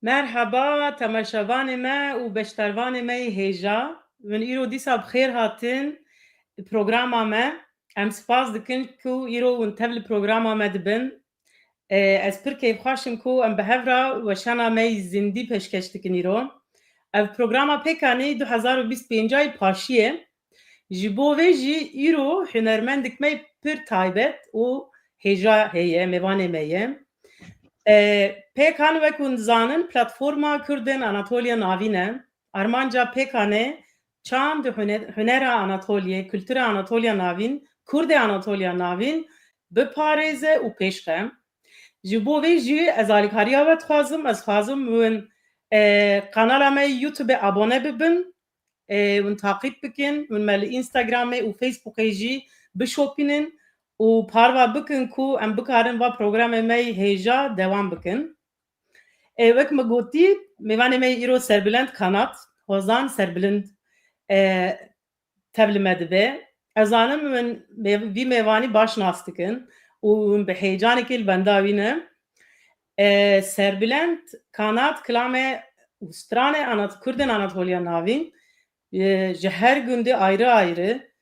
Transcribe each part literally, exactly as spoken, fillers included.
Merheba, temaşevanê me û beşdarvanê me yê hêja. Hûn îro dîsa bi xêr hatin programa me. Em spas dikin ku îro hûn tev li programa me dibin. E, ez pir kêfxweş im ku em bi hev re weşana me yî zindî pêşkeş dikin îro. Ev programa pêkanî du hezar û bîst pênc yî paşî ye. Ji bo vê jî îro hunermendek me pir taybet û hêja heye, mêvanê me ye. E, pêkan wek hûn dizanin, platforma Kurdên Anatoliya Navîn e. Armanca pêkanê çand û hune-, hunera Anatoliyê, kultura Anatoliya Navîn, Kurdê Anatoliya Navîn biparêze û pêşxe. Ji bo vê jî ez alîkariya we dixwazim, ez dixwazim hûn, e, kanala me yê YouTube abone bibin, e, hûn taqîb bikin, hûn me li Instagramê û Facebookê jî bişopînin û parva bikin ku em bikarin va programê me yê hêja dewam bikin. E, wek me gotî, mêvanê me yê îro Serbilend Kanat, Hozan Serbilind, e, tev li me dibe. Ez zanim min mêv-, vî mêvanî baş nas dikin û hûn bi heyecanekê li benda wî ne. E, Serbilend Kanat kilame û stranê Anat-, Kurdên Anatoliya Navîn, e, ji her gundê ayrı ayrı,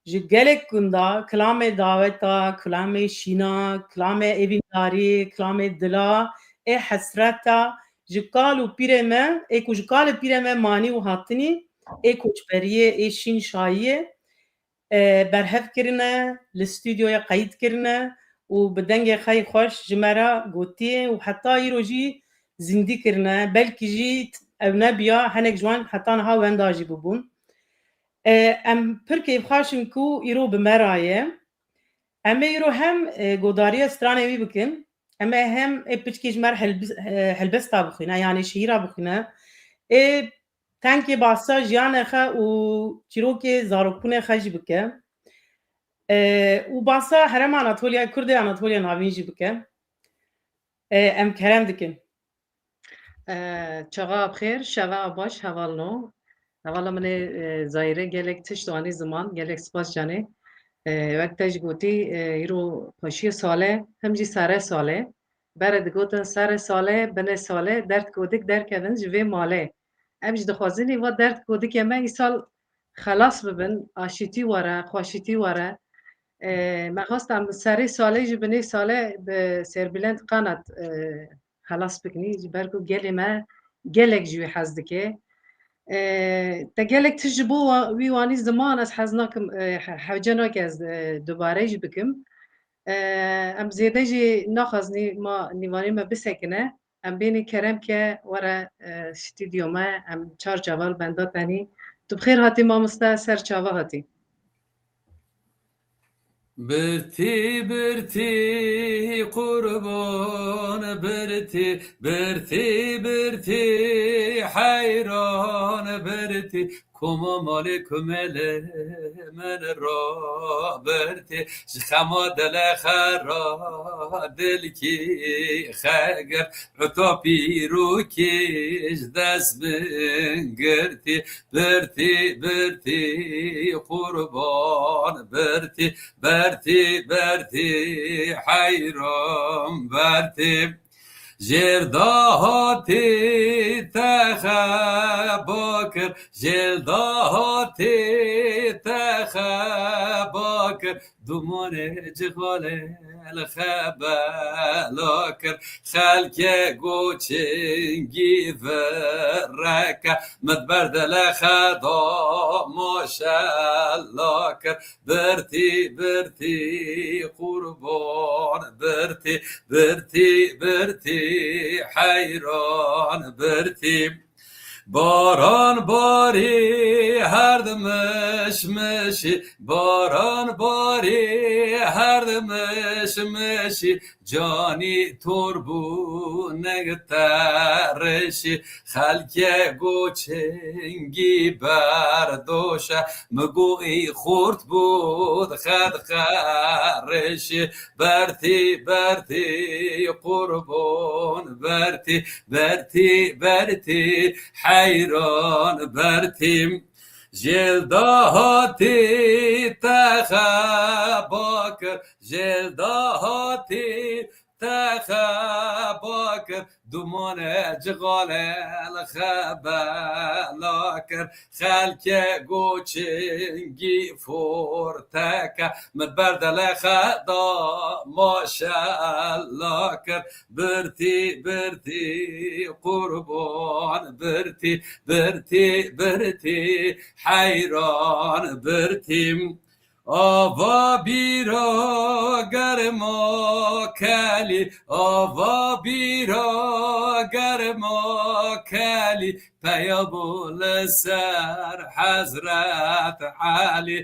ji gelek gunda kilamê daweta, kilamê şîna, kilamê evîndarî, kilamê dila, ê hesreta, ji kal û pîrê me, ê ku ji kal û pîrê me manî û hatinî, ê koçberiyê, ê şîn şayiyê, e, berhev kirine, li stûdyoya qeyd kirine û bi dengê xwe yê xweş ji me re gotiye û heta îro jî zindî kirine. Belkî jî ew nebiya, hinek ji wan heta niha wenda jî bibûn. E, em pir kêfxweş in ku îro bi me re ye. Em ê îro hem, e, godariya stranê wî bikin, em ê hem ê piçkî ji me re helbis-, e, helbesta bixwîne, yanî şiîra bixwîne. Ê tenkê basa jiyanê xwe û çîrokê zarokbûnê xwe jî bike. E, û basa Herêma Anatoliya, Kurdê Anatoliya Navîn jî bike. E, em kerem dikin. E, çaxa bi xêr, şeva baş, hevalno. Hevala min ê, e, Zahîrê, gelek tişt anî ziman, gelek spas canê. E, wek te jî gotî, e, îro paşiyê sale, him jî sere sale. Bere digotin sere sale, binê sale, derd kodik derkevin ji vê malê. Em jî dixwazin va derd kodikê me îsal xelas bibin, aşîtî were, xweşîtî were. E, me xwest em serê salê ji binê sale bi Serbilend Kanat, e, xelas bikinî, ji ber ku gelê me gelek ji wî hez dike. E, te gelek tişt ji bo wa-, wî wanî ziman, ez hez nakim, e, he-, hewce nake ez, e, dubare jî bikim. E, em zêde jî naxwazinî ma nîvanê me bisekine. Em bênî kerem ke were, e, stûdyo me, em çar çaval benda tenî. Tu bi xêr hatî mamoste, ser çava hatî. Birtî, birtî, qurban birtî, birtî, birtî, heyran birtî, koma malê kumelê min ra birtî, ji xema dile xera dilkî xegirt, uta pîrokî ji dest min girtî, birtî, birtî, qurban birtî, bertî, bertî, heyran bertî. Jêr dahatî te xeba kir, jêr dahatî te xeba kir, dumanê cixalê li xebela kir. Xelkê goçingî vireke, min ber dile xeda maşela kir. Birtî, birtî, qurban birtî, birtî, birtî, heyran birtî. Baran barî her dimiş mişî, baran barî her dimiş mişî, canî tor bû neg te reşî, xelkê goçingî berdoşe, mi goî xurt bû dixed qerişî, bertî, bertî, qurban bertî, bertî, bertî, heyran bertî. Jêl dahatî te xeba kir, jêl dahatî Te xeba kir, dumane cixale li xebela kir. Xelke goçingî forteke, min berdele xeda maşella kir. Birtî, birtî, qurban birtî, birtî, birtî, heyran birtî. Ava bîra germa kelî, ava bîra germa kelî, peya bû li ser Hezret Elî.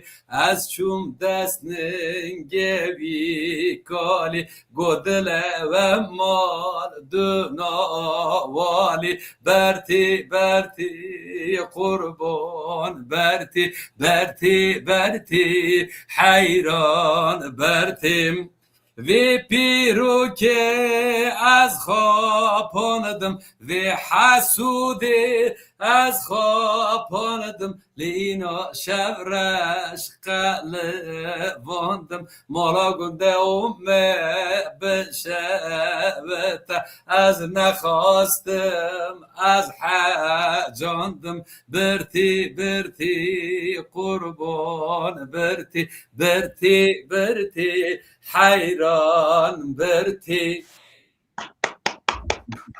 Ez çûm dest ningê wî kalî, got dile we mal du nawalî. Bertî, bertî, qurban bertî, bertî, bertî, heyran bertî. Vê pîrokê ez xapandim, vê hesûdê ez xapandim, li îna şev reş qelivandim. Mala gunde û me bişewite, ez nexastim, ez hecandim. Birtî, birtî, qurban birtî, birtî, birtî, heyran birtî.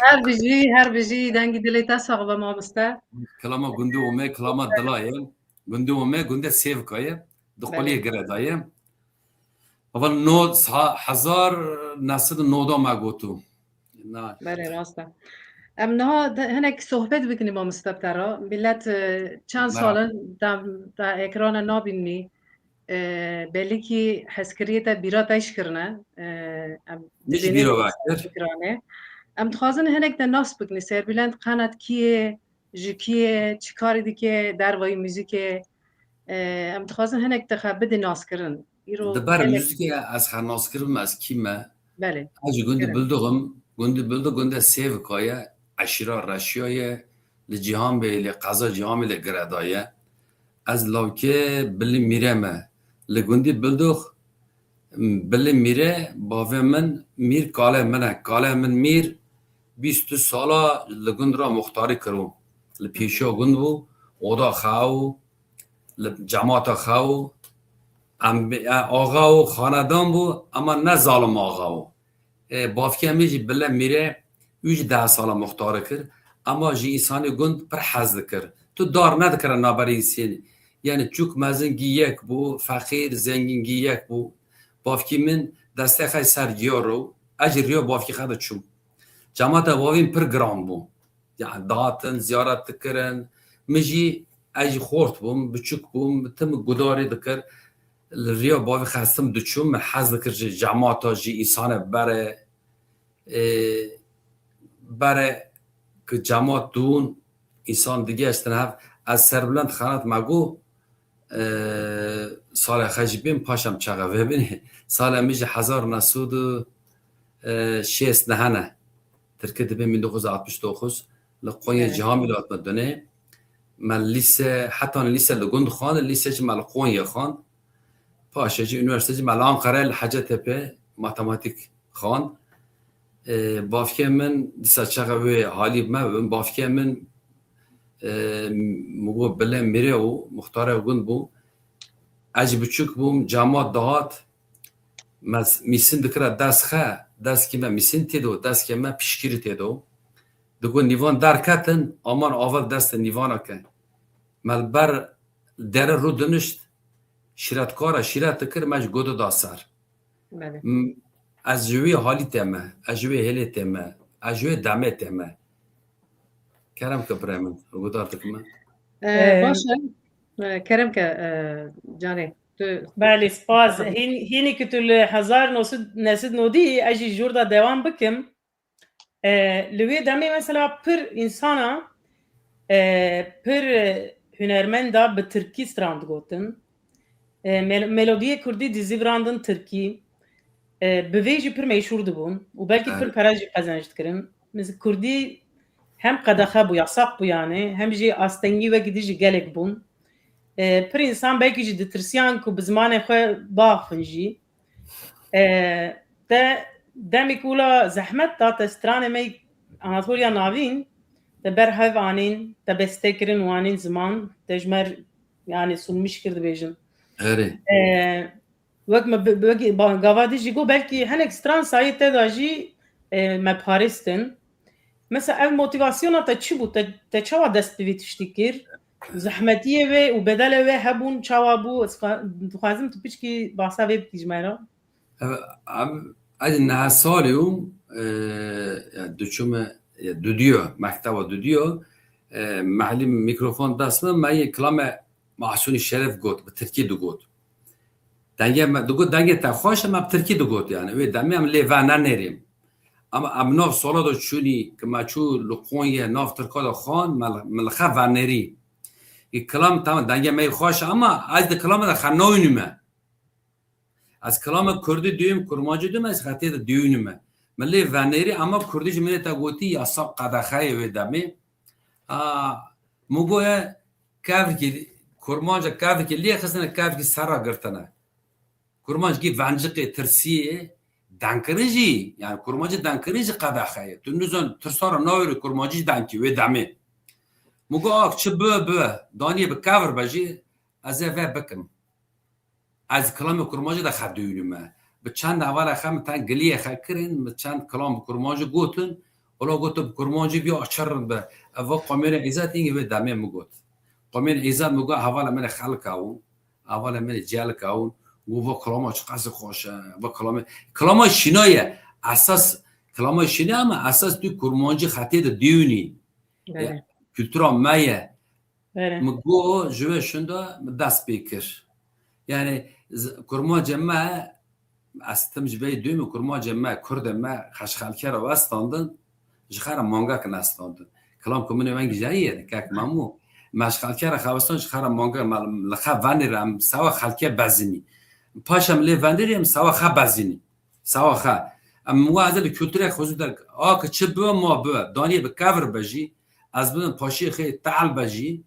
Her bijî, her bijî, dengî dilê te sax be mamoste. Kilama gundê Ome, kilama dila ye. Gundê Ome, gundê Sêvka ye. Di Belê. Quliyê Gireda ye. Ava no, ha-, hezar neh sed û nod me gotu. Na. Belê, rast e. Em niha de, hinek sohbet bikin mamoste bi te re. Millet, e, çend Merhaba. Sal in te, te ekrana nabînî. E, belkî hezkiriyê te bîra te jî kirine. E, em Min jî dibînin bîra vekir. Fikranê. Em dixwazin hinek te nas bikin. Serbulent Kanat kî ye, ji kî ye, çi karî dike, dervayî muzîkê. E, em dixwazin hinek te xwe bidî naskirin. Îro Di ber gelek muzîkê ez xwe nas kiribim, ez kî me? Belê. Ez ji gundî Kerem. Bilduxim, gundî Bildux, gundê Sêvika ye, eşîra Reşiya ye, li Cîhanbêyê, li qeza Cîhanbêyê, li Gireda ye. Ez lawkê Bilî Mîre me. Li gundî Bildux, Bilî Mîre, bavê min Mîr kalê min e. Kalê min Mîr bîst sala li gund re muxtarî kiribû. Li pêşiya gund bû, oda xwe û li cemata xwe û em, e, axa û xanedan bû, ema ne zalim axa bû. E, bavkê min jî Bilî Mîre, wî jî deh sala muxtarî kir. Ema ji însanê gund pir hez dikir. Tu dar nedikire navberê însanê. Yani çûk mezin gî yek bû, feqîr, zengîn gî yek bû. Bavkê min destê xwe ser giya ro, ez jî riya bavkê xwe de çûm. Cemata bavê min pir giran bû. Yani dihatin, ziyaret dikirin. Min jî, ez jî xort bûm, biçûk bûm, tim gudarê dikir. Li riya bavê xwe hestim diçûm, min hez dikir ji cemata, ji însane bere, e, bere ku cemat dûn, însan digeştin hev. Ez Serbulent Xanat me got, e, salê xwe jî bêm, paşam çaxa vebînê. Salê min jî hezar neh sed û şêst neh ne. Tirkî dibê bin dokuz yüz altmış dokuz. Li Konya Evet. Cihangîr hatime dunê. Me lîse, heta lîse li gund xwend, lîse jî me li Konya xwend. Paşê jî unîversîte jî me li Ankarayê li Hecetepe matematîk xwend. E, bavkê min dîsa çaxa wê halî me bin, bavkê min, e, min got Bilî Mîre û muxtarê gund bû. Ez jî biçûk bûm, cemat dihat, me s-, mîsin dikira dest xwe, dest kê me mîsin tê do, dest kê me pişkirî tê do. Digot nîvan derketin, aman ava dest nîvana ke. Me li ber dere rû dinişt, şîretkara şîret dikir, me ji godu da ser. Belê. M-, ez ji wê halî tê me, ez ji wê hêlê tê me, ez ji wê demê tê me. Kerem ke birê min, guhdar dikim me. Ee, Ee, baş e. Ee, kerem ke, e, canê. Tu Belê, spas. Hîn-, hînî ki tu li hezar neh sed neh sed nodî, ez jî jor da dewam bikim. E, li wê demê mesela pir însana, e, pir, e, hunermenda bi tirkî stran digotin. E, mel-, melodiyê kurdî dizîvirandin tirkî. E, bi vê jî pir meşhûr dibûn û belkî pir Evet. pere jî qezenc dikirin. Mesela kurdî hem qedexe bû, yasak bû yani, hem jî astengî wekî dî jî gelek bûn. E, pir însan belkî jî ditirsiyan ku bi zimanê xwe biaxivin jî. E, te demê ku wila zehmet da te stranê me Anatoliya Navîn, te ber hev anîn, te beste kirin û anîn ziman, te ji me r-, yani sunmiş kir dibêjin. Erê. E, wek me bi-, wek ba-, gava dî jî got, belkî hinek stran sayê te da jî, e, me parêstin. Mesela ev motivasyona te çi bû? Te, te çawa dest bi vî tiştî kir? Zehmetiyê wê û bedelê wê hebûn, çawa bû? Ez xwe-, dixwazim tu piçkî bahsa vê bikî ji me re. Ev, ev, ez nehe salî bûm, e, ya diçûme, ya dudiyo, mekteba dudiyo, e, mehlî mikrofon dest min, me yê kilame Mahsûnî Şeref got, bi tirkî digot. Dengê me, digot, dengê te xweş e, me bi tirkî digot yani. Wê demê em lê venenêrîm. Ama em nav sala de çûnî, ki me çû li Qonyê, nav Tirka de xwan, me li, me li xe venêrî. Ê kilam, tamam, dengê me yê xweş e, ama ez di kilama de xe nayûnîme. Ez kilama kurdî duyum, kurmancî duyum, ez xetê de duyunime. Min lê venêrî, ama kurdî ji min ê te gotî, yasa qedexeyê wê demê. A, min goye kevrikî, kurmanca kevrikî lê xistine, kevrikî ser ra girtine. Kurmanc gî venciqê tirsiyê, dengkirin jî, yani kurmancî dengkirin jî qedexeyê. Tu nizan tirsa ra nawêrî kurmancî dengkî wê demê. Min got, ak çi bi, bi, daniyê bi kevir be jî, ez ê vê bikim. Ez kilamê kurmancî de xe duyunime. Bi çend hevala xe min ten giliyê xe kirin, min çend kilam bi kurmancî gotin, wala gotin bi kurmancî bî açir be. Ev va Qomêrê Îzad îngî wê demê min got. Qomêrê Îzad min got, hevala min ê xelka û, hevala min ê celka û, û va kilama çiqas xweş e, va kilama, kilama şîna ye. Esas kilama şîna ye ama esas tu kurmancî xetê de duyunî. Belê. Ya, kultura me ye. Belê. Min got, ji wê şûnda min dest pê kir. Yani, z-, kurmancê me, ez tim ji vê duyum, kurmancê me, kurdê me, xeşxelkê re westandin, ji xera mangek nestandin. Kilam ku min ê wengî jayî ye, kek Memû. Me ji xelkê re xewistan ji xera mangek, me li xe venê re, em sewa xelkê bezinî. Paşa em lê vendirî, em sewa xe bezinî. Sawa xe. Em wa ez ê li kulturê xwe zû derg. A ki çi bibe ma bibe. Daniyê bi kevir be jî. Ez bibim paşiyê xê tehl be jî.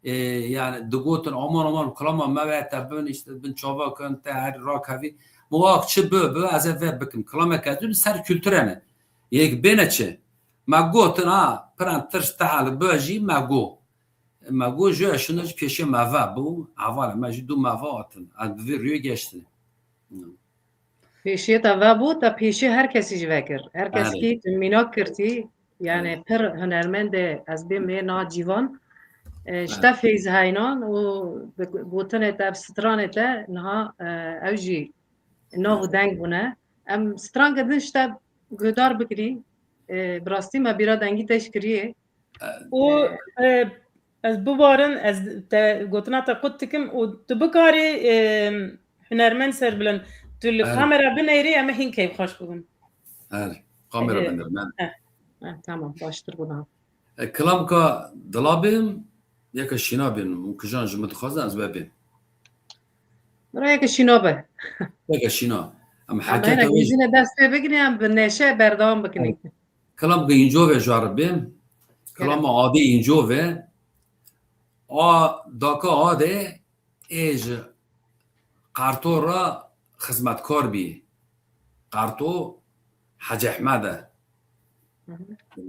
Ê, yani digotin aman aman kilama me ve te bin işte bin çava kin te her rakevî. Ma wa ki çi bibe bibe ez ê vê bikim. Kilameke ez bibim ser kulturê ne. Yek bêne çi? Me gotin ha piran tirş tehl bibe jî me got. Me got, ji şûnde jî pêşiya me ve bû, hevalê me jî dû me ve hatin. Ez bi vî rûyê geştin. Pêşiyê te ve bû, te pêşiyê her kesî jî vekir. Her kes Erê. Kî tu mînak kirtî, yani Erê. Pir hunermendê ez bêm ê na cîvan. E, ji Erê. Te feyz heynan û bi gotinê te, bi stranê te niha, e, ew jî nav û Erê. Deng bûne. Em stranke din ji te guhdar bikirî. E, bi rastî me bîra dengî te jî kiriye. Û, e, ez bibarin, ez te gotina te qut dikim û tu bikarî, e, hunermend Serbilind, tu li Erê. Kamera binêrî, em ê hîn keyfxweş bibin. Erê, kamera Erê. Binêrim, erê. Heh. Heh, tamam, baştir bû niha. E, kilamka dilabê, yeke şîna bîn, û kijan ji min dixwazin, ez wê bêm. Bira yeke şîna be. Yeke şîna. Em Em heketa hene wê jî. Gîzine dest pê bigirî, em bi neşe berdewam bikinî. Kilam ku încove ji we re bêm. Kerem. Kilama Adê încove. A, daka Adê ê ji Qerto re xizmetkar bî. Qerto Hecî Ehmed e. Hı hı.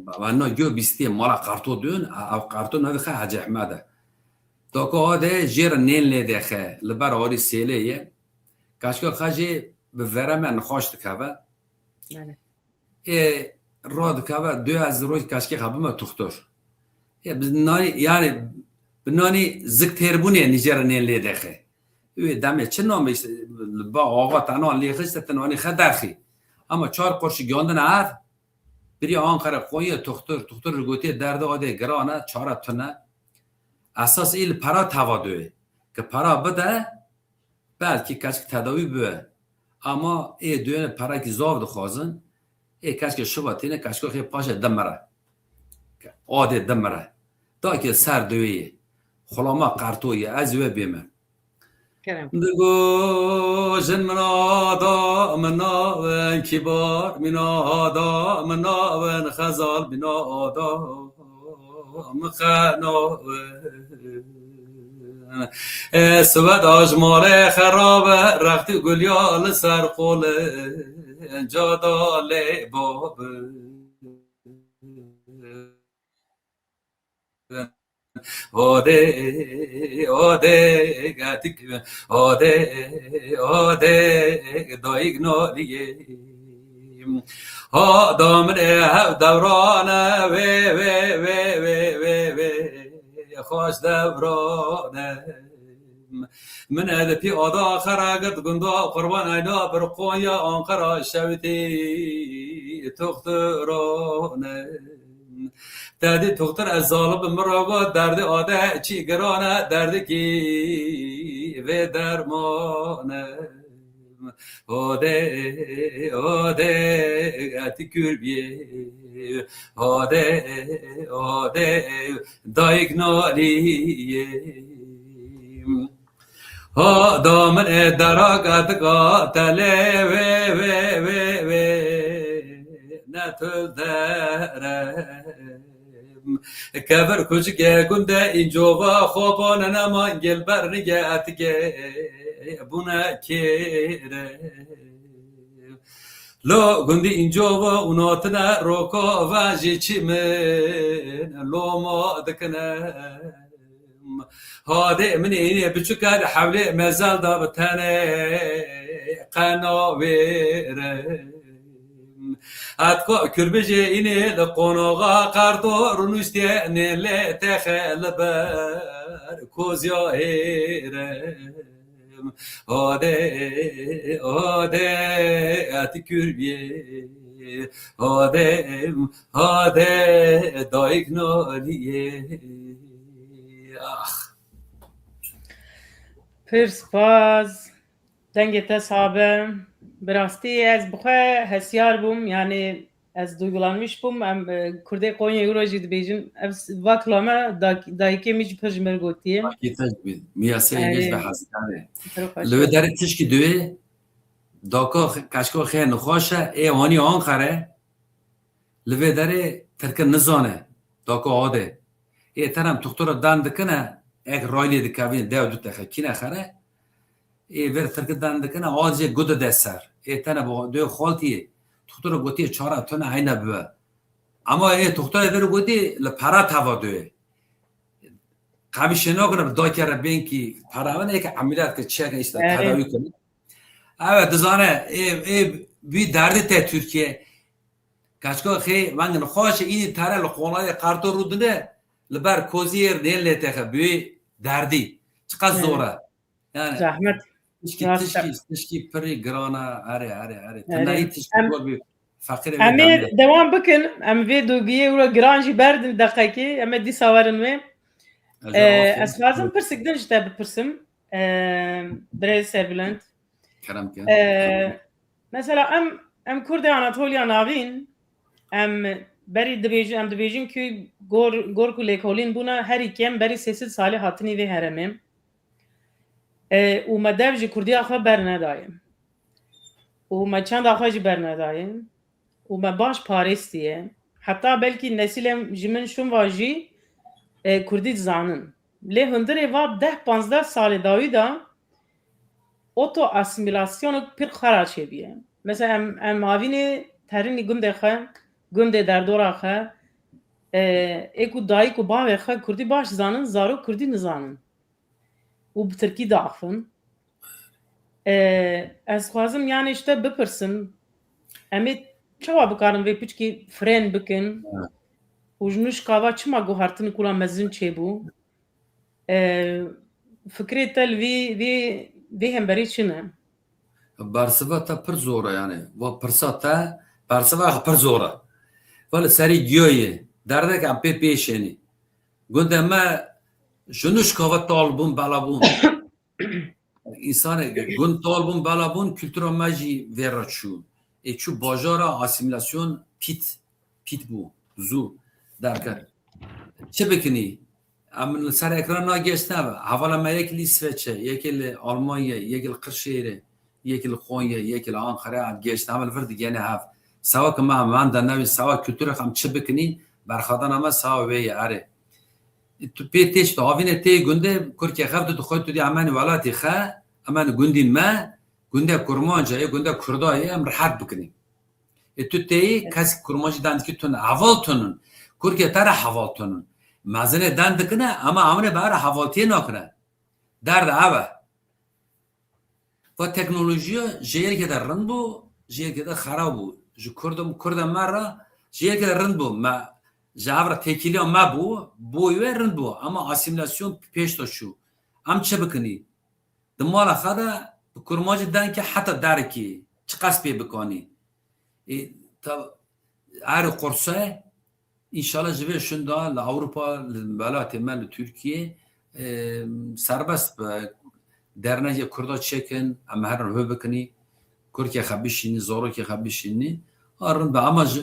Wana gö bîstê mala Qerto dön, ev Qerto navê xe Hecî Ehmed e. Daka Adê jê re nên lê dexe, li ber arî sêlê ye. Kaşka xe jê bi vere me nixweş dikeve. Belê. Ê, radikeve, dû ez roj kaşkê xwe bime tuxtur. Ê, bi nanî, yani, bi nanî zik têrbûnê nîjera nên lê dexe. Wê demê çi namê işte, ba ava tena lê xiste, te nanî xe derxî. Ama çar qurşî gandine ev, birî Ankara Konya tuxtur, tuxtur li gotiye derdê Adê giran e, çare tune. Esas ê li pera teva doyê. Ki pera bide, belkî keçik tedawî bibe. Ama ê duyene perekî zaf dixwazin. Ê keçke şiva têne, keçka xê paşe dimire. Adê dimire. Takê ser duyê. Xulama Qerto ye, ez wê bême. Kerem. Digo jin min ada, min navin Kîbar, min ada, min navin Xezal, min ada, min xenavin. Ê, siwed ajmalê xerabe, rextî gulya li ser qolê. Cada lê babin. Ode, ode, getik, ode, ode, dayik naliyê. Ha da min ê hev dewrane, wê, wê, wê, xweş dewrane. Min ê li pî ada xera girt gunda qurban eyna bir Konya Ankara şewitî tuxturane. Tedî tuxtir ez zalim min ra got derdê ade çî girane derdikî vê dermane. Ode, ode, etî kür biyê. Ode, ode, dayik naliyê. Ha da min ê dera getika telê wê, wê, wê, wê, ne tu derem. Kevir kucikê gundê încova xwe bone ne mangil bernige etikê bûne kêre. Lo gundî încova û notine roko ve jî çi min loma dikine. Hadê min ê înê biçûke li hewlê mezel de bi tenê qe navêrim. Hetka kurbijê înê li qonaxa qerto rûniştiye nê lê texe li ber koziya hêrim. Hadê, hadê, et kurbiyê. Hadê, hadê, dayik naliyê. Ax. Pir spas. Dengê te sax be. Bi rastî ez bi xwe hesiyar bûm, yanî ez duygulanmış bûm. Em, e, Kurdê Konyayê wilo jî dibêjin, ev s-, va kilame da-, dayikê min jî pir ji min gotiye. Dayikê te jî bî. Miyaseyê Erê. Hêj ve hezkarê. Pir xweş Li wê e. Derê tişkî diwê, daka xe-, keçka xê nixweş e, ê hanî Anqere. Li vê derê tirkin nizane, daka ade. Ê tenem tuxtura dan dikine, ek raylê dikevîne, dew du texe kîne xere. Ê ver tirki dan dikine, ad jê gude de ser. Ê tene bo dê xaltiyê. Tuxtura gotiye çara tune heyne bibe. Ama ê tuxtura ver gotî li para tava doye. Qamî şenokine bi dakere benkî para wan ê ke emîlat ke çek işte Erê. Tedavi kine. Evet, dizane, ê, ê, bî derdi te Türkiye. Kaçko xê, veng nixweş e, înî tere li qolayê qerto rûdine, li ber koziyê nê lê texe, bi wê derdî. Çiqas Evet. zor e. Yani, Zahmet. tişkî, Rast e. tişkî, tişkî pirî giran e, erê, erê, erê. Erê. Tenayî tişkî Em, zor bî, feqîrê wê em ê demê. dewam bikin, em vê dogiyê wilo giran jî berdin deqekê, em ê dîsa werin wê. Ez Ee, rast ez xwazim pirsik din ji te bipirsim. Ee, birêz Serbülent. Kerem ke. Ee, mesela em, em Kurdê Anatoliya Navîn, em berî dibêjin, em dibêjin ku gor, gor ku lêkolîn bûne, herî kêm berî sê sed salî hatinî vê herêmê. Ee, û me dev ji Kurdiya xwe bernedaye. Û me çanda xwe jî bernedaye. Û me baş parêstiye. Heta belkî nesîlên ji min şûn va jî, e, Kurdî dizanin. Lê hundirê va deh panzdeh salê dawî de oto asîmîlasyonek pir xera çêbûye. Mesela em, em havînê terînî gundê xwe, gundê derdora xwe, e, ê ku dayik û bavê xwe Kurdî baş dizanin, zarok Kurdî nizanin. Û bi Tirkî diaxivin. E, ez xwazim yani ji te bipirsim, em ê çawa bikarin vê piçkî frên bikin? Evet. Û ji nû şikava çima guhartin kula mezin çêbû? E, fikrê te li vî, vî, vî hemberî çi ne? Bersiva te pir zor e yani. Va pirsa te, bersiva xwe pir zor e. Va li serî giyoyê, derdek em pê pêşênî. Gundê me ji nû şikava tal bûn, bela bûn. Însanê gund tal bûn, bela bûn, kultura me jî vê re çû. Ê çû bajara asîmîlasyon pît, pît bû, zû derket. Çi bikinî? Em li ser ekran nagihiştine ve. Hevala me yek li Îsveçe, yekê li Almanya, yekê li Qirşêrê, yekê li Konya, yekê li Anqara, em gihiştine hev li vir digihene hev. Sewa ki me, em van de newî, sewa kultura em çi bikinî, berxadana me sewa wê ye, erê. Tu pê têç, tu havînê tê gundê, kurkê xev tu dixwe tu dî emen welatê xe, emen gundîn me, Gundê Kurmanca yê, gundê Kurda yê em rehet bikinî. Ê tu têyî, kes Kurmancî dan dikî tune, heval tunun. Kurkê te re heval tunun. Mezinê dan dikine, ama amine be re hevaltiyê nakine. Derd ev e. Va teknolojiya ji yekê de rind bû, ji yekê de xerab bû. Ji Kurd, Kurda me re ji yekê de rind bû. Me, ji hev re têkiliya me bû, boy wê rind bû. Ama asîmîlasyon pêş de çû. Em çi bikinî? Di mala xwe de bi Kurmancî denkê heta derekî çiqas pê bikanî. Ê, ta, erê qurse, înşallah ji vê şinda li Ewropa, li welatê me, li Tirkiyê, ê, serbest be, dernekê Kurda çêkin, em herin hû bikinî, Kurkê xwe bişînî, zarokê xwe bişînî. Ha, rind be, ama ji,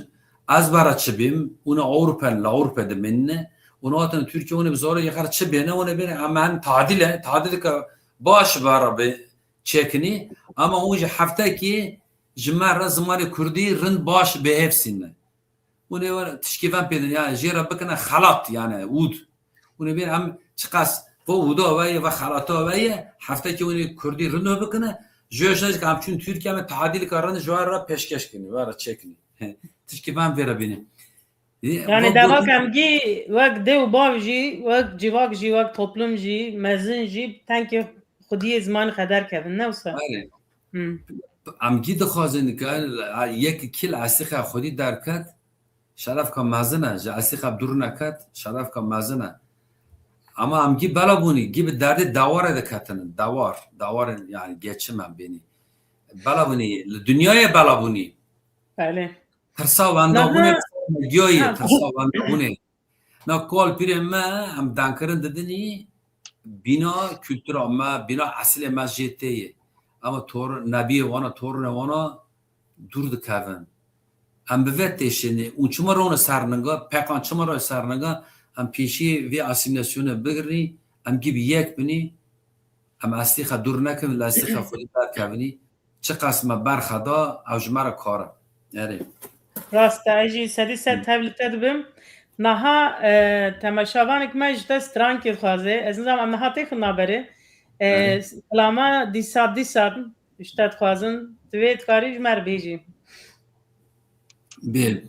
ez bara çi bîm, hûn Ewropa, li Ewropa dimînine, hûn hatin Tirkiye, hûn bi zarokê xwe çi bêne, hûn bêne, em herin tadîle, tadîleke baş bara be çêkinî, ama hûn ji heftekî ji me re zimanê Kurdî rind baş bihêfsîne. Hûn ê were tişkî ven pê din, yani jê re bikine xelat, yani ûd. Hûn ê bên em çiqas vo ûda ve ye, ve xelata ve ye, heftekî hûn ê Kurdî rind bikine, ji wê şaş em çûn Tirkiye me tadîlika rind ji we re pêşkeş kinî, we re çêkinî. Tişkî ven vê re bîne. Ê, Yani va devak gotin em gî wek dê û bav jî, wek civak jî, wek toplum jî, mezin jî, tenkê xwediyê zimanê xwe derkevin, ne wisa? Erê. Hmm. Em gî dixwazin ke yek kî li eslîxa xwedî derket, şerefka mezin e, ji eslîxa dûr neket, şerefka mezin e. Ama em gî bela bûnî, gî bi derdê deware de ketinin, dewar, dewarên, yani geçim em bênî. Bela bûnî, li dinyayê bela bûnî. Belê. Tirsa wendabûnê, Niha, medya ye, ha, tirsa wendabûnê. Na kol pîrê me, em dankirin didinî, bîna kultura me, bîna esilê me jê tê ye. Ama tor-, nebiyê wana, tornê wana dûr dikevin. Em bi vê têşinê, û çima rone ser ninga, pekan çima rone ser ninga, em pêşî vê asîmîlasyonê bigirî, em gî bi yek binî, em eslî xwe dûr nekin, li eslî xwe xwedî derkevinî. Çiqas me berxe da, ew ji me re kar e. Erê. Rast e, ez jî sedî sed tev li te dibim. Niha, e, temaşevanek me ji te strankê dixwaze. Ez nizanim em niha têxin naberê. E, Erê. Kilama dîsa dîsa ji te dixwazin. Tu vê dikarî ji me re bêjî. Bê.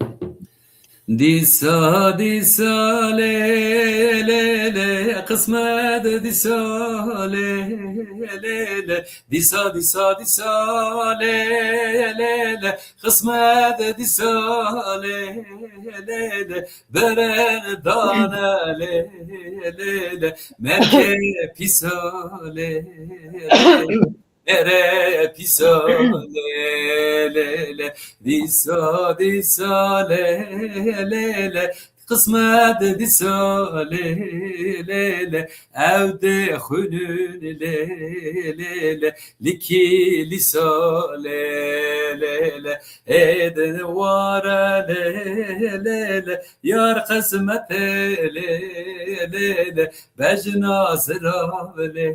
Dîsa, dîsa, lê, lê, lê, qismet dîsa, lê, lê, lê. Dîsa, dîsa, dîsa, lê, lê, lê, qismet dîsa, lê, lê, lê, beren dane, lê, lê, lê, merkê pîsa, lê, lê, lê, merê pîsa, lê, lê, lê, dîsa, dîsa, lê, lê, lê, qismet dîsa, lê, lê, lê, ew dê xwînin, lê, lê, lê, li kîlîsa, lê, lê, lê, êdin ware, lê, lê, lê, yar qismetê, lê, lê, lê, bejna zirav, lê,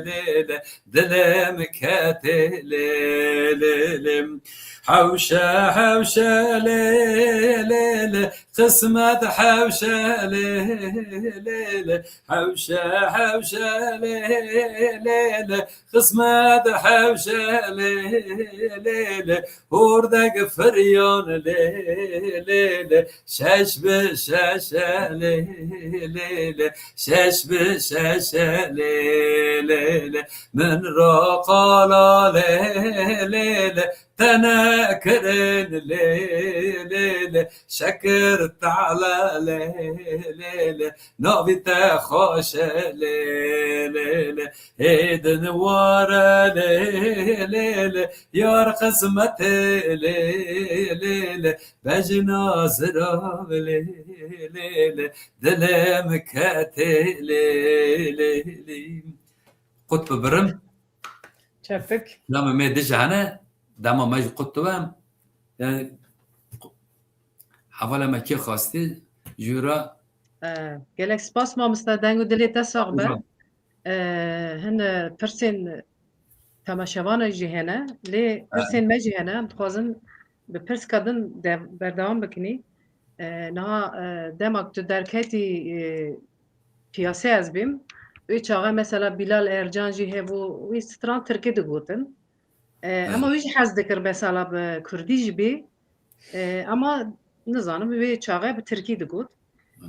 lê, lê, dilê min ketê, lê, lê, lê. Hewşe, hewşe, lê, lê, lê, qismet hewşe, lê, lê, lê, hewşe, hewşe, lê, lê, lê, qismet hewşe, lê, lê, lê, hordek firyan, lê, lê, lê, şeş bi şeşe, lê, lê, lê, şeş bi şeşe, lê, lê, lê, min ra qala, lê, lê, lê, te nekirin, lê, lê, lê, şekir tala, lê, lê, lê, navî te xweş e, lê, lê, lê, êdin ware, lê, lê, lê, yar qismetê, lê, lê, lê, bejna zirav, lê, lê, lê, dilê min ketê, lê, lê, lê. Qut bibirim. Çepik. Lama me dij hene, dema me ji qut dibe. Yani, hevala me kê xwestî, jûra. E, gelek spas mamoste, deng û dilê te sax be. Buyurun. E, hin, e, pirsên temaşevanan jî hene, lê Evet. pirsên me jî hene, em dixwazin bi pirsika din de berdewam bikinî. E, niha, e, dema ku tu derketî, e, piyasê ez bîm. Wê çaxê mesela Bilal Ercan jî hebû, wî stran tirkî digotin. E, ama wî jî hez dikir mesela bi kurdî jî bê. E, ama nizanim wê çaxê bi tirkî digot.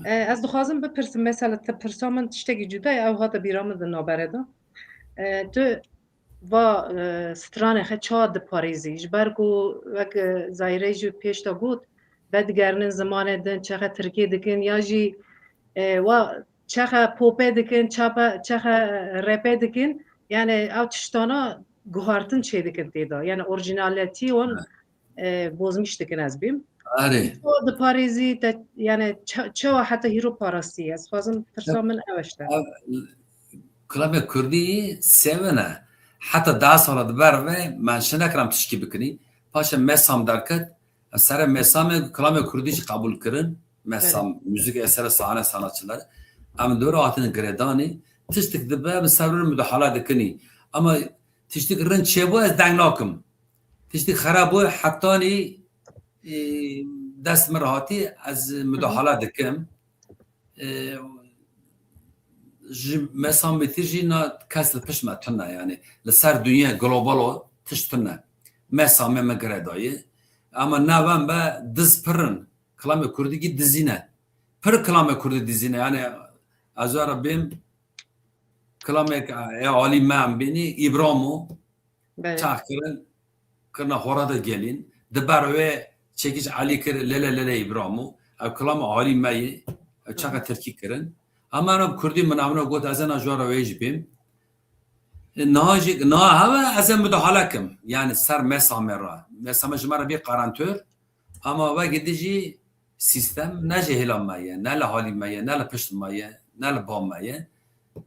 E, ez dixwazim bipirsim, mesela te pirsa min tiştekî cuda ye, ew hate bîra min di navberê de. E, tu va, e, stranê xwe çawa diparêzî? Ji ber ku wek, e, Zahîrê jî pêş de got, vedigerinin zimanê din, çaxê tirkî dikin ya jî, e, wa çaxê popê dikin, çape-, çaxê rapê dikin. Yani ew tiştana guhartin çêdikin tê de. Yani orîjînaletî wan, e, bozmîş dikin ez bêm. Erê. Çawa diparêzî te, yani ça-, çawa heta hîro parastî? Ez xwazim pirsa min ew işte. Ev, kilamê kurdî sêwin e. Heta deh sala di ber ve me şi nekiram tişkî bikinî. Paşê Mesam derket. Ev sere Mesamê kilamê kurdî jî qebûl kirin. Mesam, müzik eseri, sahne sanatçıları. Em dora hatin girêdanî. Tiştik dibe bi sevirin müdahale dikinî. Ama tiştik rind çêbû ez deng nakim. Tiştik xerab bû hetanî, e, dest min rahatî ez müdahale dikim. E, ji Mesamê tir jî na kes li pişt me tune, yani li ser dinya global o tişt tune. Mesamê me girêdayî. Ama navên be diz pir in. Kilamê kurdî kî dizî ne. Pir kilamê kurdî dizî ne. Yani ez were bêm kilamê, e, alî me em bînî, Îbramo. Belê. Çax kirin, kirina xora de gelîn. Di ber wê çekiç Elî kir, Lele Lele Îbramo. Ev kilama alî me yê. Ev çaxa tirkî kirin. Ama em kurdî min amna got, ez ena ji were wê jî bêm. E, niha jî, niha hewe ez ê müdahale kim. Yani ser Mesamê re. Mesame ji me re bê qarantör. Ama wekî di jî sîstem ne ji hêla me ye, ne li halî me ye, ne li pişt me ye, ne li ba me ye.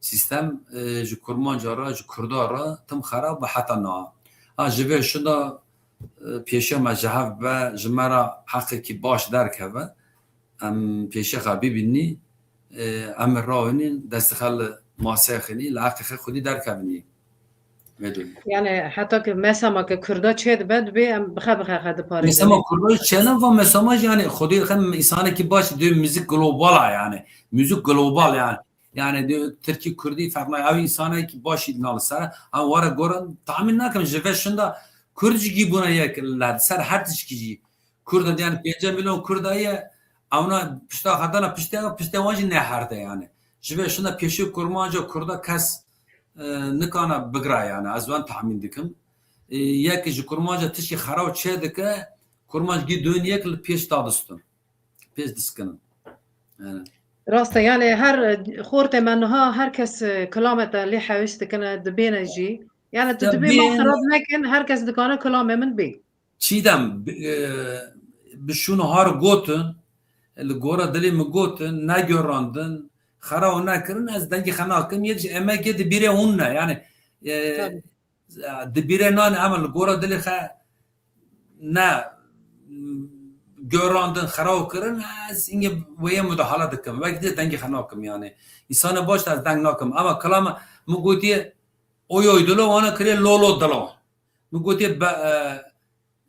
Sîstem, e, ji Kurmanca re, ji Kurda re tim xerab bi heta niha. Ha, ji vê şinda, e, pêşiya me ji hev be, ji me re heqekî baş derkeve. Em pêşiya xwe bibînî, e, em ê rawênîn, destê xwe li masê xinî, li heqê xwe xwedî derkevînî. Vê dû. Yani heta ki Mesama ki Kurda çê dibe, dibê em bixe bixe xwe diparêzin. Mesama Kurda çêne va Mesama jî, yani xwedî xem insanekî baş dê müzik global a yani. Müzik global yani. Yani dê Tirkî, Kurdî ferq nayê. Ew insanekî baş îdna li ser. Em were gorin tahmin nakim ji vê şinda Kurd jî gî bûne yek li ser her tişkî jî. Kurda, yani pêncî milyon Kurda ye, ewna pişta xwe dana piştê, piştê wan jî neherde yani. Ji vê şinda pêşî Kurmanca Kurda kes, e, nikana bigira yani. Ez wan tahmin dikim. E, yek ji Kurmanca tişkî xerab çê dike, Kurmanc gî dûn yek li pêş dadistin. Pêş diskinin. Yani. Rast e, yani her, e, xortê me niha her kes, e, kilame te lê hewîst dikine, dibêne jî. Yani tu dibê ma xerab nekin, her kes dikane kilamê min bê. Çîdem, bi, e, bi şûn har gotin, li gora dilê min gotin, negorandin, xera û nekirin, ez dengê xwe nakim, yek ji emekê di bîrê hûn ne. Yani, e, Tabii. di bîrê nane, em li gora dilê xwe ne, m, gorandin, xera û kirin, ez îngê wê yê müdahale dikim. Wek dê dengê xwe nakim yani. Însana baş ez deng nakim. Ama kilama min gotiye, oy oy dilo, wana kiriye lolo dilo. Min gotiye, be, e,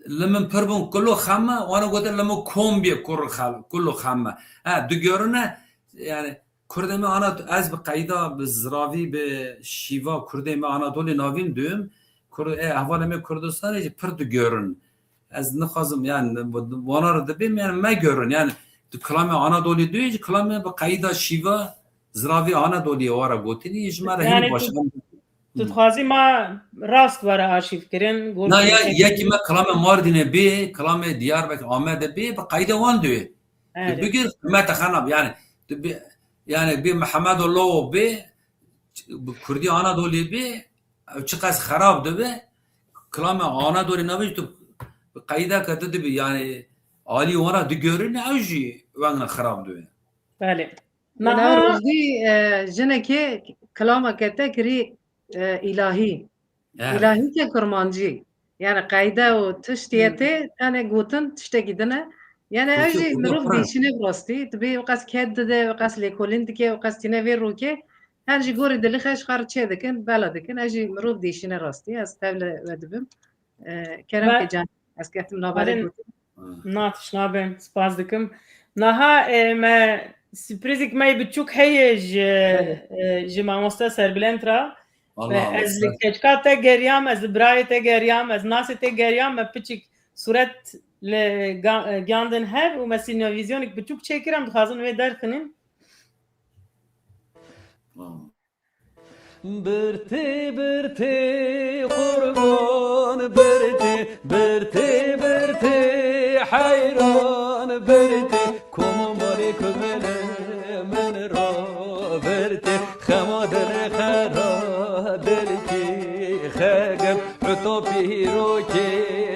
li min pir bûn kulo xemme, wana gote li min kombiyê kur xel-, kulo xemme. Ha, digorine, yani, Kurdê me ana, ez bi qeyda, bi ziravî, bi şîva Kurdê me Anadolê navîn dûm. Kur-, e, hevalê me Kurdistanê jî pir digorin. Ez nixwazim, yani, wana re dibêm, yani, me gorin. Yani, tu kilamê Anadolê duyê, ji kilamê bi qeyda şîva ziravî Anadolê wara gotinî, ji me re hîn Yani, baş. tu, tu dixwazî ma rast were arşîv kirin, gor Na ya, kirin. Yekî me kilamê Mardinê bê, kilamê Diyarbekir, Amedê bê, bi qeyda wan duyê. Tu Erê. bigir, me te xenab, yani, tu bi, yani, bê Mihemedo Lowo bê, bi Kurdî Anadolê bê, ew çiqas xerab dibe, kilamê Anadolê navê tu bi qeyda ke tu dibi, yani, alî wan re digorin, ew jî wengna xerab dibe. Belê. Niha Niha rojdî, e, jinekê kilameke te kirî, e, îlahî. Eh. Îlahî ke kurmancî. Yani qeyde û tiştiyê Hı. tê, tenê gotin tiştekî din e. Yani ev Tiştê jî ku mirov bixwe. dêşîne bi rastî. Tu bê wqas ked dide, wqas lêkolîn dike, wqas tîne vê rokê. Her jî gorî dilê xwe ji xwe re çê dikin, bela dikin. Ev jî mirov dêşîne rastî. Ez tevle we dibim. E, kerem Ve- ke can, ez ketim navberê Alin- gotin. Na tişt nabe, spas dikim. Niha, e, me sürprizek me biçûk heye ji, Belê. e, ji mamoste Serbilend re. Ve Allah Allah. Ez li keçika te geriyam, ez li birayê te geriyam, ez nasê te geriyam, me piçik sûret li ga-, giyandin hev û me sînevîzyonek biçûk çêkir, em dixwazin wê derxinin. Tamam. Birtê, birtê, qurban, birtê, birtê, birtê, heyran, birtê, komarê kumele min ra, birtê, xema dilê xera, dilkî xegem, uto pîrokê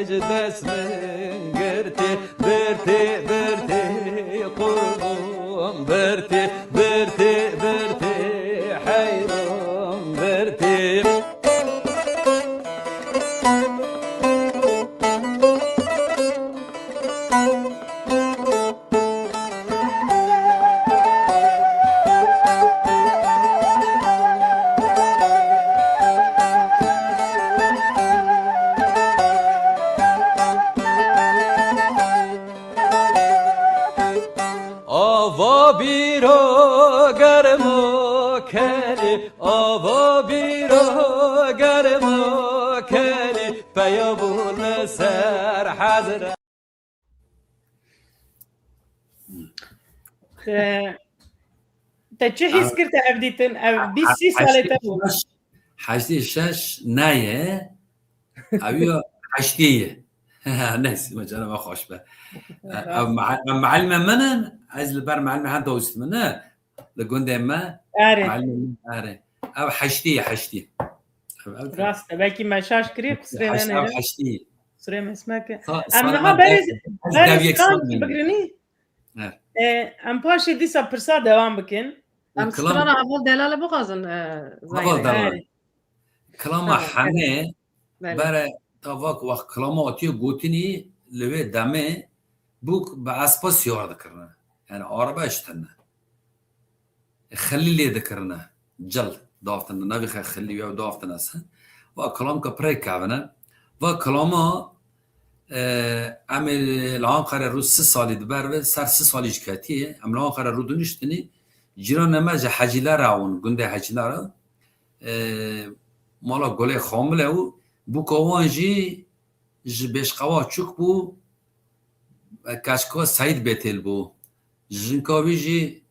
ji dest min girtê, birtê, birtê, qurban, birtê, birtê, birtê, heyran, birtê. Ava bîra germa kelî, ava bîra germa kelî, peya bû li ser hezre. Te, te çi hîs kir te ev dîtin? Ev bîst sî salê te bû. Heştê şeş neye, ew ya heştê ye. Neyse, me cara me xweş be. Ev meha-, ev mehelme min in, ez li ber mehelme henda wist min, ne? Li gundê me, Erê. Mehelme min, erê. Ev heştê ye, heştê. Ev, ev Rast e, belkî me şaş kirî, qusrê Heşt-, ev nenêrin. Heştê ye. Qusrê me smeke. Sa-, Em sa-, niha berê, ez, ez berê dev yek stran sal bî bigrinî. Evet. E, em paşê dîsa pirsa devam bikin. Em Kilam- strana heval delale bixwazin, e, Heval Zayne. Delale. Kilama Tamam, Hene, evet. Bele. Bere tavak wext kilama hatiye gotinî li wê demê bûk bi espa siyar dikirine. Yani araba eştine. Xilî lê dikirine. Cil daftine. Navê xe xilî ya daftine se. Va kilamka pirê kevine. Va kilama, e, em ê li Anqere rû sî salî di ber ve, ser sî salî ji ketiye. Em li Anqere rû diniştinî. Cîranê me ji Hecîlera ûn, gundê Hecîlera. E, mala Gulê Xamile û bûka wan jî ji Bêşqewa Çûk bû, e, keçika Seyîd Bêtêl bû. Jinka wî jî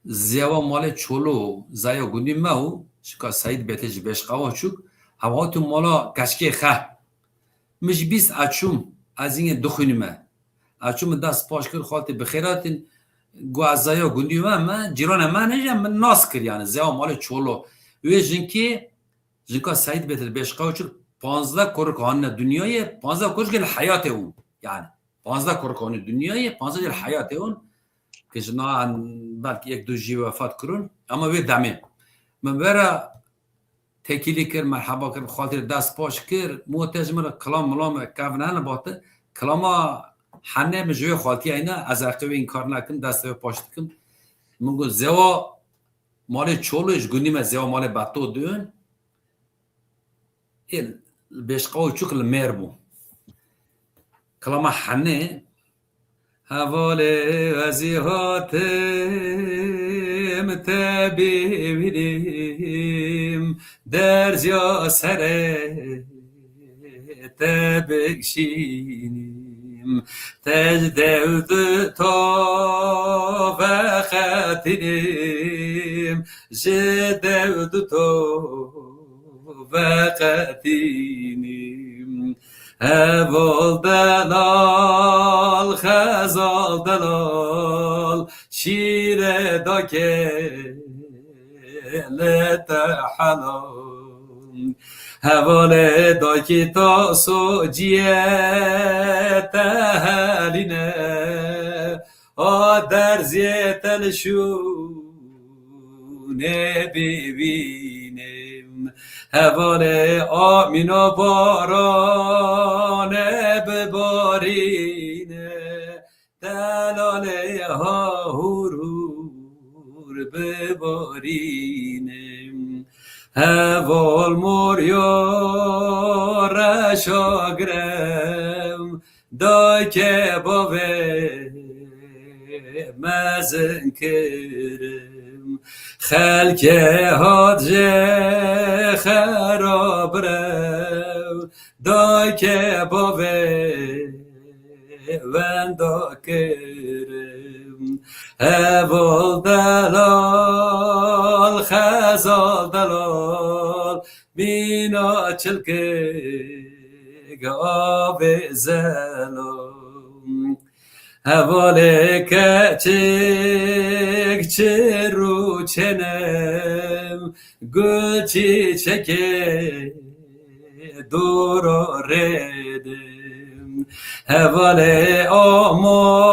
Zewa malê Çolo, Zeya gundî me û jinka Seyîd Bêtêl ji Bêşqewa Çûk, hev hatin mala keçikê xe. Min jî bîst eçûm, ez yê dixwînime. Eçûm min dest paş kir, xaltê bi xêr hatin. Got ez Zeya gundî me, me, cîranê me ne jî min nas kir yani, Zeya malê Çolo. Wê jinkê, jinka Seyîd Bêtêl Bêşqewa Çûk, panzdeh kurik hanine dinyayê, panzdeh kurik li heyatê ûn. Yani, panzdeh kurik hanine dinyayê, panzdeh jî li heyatê ûn. Ke ji na belkî yek du jî wefat kirûn. Ama wê demê. Min vera Tekîlî kir, merheba kir, bi xaltê dest paş kir. Mo te ji min re kilam milam kevin hene bate. Kilama Hene min ji wê xaltiyê heyna, ez heqê wê înkar nakim, dest wê paş dikim. Min got, Zewa malê Çolo ji gundî me, Zewa malê Beto dibin. Ê, Bêşqewa Çûk li mêr bû. Kilama Hene, Hevalê ez ê hatim te bibînim, derziya serê te bikşînim, te ji dew du to veqetînim, ji dew du to veqetînim. Heval delal, xezal delal, şîre dake li te helal. Hevalê dakî taso ciyê te helîne, a derziyê te li şûnê bibînim. Hevalê amîna barane bibarîne, delalê ha hûr hûr bibarînim. Heval mor ya reşa girem, dayke bavê mezin kirim. Xelkê hat jê xerab rew, dayke bavê wenda kirim. Heval delal, xezal delal, mîna çilkê gavê zelal. Hevalê keçik çi rûçenem, gul çîçekê dora rêdim. Hevalê amanete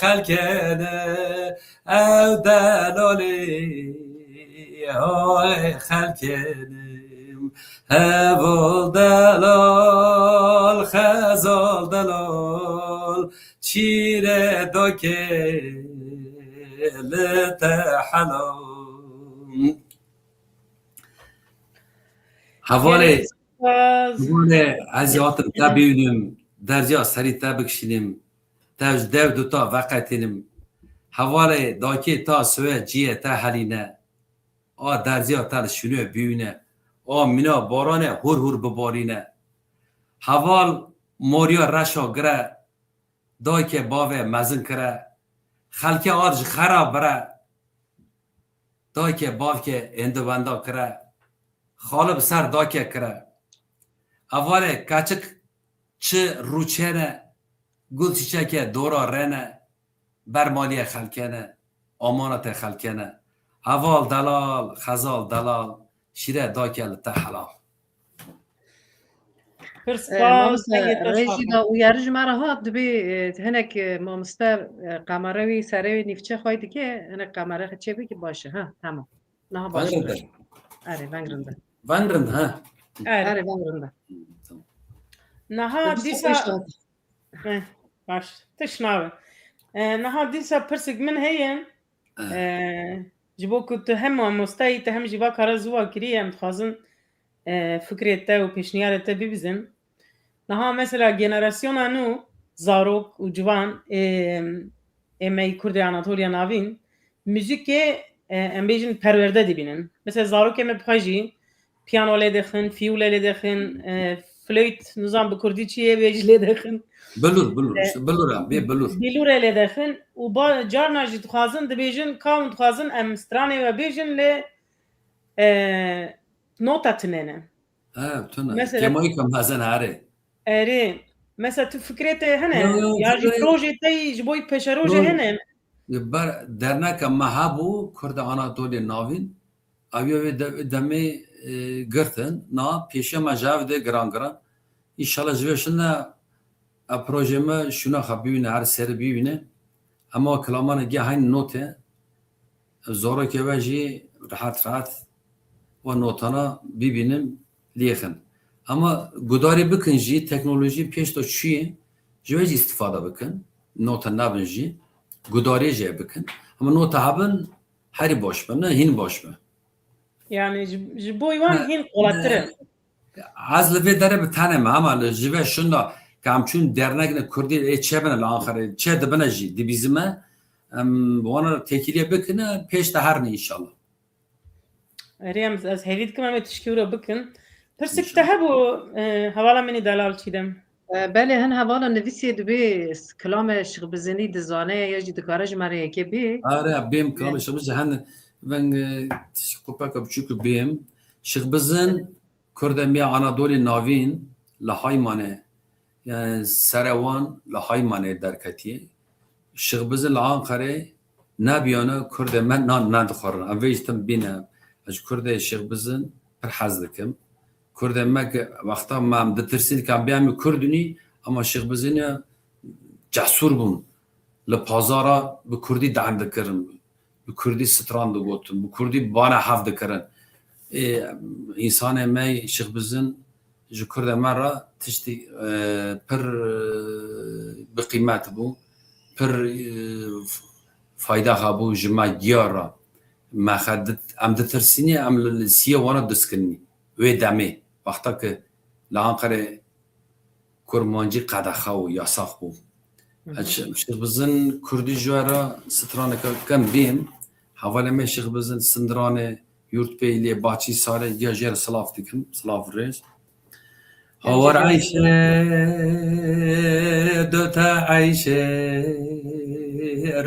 xelkene, ew delalê hay xelkenim. Heval delal, xezal delal, çîre dake li te helal. Hevalê, Gelek spas. Hevalê, ez hatim te bibînim, derziya serî te bikişînim, te ji dev duta veqetînim. Hevalê, dakê ta soye ciyê te helîne. A derziya te li şûnê bîwîne. A mîna baranê hûr hûr bibarîne. Heval moriya reşa gire, dayke bavê mezin kire. Xelke hat ji xera bire. Dayke bavke êndi wenda kire. Xali bi ser dake kire. Hevalê keçik çi rûçene, gul çîçeke dora rene, ber maliyê xelkene, amanetê xelkene. Heval delal, xezal delal, şîre dake li te helal. Pir E, spas, mamoste, dengê te rêjî sax da be. Uyarî ji me re hat, dibê, e, hinek, e, mamoste, e, qemere wî serê wî nîvçe xway dike, hinek qemere xwe çê bike baş e. Ha, tamam. Niha baş Veng e. Rinde. Erê, veng rinde. Veng rinde, ha. Erê. Erê, veng rinde. Tamam. Niha dîsa Eh, baş. Tiş nabe. Eh, niha dîsa pirsik min heye. Eh. Eh, ji bo ku tu hem mamoste yî, tu hem jî va kara ziwa kirî, em dixwazin, eh, fikrê te û pêşniyarê te bibizin. Niha mesela generasyona nû, zarok û ciwan, ê, ê me yî Kurdê Anatoliya Navîn, muzîkê, e, em bêjin perwerde dibînin. Mesela zarokê me bi xwe jî piyano lê dixin, fîûle lê dixin, e, fleyt, nizam bi kurdî çi ye, wê jî lê dixin. Bilûr, bilûr, e, işte bilûr em, bê bilûr. Bilûrê lê dixin û ba-, carna jî dixwazin, dibêjin, ka hûn dixwazin em stranê we bêjin lê, e, nota tune ne. He, tune. Mesela kêmayîka mezin herê. Erê. Mesela tu fikrê te hene? Yo, yo, ya jî fikrê projê te yî ji bo pêşerojê yo, hene? Ber derneka me hebû, Kurda Anatolê Navîn. Ew ya wê de-, demê, e, girtin. Na, pêşiya me ji hev de giran giran. Înşallah ji vê şinne ev projê me şûna xwe bibîne, her serî bibîne. Ema kilamane geh heyn note. Zorokê we jî rehet rehet we notana bibînim lêxin. Ama gudarî bikin jî, teknolojî pêş de çûyê, ji we jî îstifade bikin. Nota nabin jî, gudarî jê bikin. Ama nota hebin, herî baş be, ne hîn baş be. Yani ji, ji bo wan hîn kolaytir e. Ez li vê derê bi tenê me, ama li ji ve şunda ke em çûn dernegine Kurdî ê çê bine li Anqerê, çê dibine jî dibîzime, em wana têkiliye bikine, pêş de herne înşallah. Erê, em, ez hêvî dikim em ê tişkî wira bikin. Pirsik te hebû, e, hevala min î delal Çîdem? E, belê, hin hevala nivîsiyê dibê s-, kilame Şixbizinî dizane ya jî dikare ji me re yekê bê. Are, bêm kilame Şixbizin hen veng, e, tişt qupeka biçûk bêm. Şixbizin Kurdê me ya Anadolê Navîn li Haymanê, yani sere wan li Haymanê derketiye. Şixbizin li Anqerê nebiyane Kurdê me nan nedixwarin. Em vê jî tim bîne. Ez ji Kurdê Şixbizin pir hez dikim. Kurdê me ki wexta me em ditirsîn ki em bê em Kurd nî, ama Şixbizin ya cesûr bûn. Li pazara bi Kurdî deng dikirin. Bi Kurdî stran digotin, bi Kurdî bana hev dikirin. Ê, însanê me Şixbizin ji Kurdê me re tiştî, e, pir, e, bi qîmet bû, pir, e, fayda hebû ji me giya re. Me xwe dit-, em ditirsînî, em li, li siyê wana diskirînî. Wê demê, wexta ki li Anqerê kurmancî qedexe û yasax bû. Şêx Bizin Kurdî ji we re straneke kem bêm. Hevalê me Şêx Bizin Sindiranê Yurtbêyî lê Baçî Sarê ya jê re silav dikim. Silav rêz. Hawar Eyşe, dote Eyşe,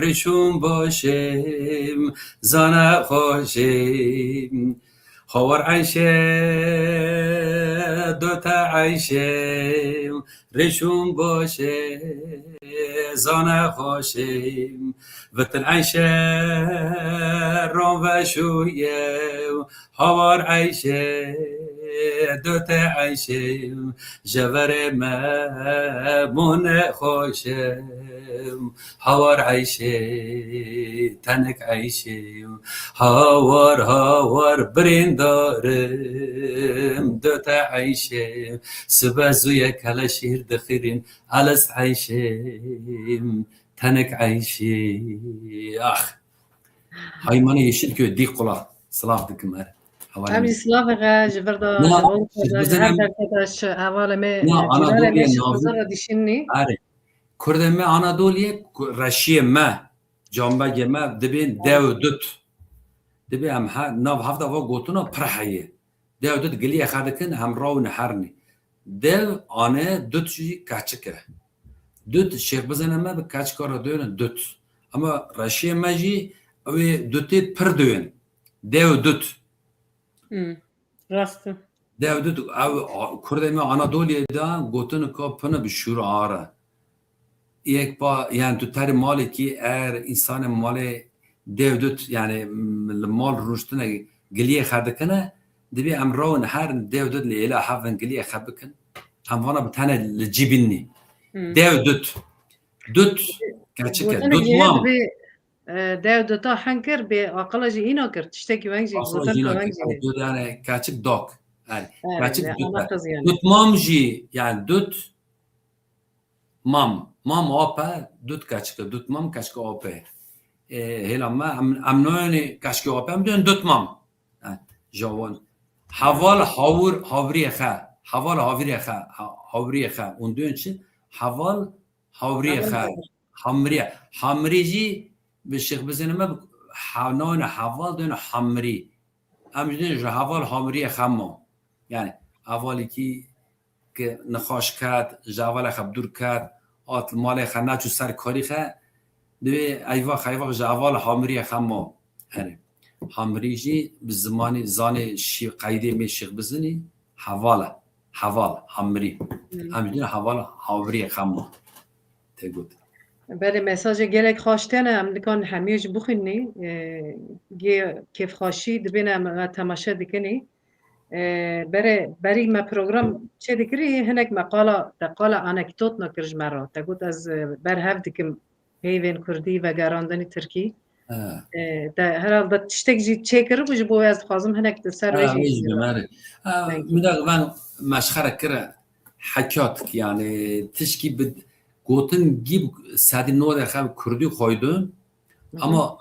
rişûm başêm, zane xweşêm. Hawar Eyşe, dote Eyşe, rişûm başê, zane xweşê. Vitin Eyşe, ron veşûye, hawar Eyşe, dote Eyşe, jeverê me mûne xweşê. Hawar Eyşê, tenik Eyşê, hawar, hawar birîndarim, dote Eyşê, sibe zûye kele şîr dixirîn, elist Eyşê, tenik Eyşê. Ax. Haymanê Yeşilköy dî qula. Silav dikim her. Hevalê Em me. Jî silavê xwe ji vir de, Na, ji Avrupa ji de, ji bizinim her derke de ji hevalê me, Na, e, Anadolu'ya cîranê me ji navi. Xizir re dişînî. Erê. Kurdê me Anadoliyê, ku-, reşiyê me, cambegê me dibên dew dut. Dibê em he, nav hevda va gotina pir heye. Dew dut giliyê xe dikin, hem rawin hernî. Dew ane dut jî keçik e. Dut Şêx Bizene me bi keçika re döne dut. Ama reşiyê me jî ew ê dutê pir döyin. Dew dut. Hmm. Rast e. Dew dut, ew, a, Kurdê me Anadoliyê de gotinika pine bi şûr are. Yek pa, yani tu terî malekî er însanê malê dew dut, yani, m, li mal rûştine giliyê xe dikine, dibê em rawin her dew dut li êla hevin giliyê xe bikin. Em vana bi tene li cî bînî. Hmm. Dew dut. Dut, keçik e. Gotinek Dut jî heye mam. Dibê, e, dew duta hen kir, bê aqila jî îna kir. Tiştekî weng jî, Aqila gotin jî îna weng kir. Jî. Dut yani keçik dak. Yani, Evet, keçik ya, dut ana e. Kız yani. Dut mam jî, yani dut mam. Mam ap e, dut keçik e. Dut mam keçik ap e. E, hêla me, em, em nayêne keçik ap e, em duyên dut mam. E, jawan. Heval hawir, hawiriyê xe. Heval hawiriyê xe. Ha-, hawiriyê xe. Hûn duyên çi? Heval hawiriyê Heval xe. Hawir. Hamiriye. Hamiri jî bi Şêx Bizêne me bi ha-, nayêne heval duyên hamiri. Em jî duyên ji heval hamiriye xe ma. Yani hevalekî ki nixaş ket, ji hevalê xe bi dûr ket, hat li malê xe neçû ser karî xe, divê eyvax eyvax ji heval hamiriyê xe ma. Erê. Hamirî jî bi zimanê, zanê şî-, qeydê me Şêx Bizinî heval e. Heval, hamirî. Hmm. Em jî dine heval hamiriyê xe ma. Tê got. Belê, mesajê gelek xweş tene, em dikan hemiyê jî bixwînî. Ee, gê kêfxweşî dibîne em, em temaşe dikinî. Ee, berê, berî me program çêdikirî, hinek me qala, te qala anekdot nakir ji me re. Te got ez, e, berhev dikim peyvên kurdî vegerandinî tirkî. Ha. Ee, te herhalde tiştek jî çêkiribû, ji bo ez dixwazim hinek di ser Ha, vê jî wê jî bînim. Erê. Ha, Thank you. Min de van meşxere kire, hekat, yani tişkî bi gotin gî sedî nodê xev kurdî xweydin. Hı hı. Ama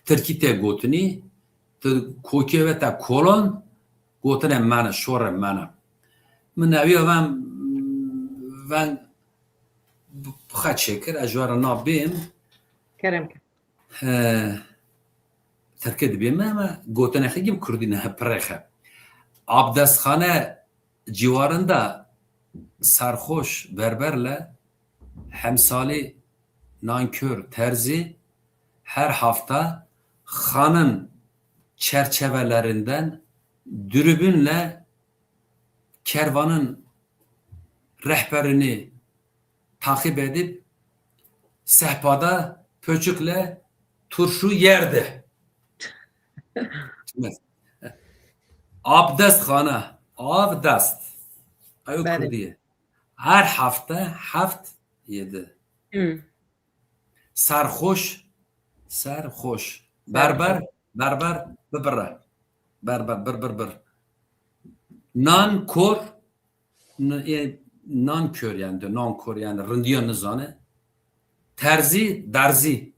tirkî tê gotinî, tu kokê ve te kolan, gotine mene, şore mene. Min eviya ven, ven bi xwe çêkir, ez ji we re nabêm. Kerem ke. He, tirkî dibêm, ama gotinê xwe gî bi kurdî ne, pirê xwe. Abdestxane ciwarında sarhoş berberle hemsali nankör terzi her hafta xanın çerçevelerinden dürbünle kervanın rehberini takip edip sehpada pöçükle turşu yerdi. Abdestxane, abdest. Ew Belê. Kurdiye. Her hafta heft yedi. Hı. Serxoş, serxoş. Berber, Berber. Berber, bibire. Berber, bir, bir, bir. Nan kor, n-, e, nan kör yani, de nan kor yani, rindiya nizane. Terzî, derzî.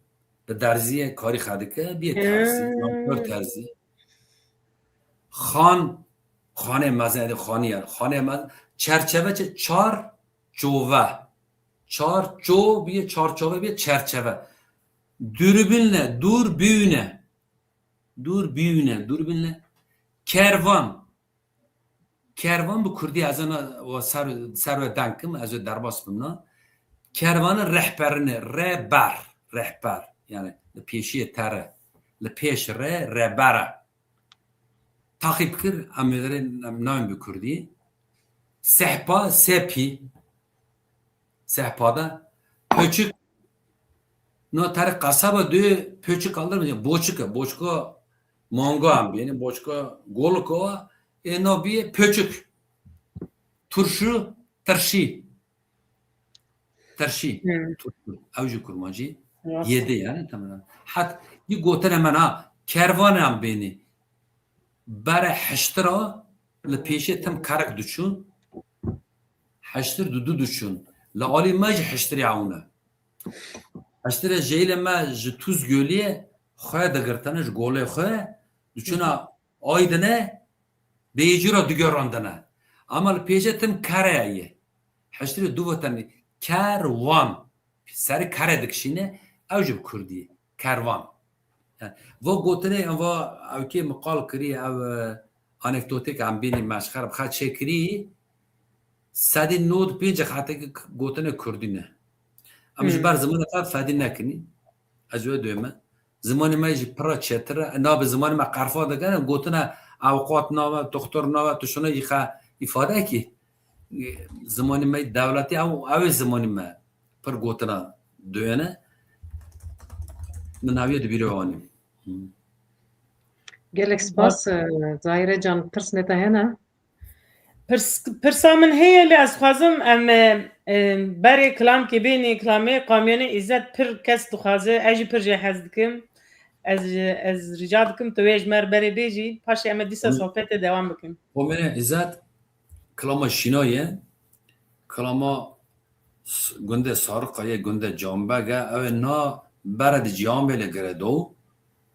Bi derziyê karî xedike, biyê terzî, He. Nan kör terzî. Xan, xanê mezin, edê xanî yani. Xanê mezin, çerçeve çi çar çove. Çarço bûye, çarçove bûye, çerçeve. Dûrbîn le, dûrbîne. Dûrbîne, dûrbîn le. Kervan. Kervan bi kurdî ez ena wa ser, ser we deng kim, ez ê derbas bim na. Kervanê rehberine, reber, rehber. Yani li pêşiyê te re. Li pêş re, reber e. Taxîb kir, em ê derê, em nayên bi kurdî. Sehpa, sepî. Sehpa de. Pöçük. No, tarî qasaba duyê pöçük alır mı? Boçuk e, boçuka mango em bêne, boçuka golika, e, no bîye pöçük. Turşu, tirşî. Tirşî. Hmm. Turşu. Ew jî kurmancî. Rast. Yedi yani, tamam. Hat, yî gotine me na, kervanê em bêne. Bere heştira li pêşê tim kerek diçûn. Heştir dudu diçûn. Li alî me jî heştirê ewne. Heştirê jêlê me ji Tûz Göliyê xwe digirtine, ji golê xwe diçûna Aydine, bêjî re digerandine. Ama li pêşê tim kere ye. Heştirê du ve tenê kerwan. Serê kere dikişîne, ew jî bi kurdî. Kervan. Yani, va gotinê, va ew kê min qal kirî, ev, e, anekdotêk em bînî meşxer bi xwe çêkirî, sedî nod pênc xetê gotine kurdî ne. Em ji Hmm. ber zimanê xwe fedî nekinî. Ez wê duyme. Zimanê me jî pira çêtir e. Na bi zimanê me qerfa dikene, gotine ewqat nabe, doktor nabe, tu şuna jî xe îfade kî. Zimanê me dewletî ew, ew ê zimanê me pir gotina duyene. Min ew yê di bîrê anî. Gelek spas, e, Zahire can, pirsnê te hene? Pirs-, pirsa min heye, lê ez dixwazim em, e, e, berê kilamkê bênê, kilamê Qamyonê Îzzet pir kes dixwaze, ez jî pir jê hez dikim. Ez, ez rica dikim tu wê ji me re berê bêjî, paşê em ê dîsa Em- sohbetê dewam bikin. Qamyonê Îzzet kilama şîna ye, kilama s-, gundê Sariqa ye, gundê Canbeg e, ew ê na bere di Cihanbêlê girêdo,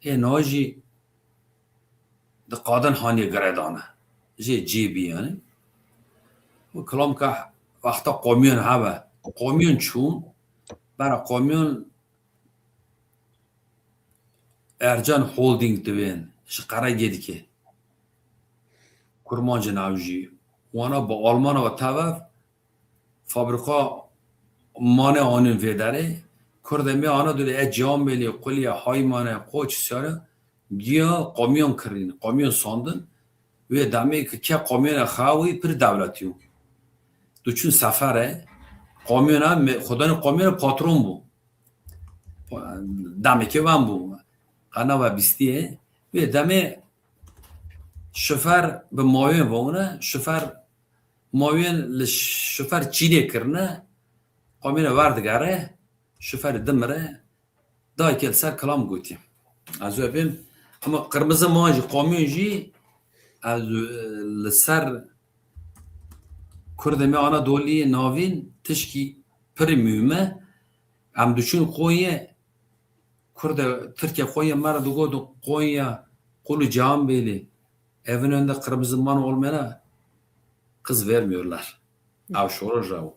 ê na jî di Qadinhaniyê girêdane. Jê cê bî yani. Û kilam ke wexta Qamyon hebe, Qamyon çûn, bere Qamyon Ercan Holding dibên, ji Qeregê dike. Kurmancên ew jî. Wana bi Almana ve tev ev fabrika mane anîn vê derê. Kurdê me ana dûrê e Cihanbêlê, Qulî, Haymane, Qoç, Sare, giya Qamyon kirîn, Qamyon sandin. Wê demê ki ke Qamyona xewî pir dewletî yo. Diçûn sefere, Qamyona me-, xudanê Qamyona patron bû. Demekê wan bû. Qena ve bîstiyê. Wê demê şofer bi mawên vewne, şofer mawên li şofer çînê kirine, Qamyona werdigere, şofer dimire, dayikê li ser kilam gotî. Ez wê bêm, ama qirmizi man jî, Qamyon jî, ez, e, li ser Kurdê me Anadoliyê navîn tişkî pirî muhîm e. Em diçûn Qonyê, Kurdê Tirkê Qonyê me re digot, Konya, Qulu Cihanbêlê, evin önünde kırmızı man olmayana kız vermiyorlar. Ew şoro ji ew.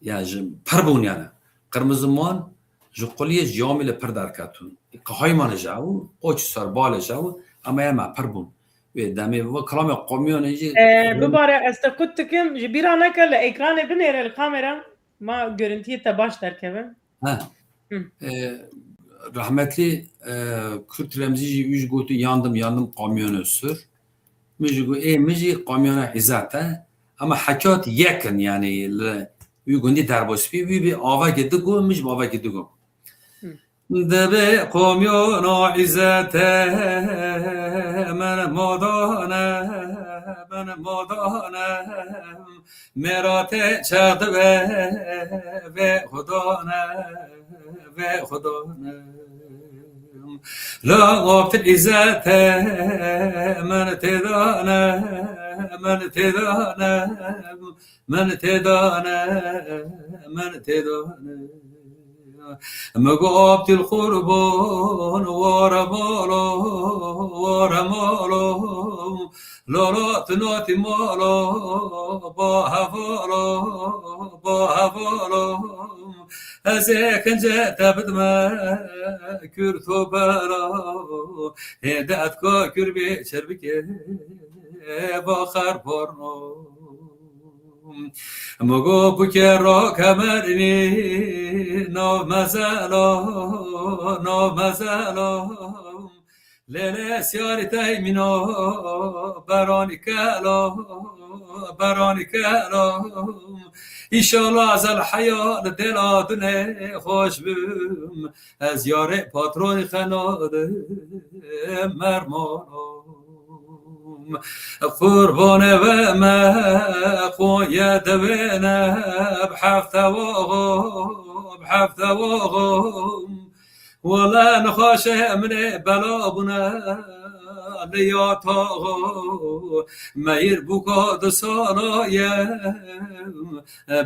Yani ji pir bûn yani. Kırmızı man ji Quliyê Cihanbêlê pir derketûn. Qehaymanê ji ew, Qoç Serbalê ji ew, ama ema pir bûn. Wê demê bi kilamê Qomyonê jî E, bibare, ez te qut dikim, ji bîra neke li ekranê binêre li kamera, ma görüntüyê te baş derkeve. Ha. Hı. E, rahmetli, e, Kürt Remzi jî wî jî gotu, yandım, yandım kamyonun sür. Min jî got, ê, min jî kamyona Îzet e. Ama hekat yek in, yani, li wî gundî Derbasî, wî bi avakê digo, min jî bi avakê digo. Hı. Dibê komyona Îzete, min modane, min modane, mêra te çax dibe, vê xudane, vê xudane. La Abdul Îzete, min têdane, min têdane, min têdane, min têdane. Min got Abdul Qurban, ware mala, ware mala, lala tu natî mala, ba hevala, ba hevala. Ez ê xence te bidime, Kürto bera, hê de etka Kürbê çerbikê, va xer porno. Mogo buke ro kemerini, nav mezela, nav mezela. Lêlê siyarî teymîno, beranî kelo, beranî kelo. Înşallah ez el heya li dêla dunê xweş bim. Ez yarê patronî xenade mermanom. Qurbanê we me Konya dewêne bi hefte waxo, bi hefte waxo. Wele nexweşe min ê bela bûne li ya taxo. Meyir bûka du sala ye,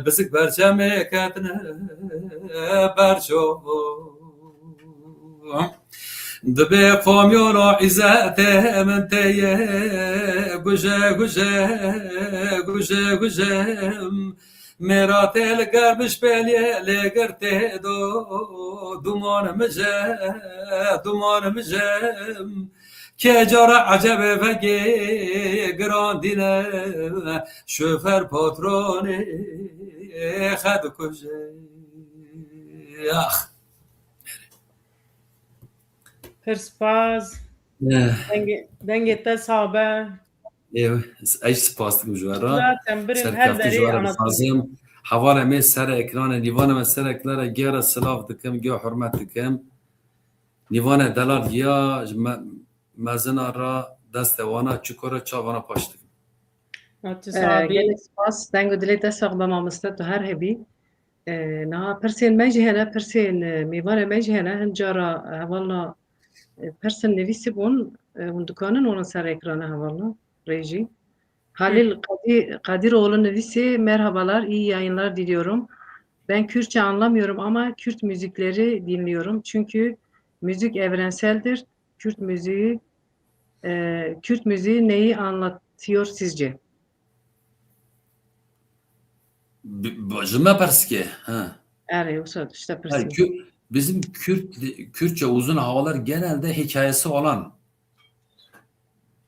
bizik berçemê ketine berço. Dibê qomyolo îzetê min tê ye, guje, guje, guje, guje. Mêra tê li germiş pêliyê lê girtê do, duman mije, duman mije. Kê cara ecebê vegê girandîne, şoför patronê xwe dikuje. Ax. Pir spas. Eh. Dengê, dengê te sabe. Ê, ez spas dikim ji we re. Zaten birim her Serkeftin ji derê we re anlatılıyor. Dixwazim. Hevalê me ser ekranê, nîvanê me ser ekranê, gera silav dikim, gera hurmet dikim. Nîvanê delal giya ji me, mezina re destê wana çikore çavana paş dikim. Hati Ee, sabi. Gelek spas. Deng û dilê te sax be mamoste, tu her hebî. Ee, niha pirsên me jî hene, pirsên, e, mêvanê me jî hene. Hin cara hevalna, e, pirsin nivîsî bûn, e, hûn dikanin wana ser ekrana hevalna rêjî. Halil Kadir, Kadiroğlu nivîsî, merhabalar, iyi yayınlar diliyorum. Ben Kürtçe anlamıyorum ama Kürt müzikleri dinliyorum. Çünkü müzik evrenseldir. Kürt müziği, e, Kürt müziği neyi anlatıyor sizce? Bi-, bi-, ji me pirs ke, ha. Erê, wisa işte Ha, pirsî. Kü-, bizim Kürt, Kürtçe uzun havalar genelde hikayesi olan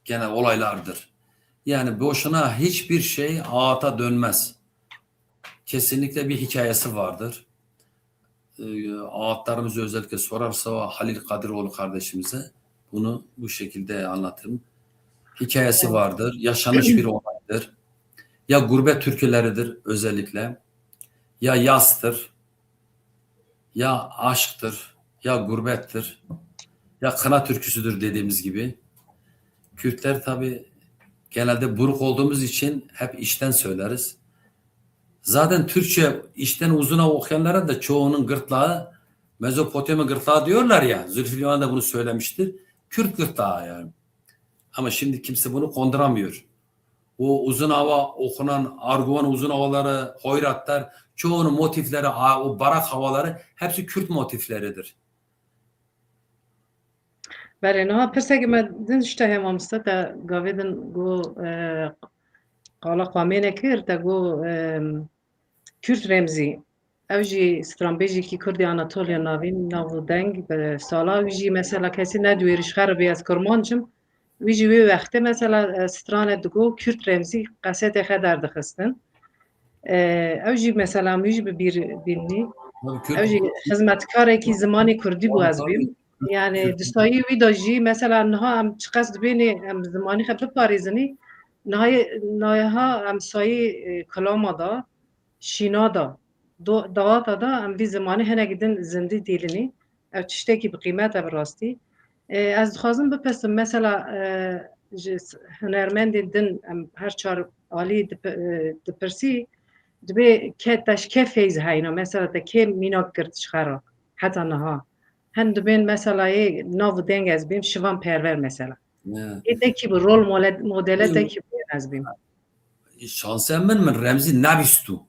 genel olaylardır. Yani boşuna hiçbir şey ağıta dönmez. Kesinlikle bir hikayesi vardır. E, ağıtlarımızı özellikle sorarsa Halil Kadiroğlu kardeşimize bunu bu şekilde anlatırım. Hikayesi Evet. vardır, yaşanmış bir olaydır. Ya gurbet türküleridir özellikle, ya yastır, ya aşktır, ya gurbettir, ya kına türküsüdür dediğimiz gibi. Kürtler tabii genelde buruk olduğumuz için hep içten söyleriz. Zaten Türkçe içten uzuna okuyanlara da çoğunun gırtlağı, Mezopotamya gırtlağı diyorlar ya, Zülfü Livan da bunu söylemiştir. Kürt gırtlağı yani. Ama şimdi kimse bunu konduramıyor. O uzun hava okunan, Arguvan uzun havaları, hoyratlar, çoğunun motifleri, a-, o barak havaları hepsi Kürt motifleridir. Belê, niha pirseke me din ji te heye mamoste, te gavê din got, e, qala xwe amê nekir, te got, e, Kürt Remzî. Ew jî stranbêjekî Kurdê Anatoliya Navîn, nav û deng, bi sala wî jî mesela kesî nediwêrî ji xwe re bê ez Kurmanc im. Wî jî wê wextê mesela, e, strane digot, Kürt Remzî qesetê xwe derdixistin. E, ew jî mesela wî jî bi bîr bînî. Tabii, Kürt Ew jî xizmetkarekî zimanê kurdî bû ez bîm. Yani Kürt di sayî wî de jî mesela niha em çiqas dibênê em zimanî xwe biparêzinî, niha, niha em sayî, e, kilama da, şîna da, do-, dawata da em vî zimanî hinek din zindî dîlinî. Ev tiştekî bi qîmet e bi rastî. E, ez dixwazim bipirsim, mesela, e, ji s-, hunermendên din em her çar alî dipi-, e, dipirsî, dibê ke te ji kê feyz heyna, mesela te kê mînak girt ji xwe re heta niha. Hin dibên mesela yê nav û deng ez bêm, Şivan Perwer mesela. Ne. Ê te kî bi rol mole-, modele te Ê, kî bû ez bêm. Şansê min, min Remzî nebîstû.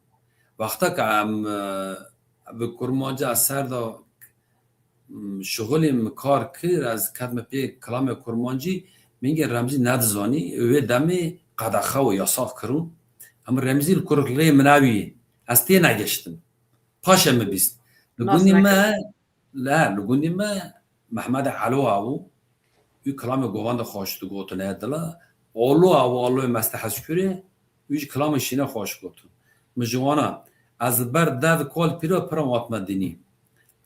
Wexta ke em, e, bi kurmanca ser de, m, şixulê min kar kir, ez ketime pê kilamê kurmancî, min gê Remzî nedizanî, wê demê qedexe û yasax kirû. Em Remzî li kur rê min ewî, ez tê negeştim. Paşê min bîst. Li gundî me, le, li gundî me Mehmedê Elo abû, wî kilamê govendê xweş digotin, e dila. Olo abû, Oloyê Mestê Hezkûrê, wî jî kilamê şîne xweş gotin. Min ji wana, ez li ber dev Kolpîra pira hatime dînî.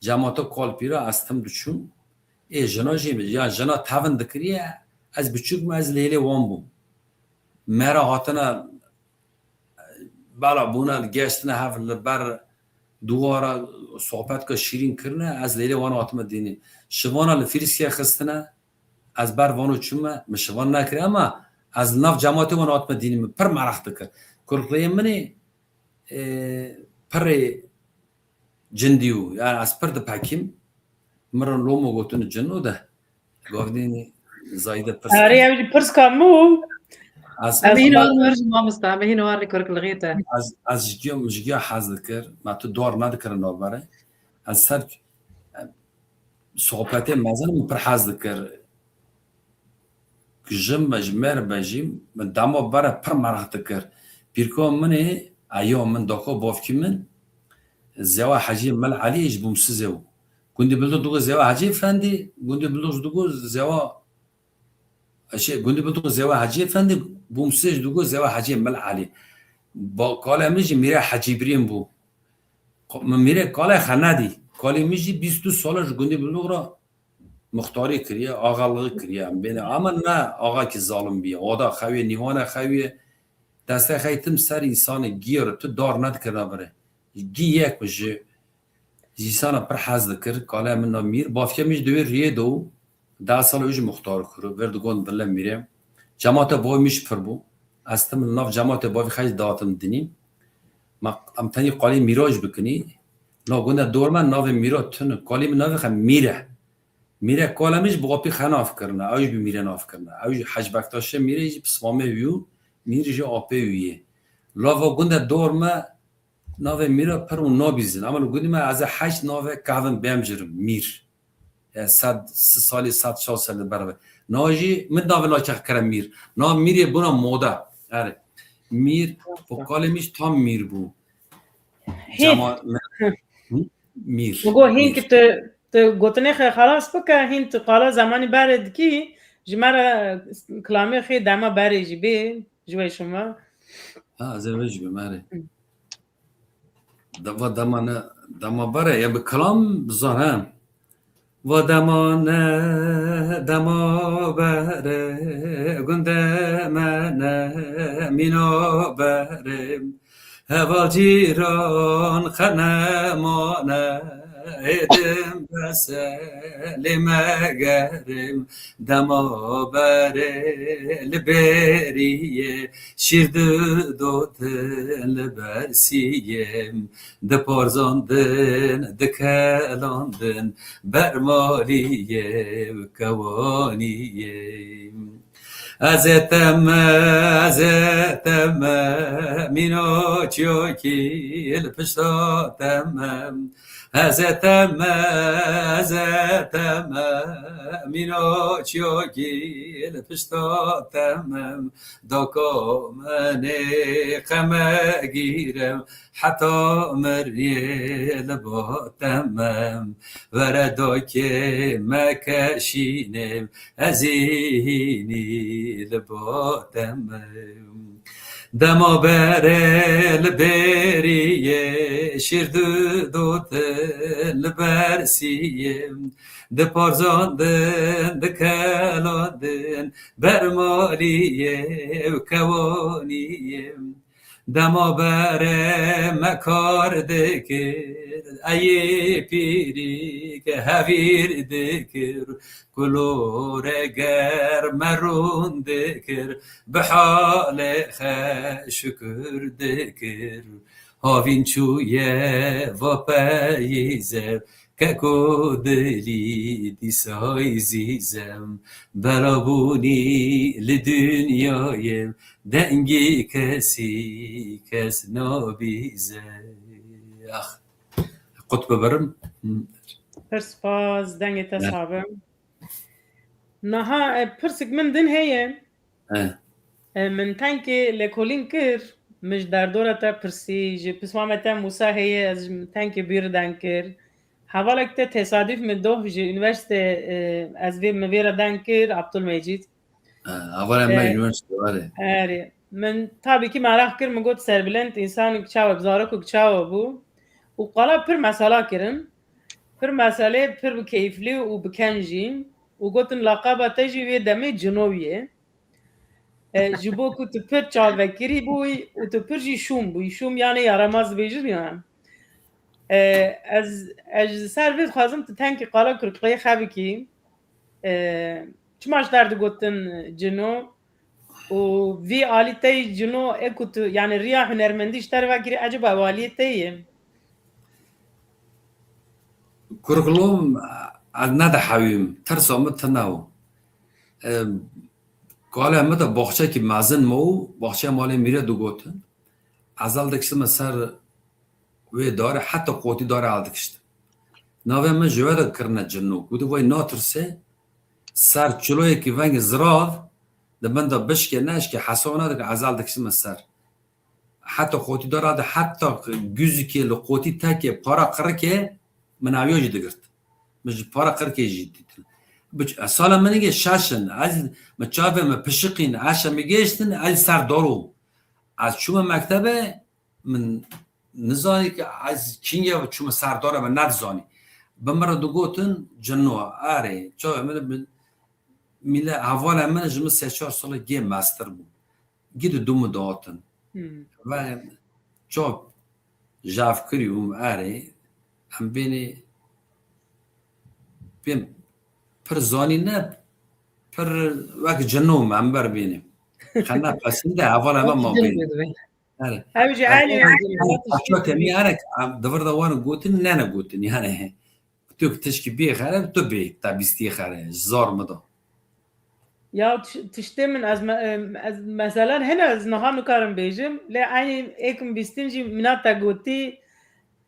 Cemata Kolpîra ez tim diçûm. Ê jina jî, ya jina tevin dikiriye, ez biçûk me, ez lêlê wan bûm. Me re hatine, bela bûne, geştine hev li ber dûwara sohbetka şîrîn kirine, ez lêlê wan hatime dînî. Şivana li fîrîskê xistine, ez ber vano çûme, min şivan nekir, ema ez li nav cematê wan hatime dînî, min pir meraq dikir. Kurkleyê min ê, e, pirê cindî û, yani ez pir dipekîm. Min re lomo gotin cin û de. Govdînî zayîde pirs. Arê, ew jî pirs ka min bû. Ez Em hîn war li wir jî mamosta, em hîn war li kurkilixê te. Ez, ez ji giya, ji giya hez dikir. Ma tu dor nedikirin navberê. Ez ser, e, sohbetê mezin min pir hez dikir. Ji me, ji me re be jî, min dema bere pir meraq dikir. Pîrko min ê, eyo min, dako bavkî min, Zewa Hecî Mel Elî ji Bûmsizê bû. Gundî Bildoz digo Zewa Hecî Efendî, Gundî Bildoz digo Zewa, şey, Gundî Bildoz Zewa Hecî Efendî, Bûmsizê jî digo Zewa Hecî Mel Elî. Ba, kalê min jî Mîre Hecî Birîn bû. Ko-, min Mîre kalê xwe nedî. Kalê min jî bîst û du sala ji Gundî Bildoz re muxtarî kiriye, axalığı kiriye. Em bêne, ama ne axakî zalim bîye. Oda xewiye, nîvane xewiye. Destê xey tim ser însanê gîr, tu dar nedikirina bire. Gî yek ji, ji însana pir hez dikir, kalê min na Mîr. Bavkê min jî di wê riyê de û deh sal û jî muxtar kir. Vir digon bile Mîrê. Cemata bavê min jî pir bû. Ez tim li nav cemata bavê xey datim dinî. Ma em tenî qalê Mîra jî bikinî. Na gunda dor me navê Mîra tune. Kalê min navê xe Mîr e. Mîre kalê min jî bi apê xe nav kirine, ew jî bi Mîre nav kirine. Ew jî Hec Bektaşê Mîrê jî pismamê wî û Mîr jî apê wî yê. Lava gundê dor me navê Mîra pir û nabîzin. Ama li gundê me ez ê heşt navê kevin bêm cirim. Mîr. Ya sed, si salî, sed çar salî li ber ve. Na jî min navê na kex kire Mîr. Na Mîrê bûna moda. Erê. Mîr, û kalê min jî tam Mîr bû. Hê. Cema-, me-, Hı? Mîr. Min got, hîn Mîr. Ki tu, tu gotinê xwe xelas bike, hîn tu qala zemanî berê dikî, ji me re kilamê xê dema berê jî bê, ji we şima. Ha, ez ê vê jî bim, erê. Hı. De-, va dema ne, dema berê, ya bi kilam bizan, he. Va dema ne, dema berê, gundê me ne, mîna berê. Heval cîran qe nemane, êdim bes e lê me germ. Dema berê li bêriyê, şîr didotin li ber siyê. Diparzandin, dikelandin, bermaliyê û kewaniyê. Ez ê teme, ez ê teme, mîna çiyokî li pişta teme. Ez ê teme, ez ê teme, mîna çiyokî li pişta teme. Daka menê qeme gîrem, heta miriyê li ba teme. Were dakê me keşînê, ez ê hînî li ba te me. Dema berê li bêriyê, şîr didotin li ber siyê. Diparzandin, dikelandin, bermaliyê û kewaniyê. Dema berê me kar dikir, eyê pîrî ke hevîr dikir, kulore ger me rûn dikir, bi halê xe şukir dikir. Havîn çûye va peyîze, keko dilî dîsa ezîzem, belabûnî li dinyayê, dengî kesî kes nabîze. Ax, qut bibirim. Pir spas, dengê te sax be. Niha, e, pirsik min din heye. He. E, min tenkê lêkolîn kir, min ji derdora te pirsî, ji pismamê te Mûsa heye, ez ji min tenkê bîr deng kir. Hevalek te tesadüf min doh ji üniversite, e, ez vê, min vê re deng kir, Abdülmecid. Ha, hevalek me E, üniversite var e. Erê. Min tabii ki meraq kir, min got Serbilend însan çawa, zarok çawa bû. Û qala pir mesela kirin. Pir meselê pir bi keyfli û bi ken jî. Û gotin laqaba te jî wê demê Cinoyê. E, ji bo ku tu pir çavekirî bûyî û tu pir jî şûm bûyî. Şûm yani yaramaz dibêjin ya. E, ez, ez ji ser vê dixwazim tu tenkî qala kurkuyê xebikî. E, çima ji te re digotin Cino? Û vî alî te yî Cino, e ku tu, yani riya hunermendî ji te re vekirî, ecaba ew aliyê te yê? Kurkulum, ez nedihewîm, tirsa min tune bû. E, Kalê min de baxçekî mezin me û baxçeya malê mîre digotin. Ez hel dikiştime ser wê darê, heta qotî darê hel dikiştim. Navê min ji we de kirine Cino. Gotin vay natirse, ser çiloyekî vengê zirav, di min de bişkê neşkê hesaba nadike, ez hel dikiştime ser. Heta qotî dara de, heta guzikê li qotî tekê para qirikê min aviya jî digirt. Min ji para qirikê jî dîtin. Bi ç-, sala min nigê şeş in. Ez, min çavê min pişiqîn, eşe min gêştin, ez ser daro. Ez çûme mektebe, min nizanî ki ez kînge çûme ser daro, min nedizanî. Bi min re digotin Cino, erê, çavê min, min, mîle hevalê min ji min sê çar sala gê mestir bû. Gî di dû min dihatin. Hmm. Ve çav jav kirî û erê, em bênê pêm pir zanî ne, pir wek Cino me, em ber bênê. Xena pesîn de heval eve ma bênê. Erê. Ew jî Erê, Elî, erê, Elî, erê, Elî, Elî, Elî, em di vir de wan gotin, ne ne gotin, yani. Tu tişkî bê xere, tu bê te bîstî xere, ji zor min do. Ya tiş-, tiştê min ez me-, em, ez mesela hene ez niha nikarim bêjim, lê eynî êk min bîstin jî mina te gotî,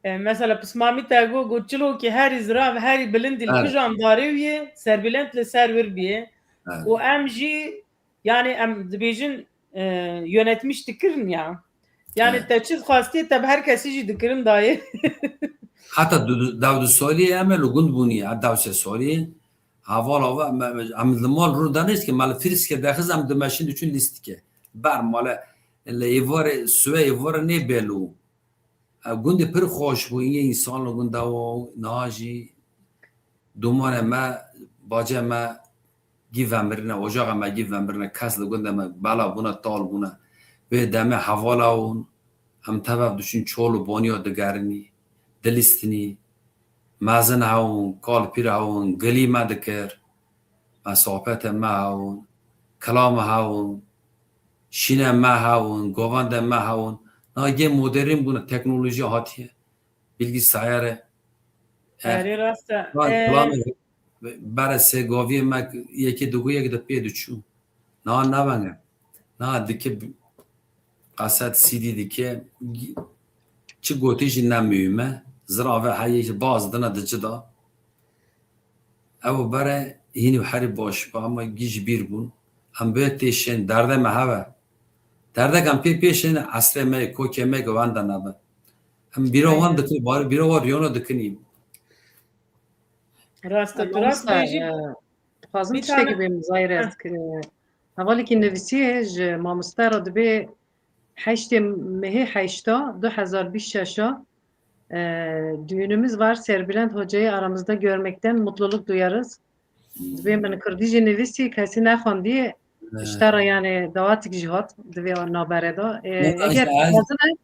e, mesela pismamî te got, got çilokî herî zirav, herî bilindî li Erê. Kujan darê wî yê, serbilend li ser wir bîye. Erê. Û em jî Yani em dibêjin, e, yönetmiş dikirin ya. Yani Evet. Te çi dixwastî te bi her kesî jî dikirin dayê. Heta du-, du-, dew du salî em ê li gund bûnî, ya dew sê salî. Hevala ve, me, me, em li mal rû danişt ki, me li fîrîske dexiz em dimeşin diçûn lîstike. Ber male, li êvarê, suwe êvarê nê belû. Ev gundê pir xweş bû, yê însan li gunda û niha jî domanê me, bacê me gî vemirine, ocaxa me gî vemirine, kes li gundê me bela bûne, tal bûne. Wê demê hevala hûn, em tev ev diçûn çol û baniya digerin, dilîstinî. Mezin hewin, kal pîr hewin, gilî me dikir. Me sohbetê me hewin, kilamê hewin, şînê me hewin, govendê me hewin. Niha gê modern bûne, teknolojî hatiye. Bilgisayarê. Erê rast e. Kilamê, e, bere sê gaviyê me yekê digo, yek di pê diçû. Niha ne venge. Niha dike bi-, kaset, C D dike. Çi gotî jî ne muhîm e. Zirave heye jî baz dine di cida. Ew bere hînî herî baş bû, ama gî ji bîr bûn. Em bê têşên, derdê me heve. Derdek em pê pêşên esrê me, kokê me ki wenda nebe. Em bîra wan Aynen. Dikin, bar-, bîra wan riyona dikinî. Rast e, tu rast Mamosta, bêjî. E, dixwazim Bir tiştekî tane bêm zayre Heh. ez, e, hevalekî nivîsiye ji mamoste re dibê heştê mehê heşta du hezar bîst şeş a, e, düğünümüz var, Serbülent Hoca'yı aramızda görmekten mutluluk duyarız. Dibê min kurdî jî nivîsî, kesî nexwendî, ji te re yani dawatik jî hat, divê nabere de. E, Ne eger ez, ez dixwazin e,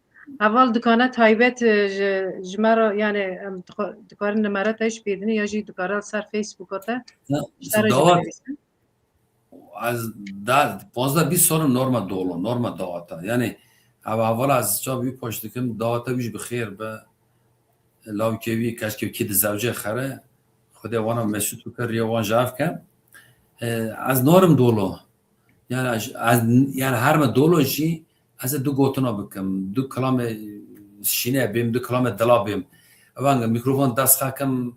heval dikane taybet, e, ji, ji me re, yani, em dixwa-, dikarin nimere te jî pêdinî ya jî dikare li ser Facebooka te, Ya, ji te re jî dawat, binivîsin. Ez da, panzdeh bîst sal norma dolo, norma dawata. Yani, ev hevala ez çav wî paş dikim, dawata wî jî bi xêr be. Lawkê wî, keşkê kî dizewce xere, Xwedê wana mesûd bike, riya wan ji hev ke. E, ez narim dolo. Yani, ez, ez, yani, her me dolo jî, ez ê du gotina bikim, du kilamê şîne bêm, du kilamê dila bêm. Evan mikrofon dest xekim,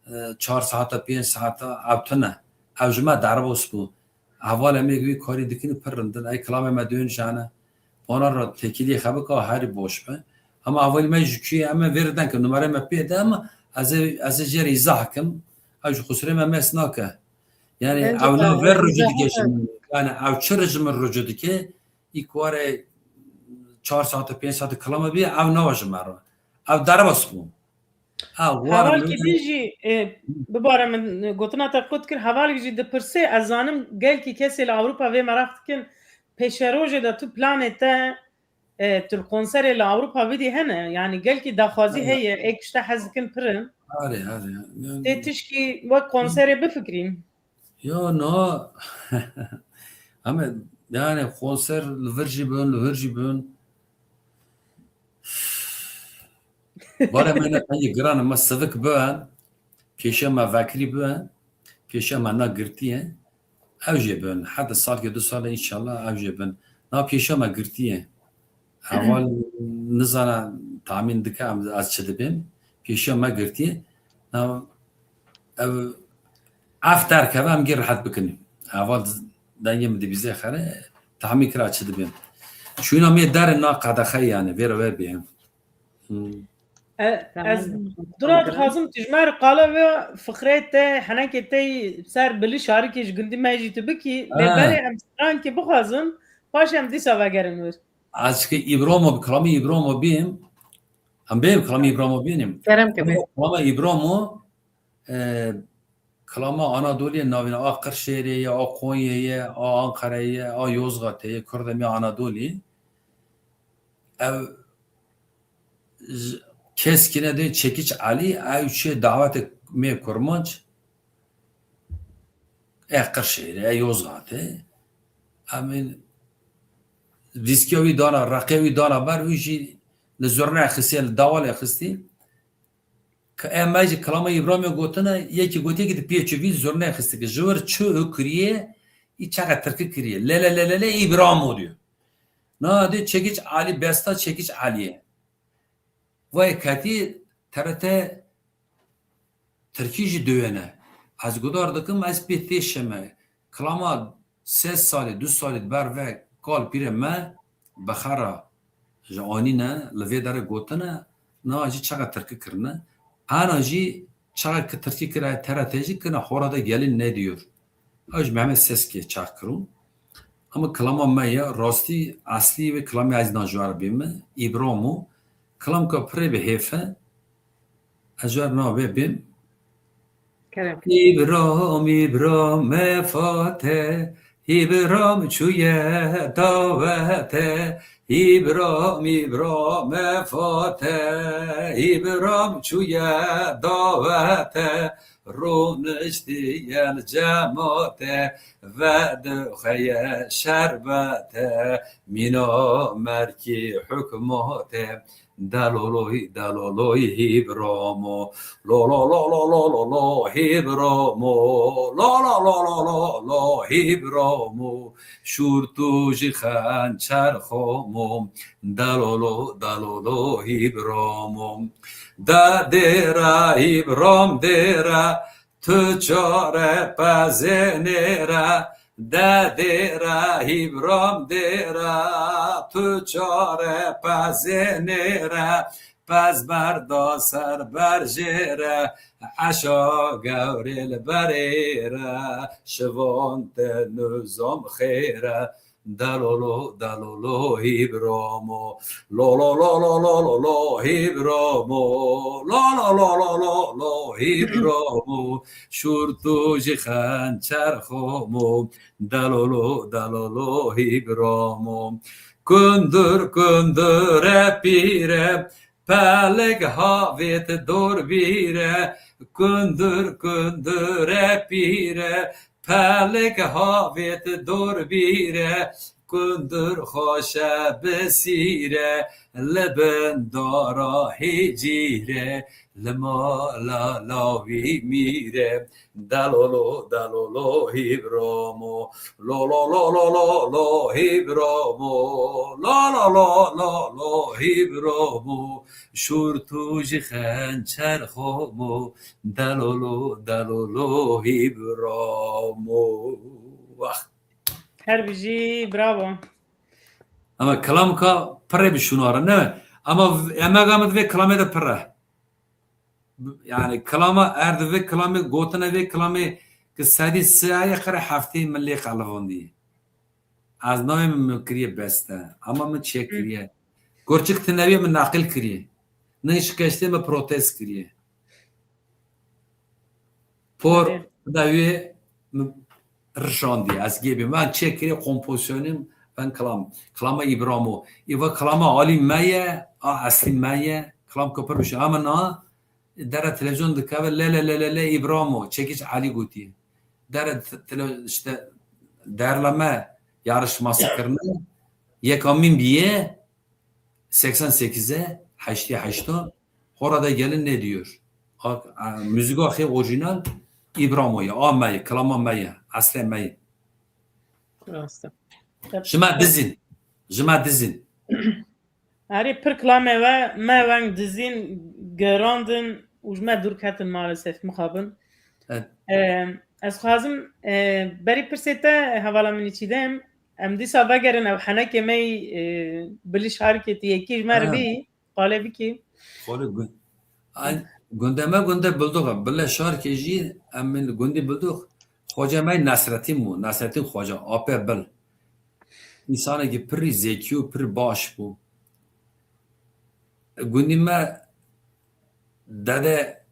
e, çar saeta, pênc saeta, ev tune. Ev ji me derbas bû. Hevalê me wî karî dikin û pir rind in. Ey kilamê me duyên jane. Wana re têkiliyê xebika herî baş be. Ama hevalê me ji kuyê em e, vê re den ke numere me pê de, ama Ez ê, ez ê jê re îzah kim. Ew ji Xusrê me mest nake. Yani, bence ew na ver rucu dike ji min. Yani, ew çi rucu min rucu dike? Î ku were çar saet, pênc saet kilama bî, ew nawa ji me re. Ew derbas bû. Ha, war Hevalkî min din jî, e, bibare min gotina te qut kir. Hevalkî jî dipirse, ez zanim gelkî kesê li Ewropa vê meraq dikin. Pêşerojê de tu planê te, e, tu li konserê li Ewropa bidî hene? Yani gelkî daxwazî heye, ê kişte hez dikin pir in. Are, are. Yani tê tişkî wek konserê bifikirîn? Ya na. Ama yani konser li vir jî bin, li vir jî bin. Bare me ne qeyî giran, me sivik bin, pêşe me vekirî bin, pêşe me na girtiye. Ew jê bin. Heta salkê du sal inşallah ew jê bin. Na pêşe me girtiye. Heval nizana tahmîn dike em, ez çi dibêm. Pêşe me girtiye. Na ev, ev derkeve em gê rehet bikin. Heval dengê min dibîze xere, tahmîn kira çi dibêm. Şûna me dere na qedexe yani, vêre we bê. Hmm. E, ez dura dixwazim tu ji me re qala vê fikreyê te, henekê te yî ser Bilî Şarikê ji gundî me jî tu bikî, lê berê em strankê bixwazin, paşê em dîsa vegerin wir. Ez ki Îbromo, bi kilamî Îbromo bîm, em bê bi kilamî Îbromo bînim. Kerem ke bê. Kilama Îbromo, e, kilama Anadoliyê navîne, a Qirşêrê ye, a Konyê ye, a Anqereyê ye, a Yozgatê ye, kurdemê Anadolî. Ev ji keskine de Çekiç Elî, ew çê dawetê me Kurmanc, e Qirşêrê, e Yozgatê. Em ê dîskiya wî dana, reqê wî dana ber, wî jî li zurneyê xistiye, li dawalê xistî. Ke em me jî kilama Îbramê gotine, yekî gotiye ki di pê çi vî zurneyê xistî ki ji wir çi û kiriye, î çaxe tirki kiriye. Lele lele le Îbramo diyor. Na de Çekiç Ali, besta Çekiç Aliye. Vay ketî T R T Tirkî jî duyene. Ez gudar dikim, ez pê têşeme. Kilama sê salî, du salî di ber ve kal pîrê me bexera ji anîne, li vê derê gotine, na jî çaxa tirkî kirine. Ana jî çaxa ki tirkî kira, T R T jî kina hora de gelin ne diyor. Ew ji Mehmet Seskê çax kiro. Ama kilama me ye, rastî, eslî wê kilamê ez na ji we re bême. Îbram û kilamka pirê bi hêf e. Ez ji we re na vê bêm. Kerem. Îbram, Îbram, me fate, Îbram çûye dawete. Îbram, Îbram, me fate, Îbram çûye dawete. Rûniştiye li cemate, vedixweye şerbete, mîna merkî hukmate. Deloloy, deloloy Hîbromo, lo lo lo lo lo lo lo Hîbromo, lo lo lo lo lo lo Hîbromo, şûr tu jî xençer xomo, delolo, delolo Hîbromo. De dêra Îbram dêra, tu çare pezê nêra, de dêra Îbram dêra, tu çare pezê nêra, pez berda ser ber jêre, eşa gewrê li berê re, şivon te nizam xêre. Delolo, delolo Hîbromo. Lo lo lo lo lo lo lo Hîbromo. Lo lo lo lo lo lo Hîbromo. Şûr tu jî xençer xomo. Delolo, delolo Hîbromo. Kundur, kundure pîre. Pelik havêt dor bîre, kundur kundure pîre, pelik havêt dor bîre, kundur xweşe bi sîre, li bin dara hêcîre, li mala lawî mîre. Delolo, delolo Hîbromo. Lo lo lo lo lo lo Hîbromo. Lo lo lo lo lo Hîbromo. Şûr tu jî xençer xomo. Delolo, delolo Hîbromo. Wah. Her bijî, bravo. Ama kelamka pire bi şûnare, ne? Ama emega min vê kelamê de pire. Yani kilama erdivê kilamê, gotina vê kilamê ki sedî sê heye qire heftê min lê qelivandî. Ez nayê min, min kiriye beste. Ama min çê kiriye. Gurçik tinewê min naqil kiriye. Nin şikeştê min protez kiriye. Por Erê. Dawiyê min rişandiye. Ez gê bê. Ben çê kiriye kompozisyonim, ben kilam. Kilama Îbramo. Îva kilama alî me ye, a eslî me ye. Kilam ku pir bişe. Ama na, dere televizyon dikeve, le, le, le, le, le, Îbramo. Çekiç Alî gotiye. Dere te-, tele-, işte, derleme yarışması kirine. Yekamîn biye, seksen sekize, heştê heşta, hora da gelin ne diyor? A, a, müzik axê orijinal Îbramo ye, a me ye, kilama me ye, eslê me ye. Rast e. Ji me dizin, ji me dizin. Erê, pir kilamê we me weng dizîn, gerandin û ji me dûr ketin maalesef, mixabin. Evet. Em, ez xwazim, e, berî pirsê te hevala min î çîdem, em dîsa vegerin ew henekê me yî, e, Bilî Şarkê tu yekî ji me re bî, qalê bikî. Xwalê gun-, ay, gundê me gundê Bildox e. Bilê Şarkê jî em min gundî Bildox. Xoca me Nasretîn bû. Nasretîn Xoca, apê Bil. Însanekî pirî zekî û pir baş bû. Gundî me dede,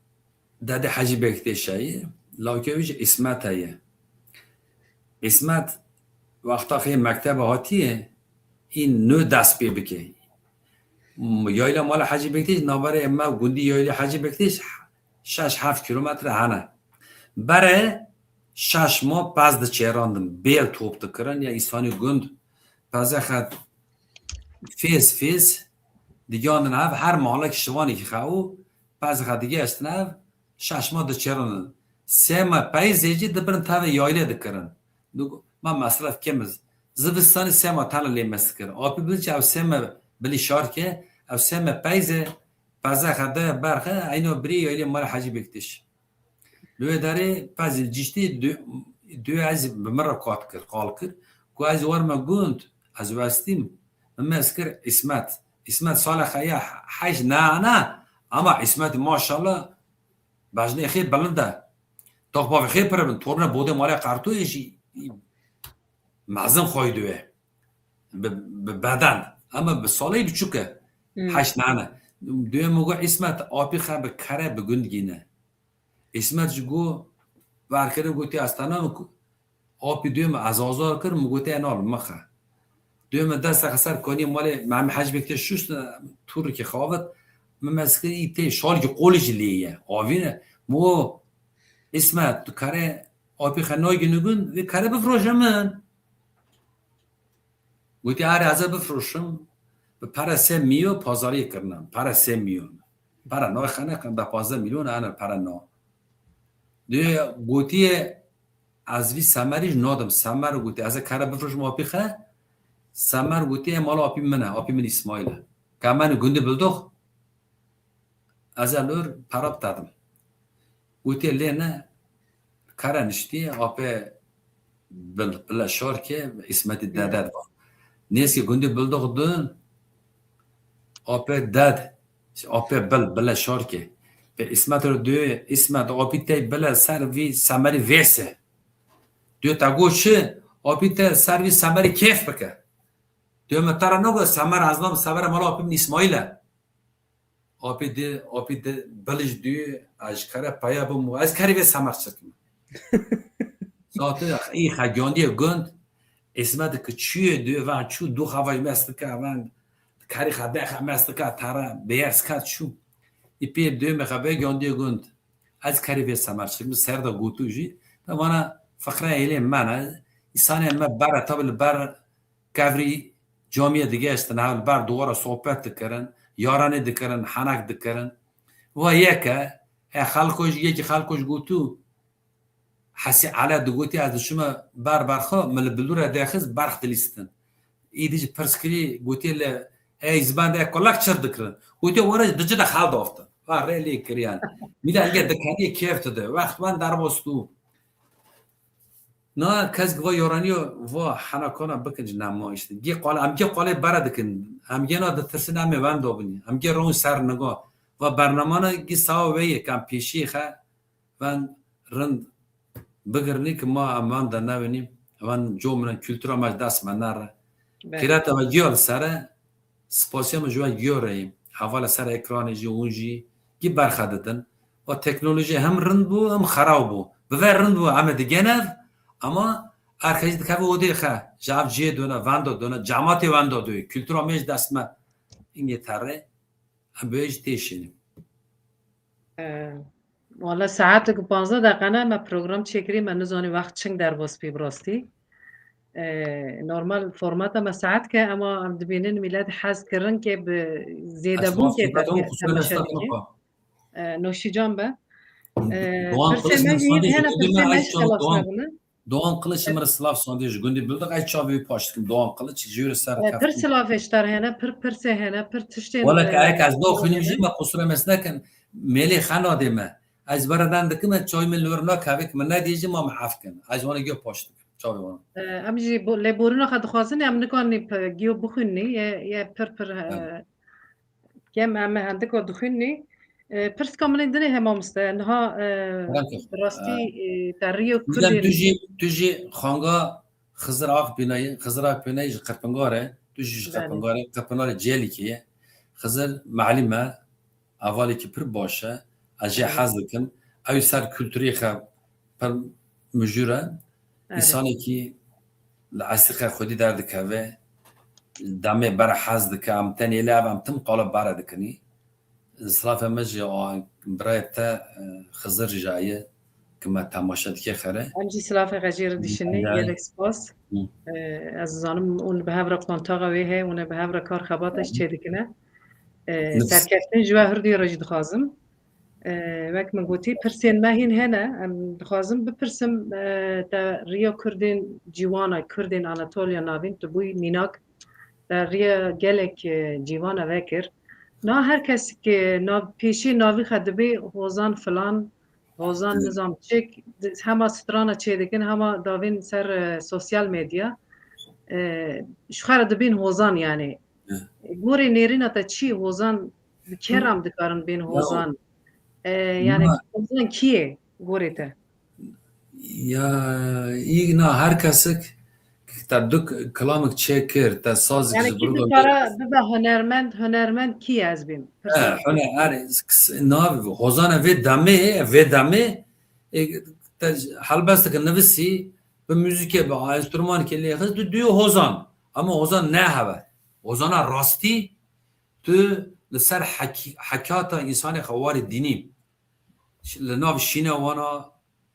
dede Hecî Bekteşe ye, lawkê wî jî Îsmet heye. Îsmet wexta xê mektebe hatiye, î nû dest pê bike. M-, yayla mala Hecî Bekteş, navberê me gundî yayla Hecî Bekteş şeş heft kîlometre hene. Berê şeş ma pez diçêrandin, bêl top dikirin, ya îsanî gund peze xet fêz fêz digandin hev, her malek şivanekî xew û peze xet digeştin hev, şeş ma diçêrandin. Sê ma peyzê jî dibirin tevê yaylê dikirin. Du-, ma mesref kêm iz. Zivistanî sê ma tane lê mez dikir. Apî Bil jî ew sê ma Bilî Şarkê, ew sê ma peyzê peze xet de berxe, eyno birê yaylê mala Hecî Bekteş. Li wê derê pezî ciştî du-, duê ez bi min re kat kir, qal kir. Ku ez werme gund, ez westîm, min mez kir Îsmet. Îsmet sala xeya heş nane, ama Îsmet maşallah bejnê xê bilind e. Toxbavê xê pir bin, torne bodê malê Qertoyê jî mezin xwey duê. Bi, bi beden, ama bi salê biçûk e. Hmm. Heş nane. Duê min got, Îsmet, apî xe bi kere bi gund gîne. Îsmet ji got, verkirin gotî, ez tane min ku-, apî duyê min ez azar kir, min gotê, ena li min xe. Duyê min dest xe ser kaniyê malê Memî Hecî Bekteş şuşt, tûrikê xavit, min mez kir, î tê şalkî qolî jî lê ye. Avîne. Min got, Îsmet, tu kare apî xe nagînî gund, vê kare bifroşe min. Gotî, erê, ez ê bifroşim, bi pere sê mîyo pazariyê kirine, pere sê mîyon. Pere nayê xeneqin, da pazdeh mîlyon, ene pere na. Dê gotiye, ez vî Semerî jî nadim. Semer gotî, ez ê kere bifroşim apî xe. Semer gotiye, mala apî min e, apî min Îsmaîl e. Ke min gundî Bildox, ez ê li wir pere bitedim. Gotiye, lê ne, kere niştî, apê Bil-, Bile Şarkê, Îsmetî Dede diba. Nêzîkî gundî Bildox dun, apê Ded, apê Bil, Bile Şarkê. Pê Îsmet re duyê, Îsmet, apî tey bile ser vî Semerî vêse. Duyê te got çi? Apî te ser vî Semerî kêf bike. Duyê me te re nagot, Semer ez nam Semer e, mala apî min Îsmaîl e. Apî di, apî di, bilij dû, ez ji kere peya bim û ez kerî vê Semer çirkim. Zaten î xegandiye gund, Îsmet ki çûye dû, van çû du xevaj mez dike, van kerî xebe xe mez dike, tara beyers kat çû. Î pê dû me xebe gandiye gund. Ez kerî vê Semer çirkim, ser de gotu jî. Te vana fiqre êlê me ne, îsanê me bere, tabi li ber kevrî camiyê digeştin, hev li ber dûwara sohbet dikirin, yaranê dikirin, henek dikirin. Wa yek e, e, xelko jî, yekî xelko jî gotû, Hesî Ele digotî, ez diçime ber berxa, min li bilû re dexist, berx dilîstin. Îdî jî pirs kirî, gotiye li, ey ziban de kolak çir dikirin. Gotiye, were di cide xel daftin. Va rê lê kiriyan. Mîla hingê dikeniyê kêf dide. Wext wan derbas dû. Na kes va yoraniyo va hena kona bikin ji nema işte. Gê qale, em gê qale bere dikin. Em gê na ditirsin em ê wenda bin. Em gê ron ser niga. Va bernamana gî sawa wê yê, kam pêşiyê xe, van rind bigirinî ki ma em van de newinî, van co min, kultura me ji dest me nere. Belê. Qîreta me giya li sere, spasiya min ji we giya re yî. Heval li ser ekranê jî, hûn jî gî berxe didin. Va teknolojî hem rind bû, hem xerab bû. Bi ve rind bû, em ê digene, ama her kes jî dikeve odê xe. Ji ev cihê done, venda done, cematê wenda doyê. Kultura me ji dest me. Îngê terê. Em bi wê jî têşînin. Ee, Wala saetek û panzdeh deqe ne me program çêkirî, me nizanî wext çing derbas bî bi rastî. Ee, normal formata me saet ke, ema em dibînin millet hez kirin ke bi zêdebûn ke temaşe dike. Ee, noşîcan be. Ee, Doğan pirsê Kılıç me jî hene, pirsê me hiç xelas nebûne. Doğan Kılıç, min re silav sandê ji gundê Bildiq, ez çavê wî paş dikim. Doğan Kılıç, ji wî re ser keftin. Pir silavê ji te re hene, pir pirsê hene, pir tiştên. Wele ke, e, eke ez naxwînim jî, me qusûra me nekin, mêlê xenadê me. Ez beredan dikim, ez çavê min li wir nakeve, ke min nedî jî, ma min ef kin. Ez wana giya paş dikim, çavê wana. E, em jî bo-, lêborîna xwe dixwazin, em nikanî pe-, giyo bixwînî, ye, ye pir pir, e, Belê. Kem em hindika dixwînî. E, pirska min ê dinê he mamoste. Niha, e, Kerem ke. Rastî, e, te riyo Kurdên. Tu jî, tu jî xanga Xizir Akpînayî, Xizir Akpînayî ji Qirpingar e. Tu jî ji Belê. Qirpingar e. Qirpinarê Cêlîkê ye. Xizir melim e. Hevalekî pir baş e. Ez jê hez dikim. Ew ser kulturê xe pir mijûr e. Evet. Însanekî li eslî xe xwedî derdikeve, demê bere hez dike, em tenê lê ev em tim qala bere dikinî. Silafa me ji a-, birayê te, e, Xizir jî ye, ki me temaşe dike xere. Em jî silafa xwe jê re dişinî, gelek spas. Hı. E, ez zanim hûn bi hev re kontaxa wê heye, hûn ê bi hev re kar xebata jî çêdikine. E, serkeftin ji we hirdî re jî dixwazim. E, wek min gotî, pirsên me hîn hene. Em dixwazim bipirsim, e, te riya Kurdên ciwana, Kurdên Anatoliya Navîn, tu bûyî mînak, te riya gelek, e, cîwana vekir. Na her kes ke nav-, pêşî navî xwe dibê Hozan filan, Hozan nizam çik, hema strana çêdikin, hema davên ser, e, sosyal medya. E, ji xwe re dibîn Hozan, yanî. Gorê nêrîna te çi, Hozan bi kê re em dikarin bên Hozan? E, yanî Hozan kî ye gorê te? Ya, î na her kesek te du k-, kilamik çêkir, te sazek ji bir dikare bibe hunermend, hunermend kî ye ez bêm? He, huner, her, s-, s-, nav, Hozan e vê demê, vê demê, e, te helbesteke nivisî, bi muzîkê, bi enstrûmanekê lê xist, tu duyê Hozan. Ama Hozan ne heve. Hozana rastî, tu li ser hekî-, hekata însanê xewarê dînî. Ş-, li nav şîne wana,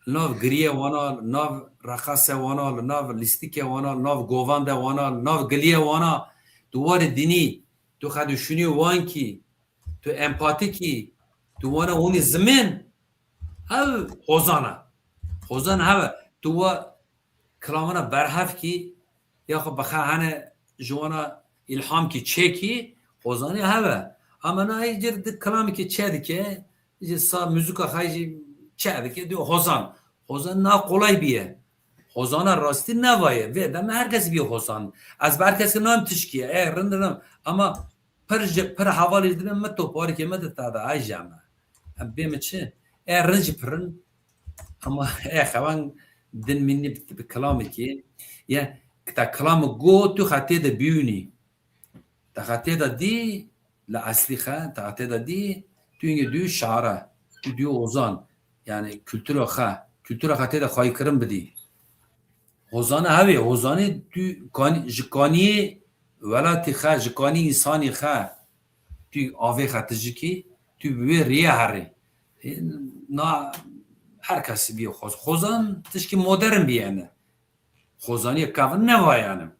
li nav giriyê wana, li nav reqasê wana, li nav lîstikê wana, li nav govandê wana, li nav giliyê wana, tu warê dînî, tu xedûşûnî wan kî, tu empatikî, tu wana hûnî zimên, ev Hozan e. Hozan hev e. Tu wa kilamana berhev kî, ya xwe bi xe hene ji wana îlham kî çêkî, Hozanê hev e. Ama na hê cir di kilamekî çê dike, ji sa muzika xwe jî çê dike, diyo Hozan. Hozan na qolay biye. Hozana rastî neva ye. Vê demê her kes biye Hozan. Ez bi her kes nayêm tişkî ye. Ê, rind e, ama pir ji, pir hevalî dibin, min toparikê min di te de, ay jame. Em bê min çi? Ê, rind jî pir in. Ama ê, xewan din mînî bi, bi kilamekê. Ye, te kilamê got, tu xetê de bîûnî. Te xetê de dî, li eslî xe, te xetê de dî, tu yê dû şara, tu dû Hozan. Yani kultura xe, kultura xetê de xwayîkirin bidî. Hozana hevê, Hozanê tu kan-, ji kaniyê welatê xe, ji kanî însanê xe, tu avê xe tijikî, tu bi wê rêye herê. E, na her kesî bî Xoz-, Xozan tişkî modern bîyene. Xozaniyê kevin nevayanim.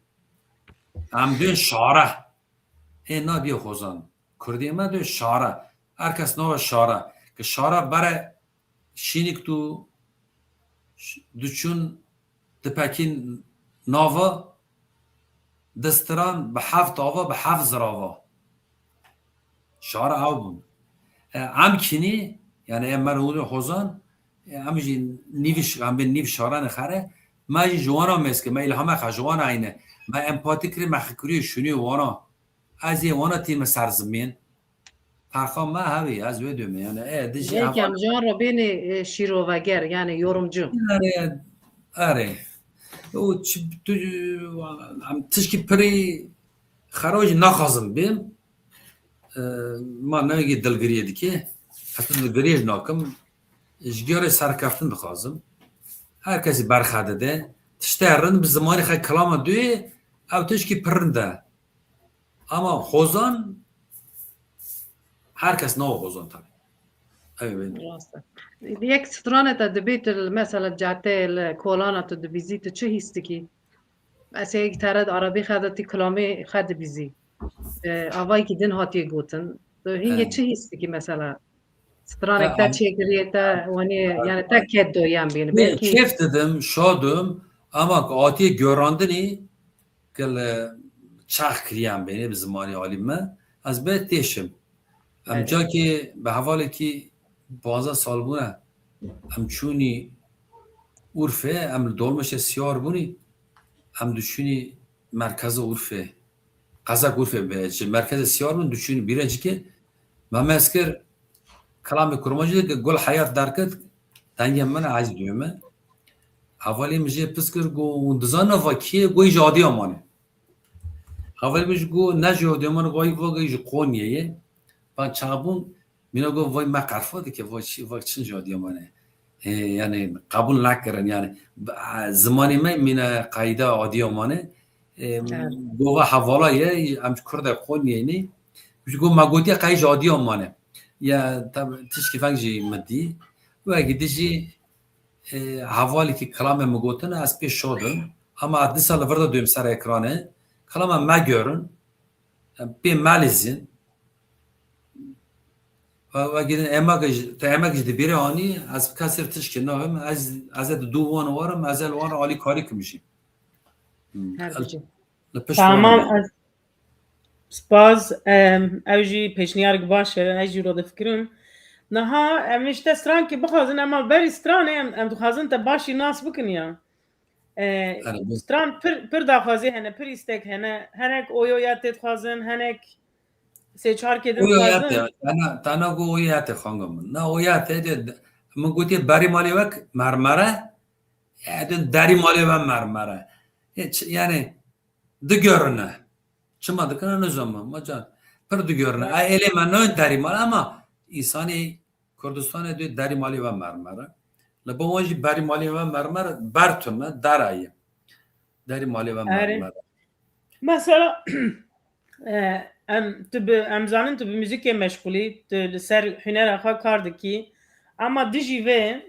Em duyên şare. Ê na bîye Xozan. Kurdê me duyên şare. Her kes nava şare. Ki şare bere şînik tu ş-, diçûn dipekîn nava distiran bi heft ava, bi heft zirava. Şare ew bûn. E, em kînî, yani em merhûnê Hozan, e, em jî nîvî ş-, em bên nîv şaranê xere, me jî ji wana mêz kir, me îlhame xe ji wana eyne. Me empatî kirê, me xikirî şûnî wana. Ez ê wana tîme serzimên. perxa me hevî, ez wê dûme. Yani, e, dijî Belkî em ji wan re bênê, e, şîroveger, yani yorumcu. Erê, erê. O çi, tu, em tişkî pirî xero jî naxwazim bêm. E, ma ne wekî dilgiriyê dike. Ez tu dilgiriyê jî nakim. Ji gere serkeftin dixwazim. Her kesî berxe dide. Tiştê rind bi zimanê xwe kilama duyê, ew tişkî pir rind e. Ama hozan, her kes nawe hozan tabii. Ew ê bêne. Rast e. Yek stranê te dibî tu li, mesela cadeyê li kolana tu dibîzî, tu çi hîs dikî? Ez ê yek tere di erebî xwe de tî kilamê xwe dibîzî. E, avayekî din hatiye gotin. Tu hingê He. çi hîs dikî mesela? Stranek He, te am- çêkiriye, te wanî, yani te ket doyan bîn. Nê, Belkî kêf didim, şadim, ama ku hatiye görandinî, gel, e, çax kiriyan bênê bi zimanê alî me, ez bê têşim. Em Evet. cakê bi hevalekî panzdeh sal bûne, em çûnî Urfê, em li dolmeşê siyar bûnî, em diçûnî merkeza Urfê. Qezak Urfê be, ji merkezê siyar bûn, diçûnî bîre cikê. Me mez kir, kelamê kurmancî de gul heyat derket, dengê min ez duyê me. Hevalê min jê pirs kir, got, hûn dizanî va kê ye? Got, ji Adiyamanê. Hevalê min jî got, ne ji Adiyamanê, got, va ji Konyayê ye. Van çax bûn, mîna got, vay me qerfa dike, va çi, va çin ji Adiyamanê. E, yani qebûl nekirin, yani, b-, zimanê me mîna qayda Adiyamanê. E, Evet. Got, va hevala ye, em ji Kurda Konyayê ne. Ji got, me gotiye qey ji Adiyamanê. Ya, tab-, tişkî veng jî min dî. Wekî dijî, e, hevalekî kilame min gotine, ez pê şadim. Ama ez dîsa li vir de duyim ser ekranê. Kilama me görin. Em pê me lîzin. Ve, ve gidin emek ji, te emek ji dibîrê anî, ez bi kesir tişkî naxim, ez, ez ê di dû wan warim, ez ê li wan alîkarî kim jî. Hmm. Her El-, bijî. li pişt Tamam, wan ez spas, em, ew jî pêşniyarek baş e, ez jî wilo difikirim. Niha em işte strankî bixwazin, ema berî stranê em, em dixwazin te başî nas bikin ya. E, Erê, bu- Stran pir, pir daxwazî hene, pir îstek hene. Henek oyo ya tê dixwazin, henek sê çarkê din Oyo ya dixwazin. te, tana, tana go oyo ya te xanga min. Na oyo ya te de, min gotiye berî malê wek mermere, e, din derî malê we mermere. Hiç, yani, digörüne. Çima dikine nizam ma, ma can. Pir digörüne. A elê me nayên derî malê ama îsanê Kurdistanê dê derî malê we mermere. Li bo wan jî berî malê we mermer ber tune, dera ye. Derî malê we Erê. Mermer. Mesela, e, em, tu bi, em zanin tu bi muzîkê meşgulî, tu li ser hunera xwe kar dikî. Ama dijî vê,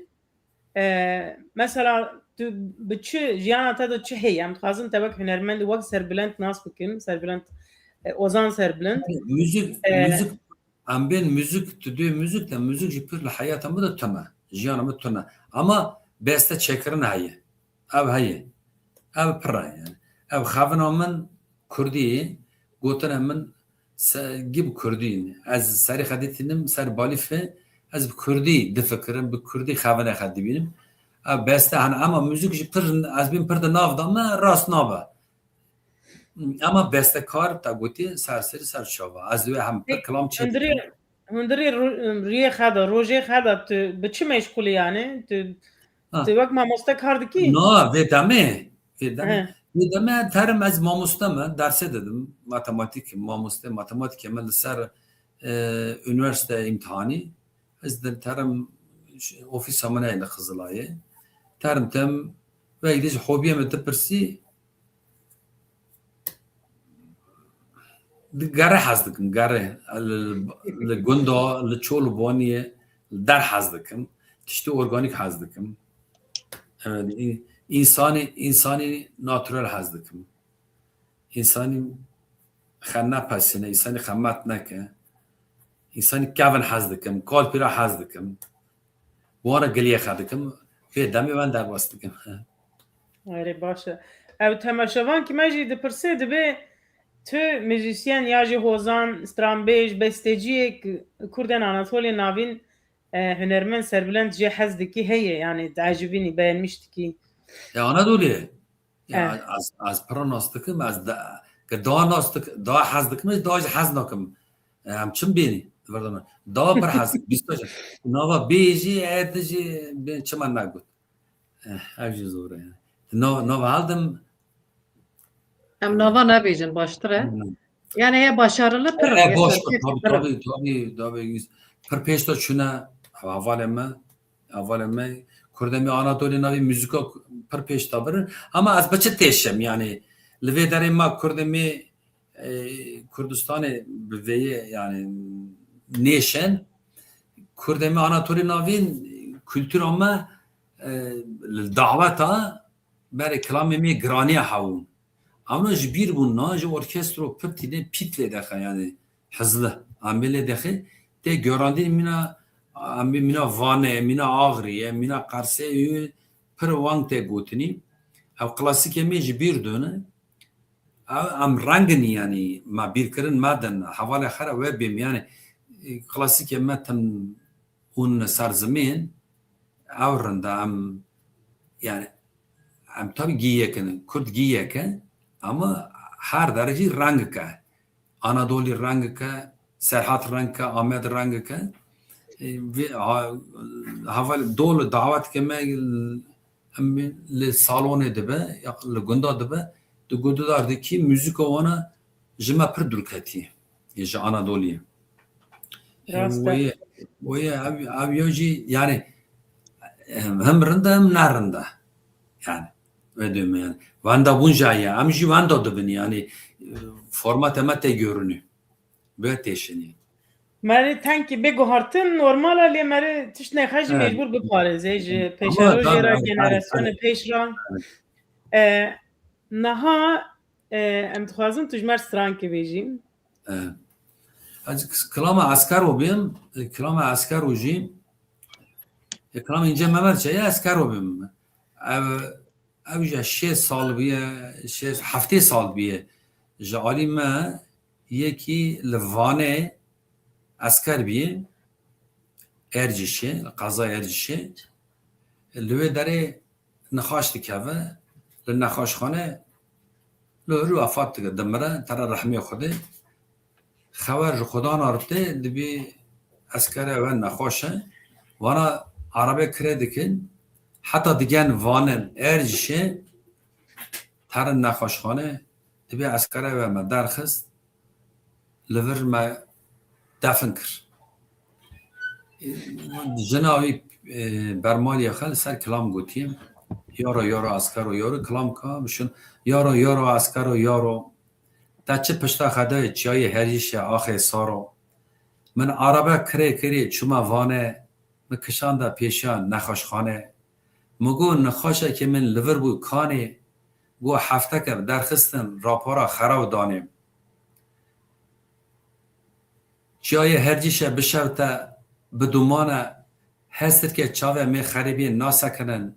e, mesela tu bi çi, jiyana te de çi heye? Em dixwazin te wek hunermend, wek Serbilend nas bikin, Serbilend, e, Ozan Serbilend. Müzik, E, müzik, em bên müzik, tu dê müzik de, müzik jî pir li heyata min de tune. Jiyana min tune. Ama beste çêkirin heye. Ev heye. Ev pir e yani. Ev xevina min kurdî ye. Gotina min se-, gî bi kurdî ye. Ez serê xwe dîtinim ser balîfê. Ez bi kurdî difikirim, bi kurdî xevine xwe dibînim. Ev beste hani ama müzik jî pir, ez bîn pir di nav da me rast nabe. Ama bestekar te gotî ser serî ser çava. Ez wê hem pir kilam çê Hundirê, hundirê ro-, riyê xwe de, rojê xwe de tu bi çi meşgulî yani? Tu, Ha. Tu wek mamoste kar dikî? Na, vê demê. Vê demê. He. Vê demê terim ez mamoste me, dersê dedim. Matematîk, mamoste, matematîkê me li ser, e, üniversite îmtihanî. Ez de terim ş-, ofîsa min heye li Xizilayê. Terim tem, wek dî ji hobiyê me dipirsî, di gere hez dikim, gere. Li, li gunda, li çol û baniyê, li der hez dikim. Tiştê organîk hez dikim. Evet, î-, însanî, însanî natural hez dikim. Însanî xwe nepesîne, însanî xemet neke. Însanî kevin hez dikim, kalpîra hez dikim. Wana giliyê xwe dikim, vê demê wan derbas dikim. Erê, baş e. Ew temaşevankî me jî dipirsê, dibê tu muzîsyen ya jî hozan, stranbêj, besteciyê Kurdên Anatoliyê Navîn, e, hunermend Serbilend jê hez dikî heye, yani diecibînî, beğenmiş dikî? Ya Anadoliyê. Ya Evet. ez, ez pira nas dikim, ez da, ke daha nas dik-, daha hez dikim, daha jî hez nakim. Em çim bênî. Verdana. Dawa pir hez, bîsta jî. Nava bê jî, erdî jî, bê çima negot. Eh, ev jî zor e yani. Nav-, nava heldim. Em nava nebêjin, baştir e. Hı. Yani heye başarılı pir e, e, baş, tabii, pir e. Tabii, tabii, tabii. Pir pêş de çûne, hevalê me, hevalê me, Kurdê me Anatolî navî muzîka pir pêş de birin. Ama ez bi çi têşim yani, li vê derê me Kurdê me, e, Kurdistanê bi vê yê yani nêşin. Kurdê me Anatolî navîn kultura me, e, li daweta berê kilamê me giraniya hewûn. Amno ji bîr bûn na, ji orkestro pir tîne pît lê dexe yani hizli. Amê lê dexe tê görandîn mîna, amê mîna Vanê, mîna Axriyê, mîna Qersê û pir wang tê gotinî. Ev klasîkê me ji bîr done. Ev em rengin yani, me bîr kirin, me din, hevalê xera we bêm yani, klasîkê me tim hûn ser zimên, ew rinda em, yani, em tabii gî yek in, Kurd gî yek e, ama her derê jî rengik e. Anadolî rengik e, Serhat rengik e, Amed rengik e. E, vê, ha, heval dol dawetkê me em li salonê dibe, ya li gunda dibe, di gundar dikî, muzîka wana ji me pir dûr ketî, ji Anadoliyê. Rast e. Wê, wê ev, ev ya jî, yani, hem rind e, hem ne rind e. Yani, wê diyome, yani. Wenda bûn jî heye, em jî wenda dibin, yani, formatê me tê görünî. Bi têşinî. Merê tenkî bê guhartin normal e, lê merê tişt nexwe jî mecbûr biparêze, ji pêşerojê re, generasyonê pêş re. E, niha, e, em dixwazin tu ji me re strankê bêjî. E, ez kilama Eskero bêm, e, kilama Eskero jî, e, kilama Înce Memed çeye Eskero bêm. Ev, ew jî şêst sal bûye, şêst, heftê sal bûye. Ji alî me yekî li Vanê esker bîye, Ercişê, li qezaya Ercişê. Li wê derê nexaş dikeve, li nexaşxane li hûrî wefat dike, dimire, tere rehmê Xwedê. Xewer ji Xudan artê, dibî eskere we nexweş e. Wana arabê kirê dikin, heta digen Vanê, Ercişê, terin nexweşxane, dibê eskere we me derxist, li vir me defin kir. Jina wî, e, bermaliya xwe li ser kilam gotiye. Yaro, yaro, eskero, yaro, kilam ka bişin. Yaro, yaro, eskero, yaro. Te çi pişta xedayê çiyayê Herîşe axê Saro. Min arabe kirê kirê çûme Vanê, min kişanda pêşiya nexweşxanê. Min got nexweşekê min li vir bû kanê, got hefteke bi derxistin rapora xeraw danê. Çiyayê Hercîşe bişewte bi duman e, hestirke çavê mê xerîbiyê nasekinin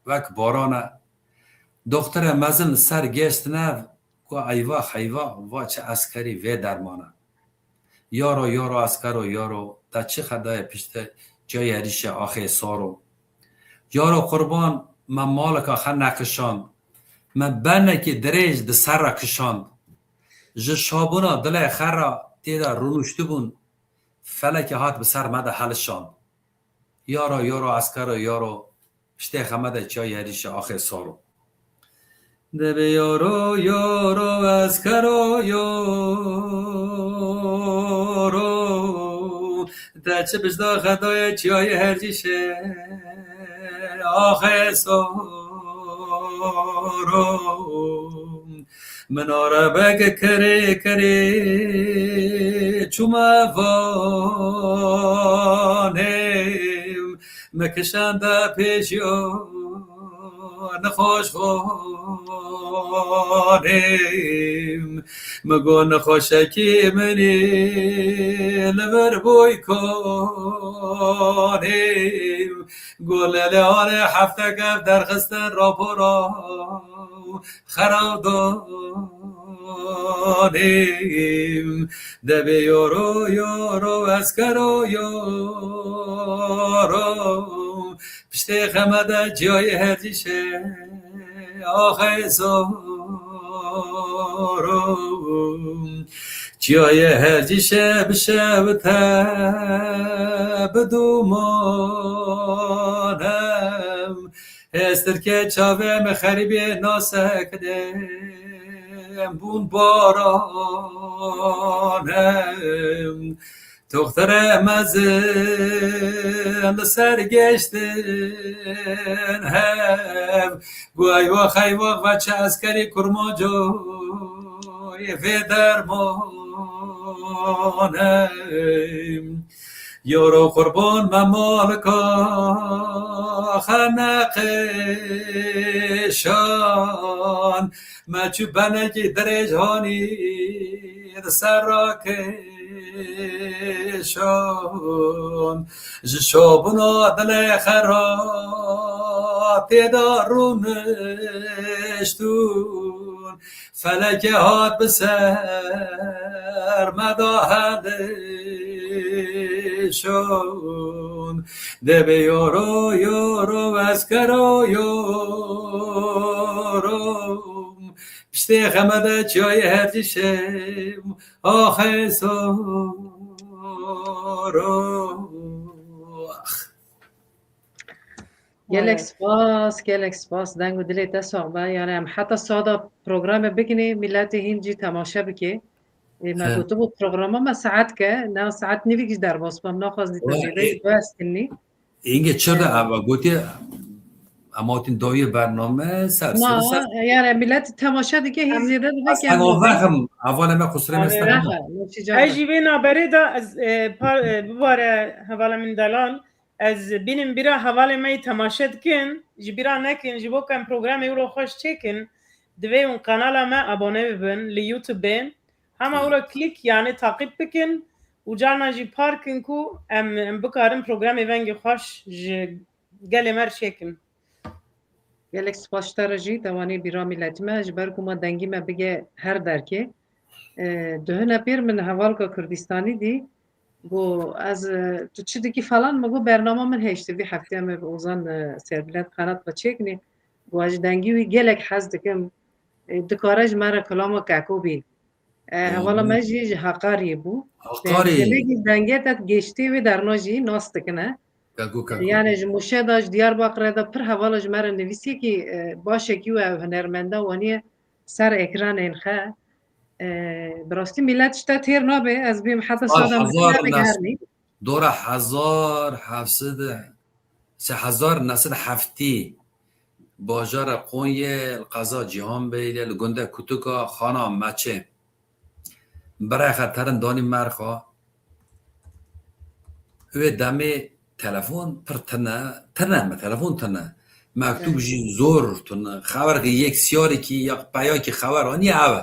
wek baran e. Doxtere mezin ser gêşt nev, got eyvah eyvah, va çi eskerî vê derman e. Yaro, yaro, eskero, yaro, te çi xedayê piştê çiyayê Herîşe axê Saro. Yaro qurban, me maleka xwe neqişand. Me benekî dirêj di ser re kişand. Ji şabûna dilê xwe re tê de rûniştibûn. Felekê hat bi ser me de helişand. Yaro, yaro, eskero, yaro, piştê xwe me de çiyayê Herîşe axê Saro. Dibê yaro, yaro, eskero, yaro. Te çi pişta xedayê çiyayê Hercîşe axê Saro. Min arebek kirê kirê çûme Vanê. Me kişande pêşiya nexweşxanê. Me got nexweşekî min ê li vir bûy kanê. Got lele anê hefteke derxistin rapora xeraw danê. Debê yoro, yoro, eskero, yoro. Piştê xeme de ciyayê Hercîşe axê Saro. Çiyayê her cî şev şev te bidumanem. Hêstirkê çavê min xerîbê nasekinem bûn baranem. Toxtere mezin li ser geştin hev. Got eywax eywax ve çi eskerî kurmacoyê vê dermanem. Yaro qurban me malika xeneqêşan. Me çû benekî dirêj hanî di ser rakêşan. Ji şabûna dilê xera têda rûniştûn. Felekê hat bi ser me da helişon. Dê bê yoro, yoro, eskero, yoro. Piştê xeme de çiyayê her cî şev, axê soro. Gelek spas, gelek spas. Deng û dilê te sax be. Yani em heta sada programê bikinê, milletê hîn jî temaşe bike. Ê, me gotibû programa me saet ke, ne saet nîvîk jî derbas bim, naxwazî te zêde jî guestinî. Îngê çi de eva gotiye, em hatin dawiyê bername ser ser ser. Yani millet temaşe dike, hîn zêde dibe ki. Ez ava vexim, hevalê me qusirê me ser. Ez jî vê naberê de ez, e, par, e, bibare hevalê min delal. Ez bînim bîra hevalê me yî temaşe dikin, ji bîra nekin, ji bo ku em programê wilo xweş çêkin, divê hûn kanala me abone bibin li YouTube. Hema wilo klîk, yani taqîb bikin û carna jî par kin ku em, em bikarin programê vengê xweş ji gelê me re çêkin. Gelek spas ji te re jî, te wanê bîra miletî me, ji ber ku ma dengî me bige her derkê. E, duhine pêr min hevalka Kurdistanî dî, got, ez, e, tu çi dikî falan, min got, bernama min hêştî vî heftê em ê bi Ozan, e, Serbîlet Qenat ve çêkinê. Got, ez ji dengî wî gelek hez dikim. E, dikare ji me re kilama Keko bî. E, hevala me jî ji Heqariyê bû. Heqarî. Gelekî dengê te gêştê wê derna jî nas dikine. Keko, keko. Yani ji Mûşê de, ji Diyarbakirê de pir hevala ji me re nivîsî ki, e, başekî we ew hunermenda waniye ser ekranên xe. E, bi rastî milet ji te têr nabe, ez bêm heta sada min hernî. Dora hezar heft sed, se hezar neh sed heftî, bajara Qonyê, li qeza Cîhanbeylê, li gundê Kutuka, xana Meçê. Birayê xwe terin danî merxa. Wê demê telefon pir tune, tune me, telefon tune. Mektûb jî zor tune. Xeber yek siyarîkî ya peyakî xeber aniye ev e.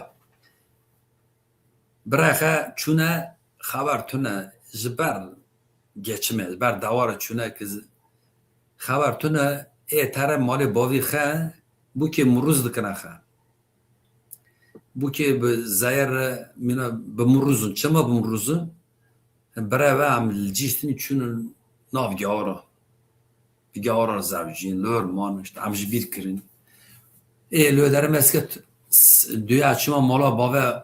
Birayê xwe çûne xeber tune ji ber geçimê, ji ber dewara çûne ki xeber tune ê tere malê bavî xe bûkê mirûz dikine xe. Bûkê bi zeyr re mîna bi mirûzin. Çima bi mirûzin? Birayê ve em li cîstinî çûn nav gawara. Gawara zevcîn, li wir man, işte, em ji bîr kirin. Ê, li wir derê me sket, s-, duya çima mala bave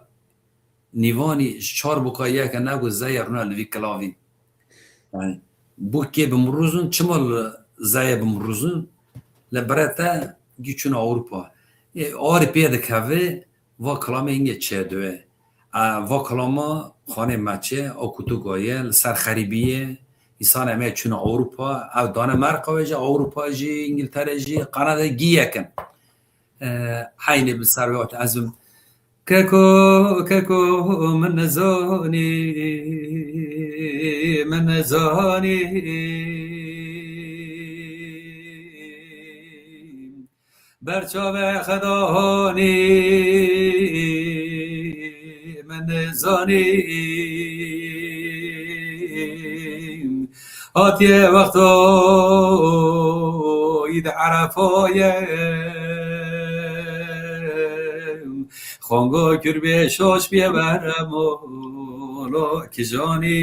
nîvanî ji çar boka yeke negot zeyê rûne li vî kilavî. Yani, bûkê bi mirûzin, çima li zeyê bi mirûzin? Li bire te gî çûn Ewropa. Ê, arî pê dikeve, va kilamê hingê çêdibe. E, va kilama xanê Meçê, o kutuka ye, li ser xerîbî ye. Însan em ê çûne Ewropa, ew dane Merqa wê jî, Ewropa jî, Îngiltere jî, Kanada gî yekin. E, heynê bi ser wê ot ez bim. Keko, keko, min nizanî, min nizanî. Ber çavê Xweda hanî min zanî. Hatiye wexta îd Erefa ye. Xongo kurbê şaş bîye beremolo kijanî.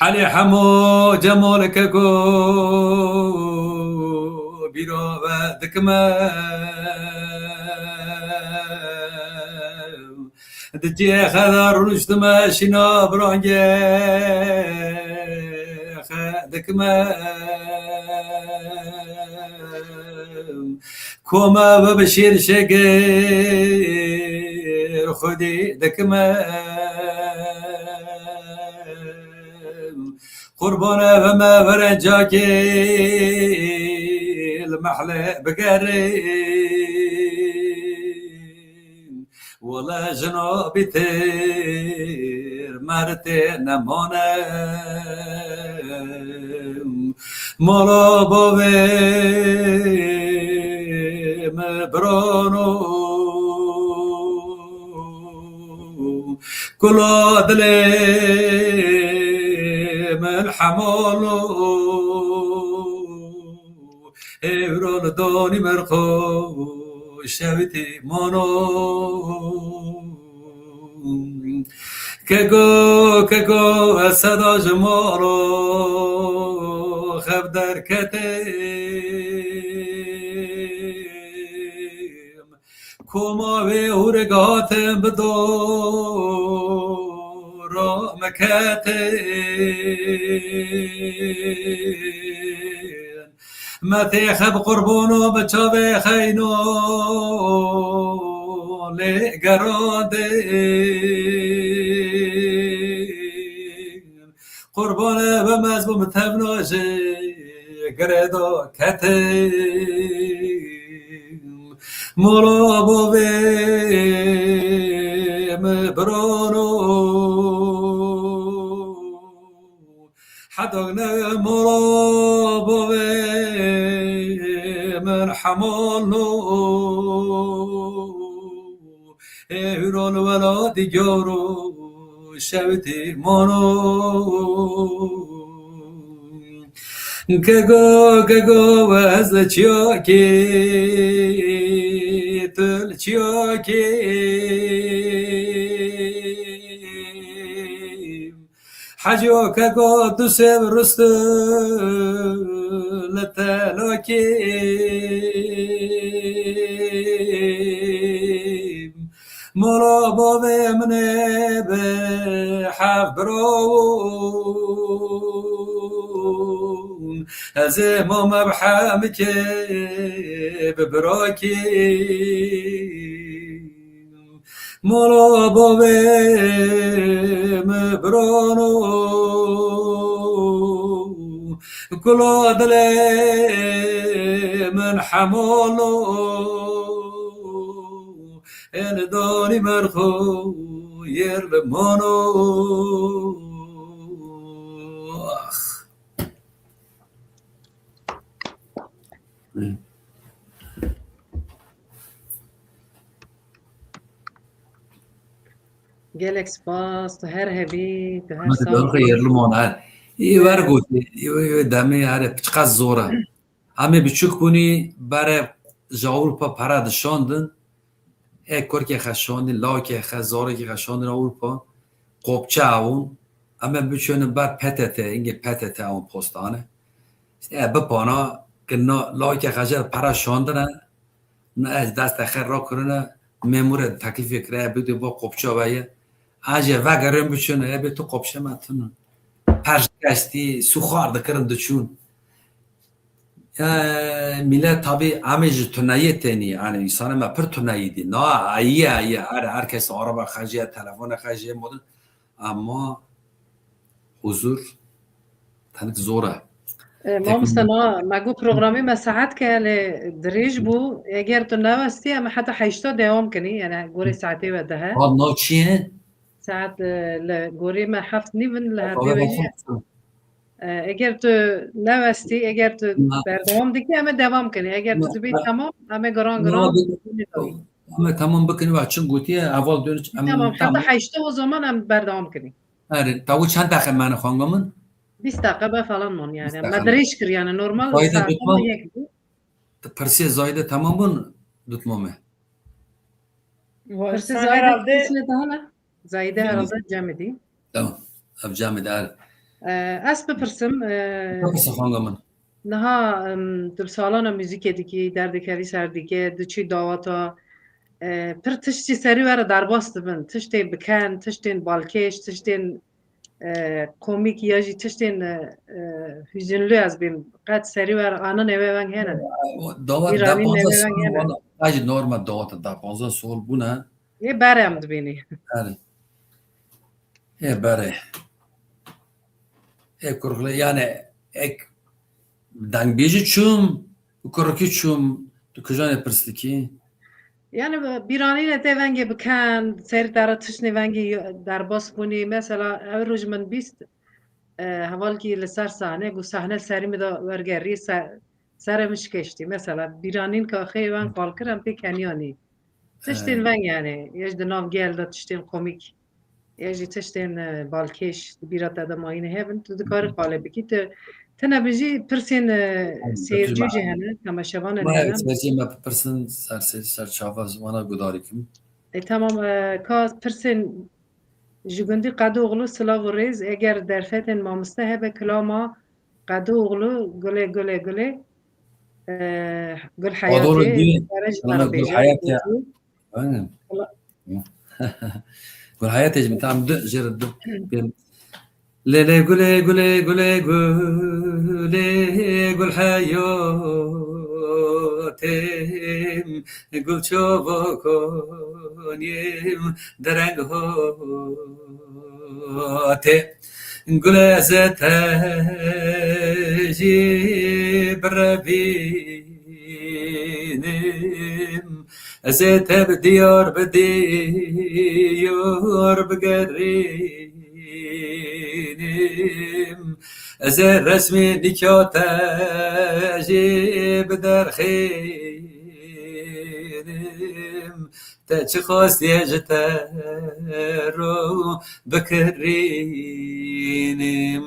Elî Hemo Cemal Keko bîra we dikime. Di cihê xwe de rûniştime şîna birangê xwe dikime. Koma ve bi şêr şekir xwedî dikime. Qurbane ve me verencakê li mehle bigerin. Wele jina bîtir mertê nemane. Mala bavê me birano. Kula dilê min hemalo. Ewro li donî min xwe şewitî mano. Keko, keko, ez seda ji maro xev derketim. Koma wê hûrik hatin bi dora me ketin. Me têxe bi qurbano bi çavê xeyno lê gerandin. Qurbane bim ez bûm tevna ji girê da ketim. Mala bavê me birano. Heta ne mala bavê min hemalo. Ê hûro li welatî garo şewitî mano. Kego, kego, ez li çiyakê, tu li çiyakê. Hecî o keko tu sêv ristî li telakî. Mala bavê min ê bi heft bira bûn. Ez ê mame bi hemikê bi birakî. Mala bavê me birano, kula dilê min hemalo, ê li donî min xwe yêr li mano. Ax. Gelek spas, tu her hebî, tu her sax. Hadi ben xeyirli mon, her. Î wer gotî, î, î, demê her piçqas zor e. Em ê biçûk bûnî, berê ji Ewropa pere dişandin. Ê kurkê xwe şandî, lawkê xwe, zarekî xwe şandin Ewropa. Qopçe ewn. Em ê biçûnin ber P T T, hingê P T T ewn postane. Îşte, e, bipana, ki na lawkê xwe jê re pere şandine. Na ez destê xwe rakirine, memûrê teklîfê kire, bidê bo qopçe ve ye. An jê vegerin biçûn, e, bê tu qopçe me tune. Perş kestî, sûxar dikirin diçûn. Ya, mîlet tabî em ê ji tuneyê tênî, yanî însanê me pir tuneyî dî. Na, heye, heye, her, her kes araba xwe jê, telefona xwe jê modin. Ama huzur tenik zor e. E, mamoste, na, me got programê me saet ke, lê dirêj bû. Eger tu newestî, em heta heşta dewam kinî, yani gorê saetê we deh e. Tab na çi ye? Saet, e, li gorê me heft nîv in, li herdê we ye. E, eger tu newestî, eger tu berdewam dikî, em ê dewam kinî. Eger tu dibî temam, em ê giran giran. Em ê temam bikin, va çi gotiye, heval dönüş, em tamam, heta heşta o zaman em berdewam kinî. Erê, tawu çend deqe mane xanga min? Bîst deqe be falan mon yani. Bîst deqe. Me dirêj kir yani, normal saetan yek bû. Pirsê Zayde tamam bûn, dutma me. Pirsê Zayde herhalde pirsê daha ne? Zayde herhalde cemidî. Tamam. Ev cemidar. Ee, ez bipirsim, ee, bipirse xanga min. Niha, em, tu bi salana muzîkê dikî, derdikevî ser dîkê, diçî dawata, e, pir tiştî serî we re derbas dibin. Tiştên biken, tiştên balkêş, tiştên, e, komîk ya jî tiştên, e, e, hüzünlü ez bêm. Qet serî we re anine wê veng hene. Dawa Îranî da neve panzdeh veng sol hene. Wana, qajî normal dawa da panzdeh sol bûne. Ê berê em dibînî. Erê. Ê berê. Ê kurxle, yani ek dengbêjî çûm, kurikî çûm, tu kijanê pirstikî? Yani bîranîne tê vengê biken, serî te re tiştê vengê derbas bûnî. Mesela ew roj min bîst, e, hevalkî li ser sahne, got sahne serî min de wergerî, se-, serê min şikeştî. Mesela bîranîn ka xê wen qal kir, em pê keniyanî. Tiştên veng yani, ya jî di nav gel de tiştên komîk, ya jî tiştên, e, balkêş di bîra te de mayîne hebin, tu dikarî qale bikî. Tu, tu nebijî pirsên, e, seyircî jî hene, temaşevanên hene. Seyircî me bipirsin, ser seyir, ser çava wana gudarî kim. E, tamam, e, ka pirsên ji gundî Qedoğlu silav û rêz, eger derfetên mamoste hebe kilama Qedoğlu, gulê, gulê, gulê, e, Gul Heyatê, Qedoğlu dî, dikare ji me re bêje. Aynen. Gulhayatê ji min tam du jê re du pêm. Lê lê gulê gulê gulê gulê gul heyatê, gul çava konê dereng hatê. Gulê ez ê te jî birevînim, ez ê te bi diyar bi diyar bigerînim, ez ê resmî nîka te jî biderxînim. Te çi xwestiye ji te re bikirînim.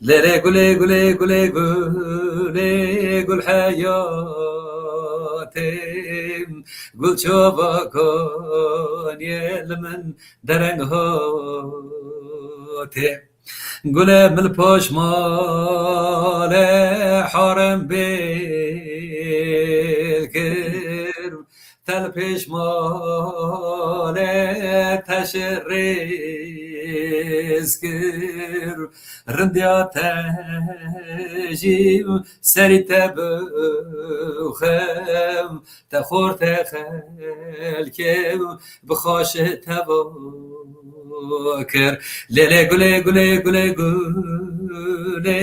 Lê lê gulê gulê gulê gulê gul heyatê, gul çava konê li min dereng hatê. Gulê min li paş malê harem bêl kir, te li pêş malê teşrêz kir. Rindiya te jî serî te bixem, te xortê xelkê bi xweş teva kir. Lê lê gulê gulê gulê gulê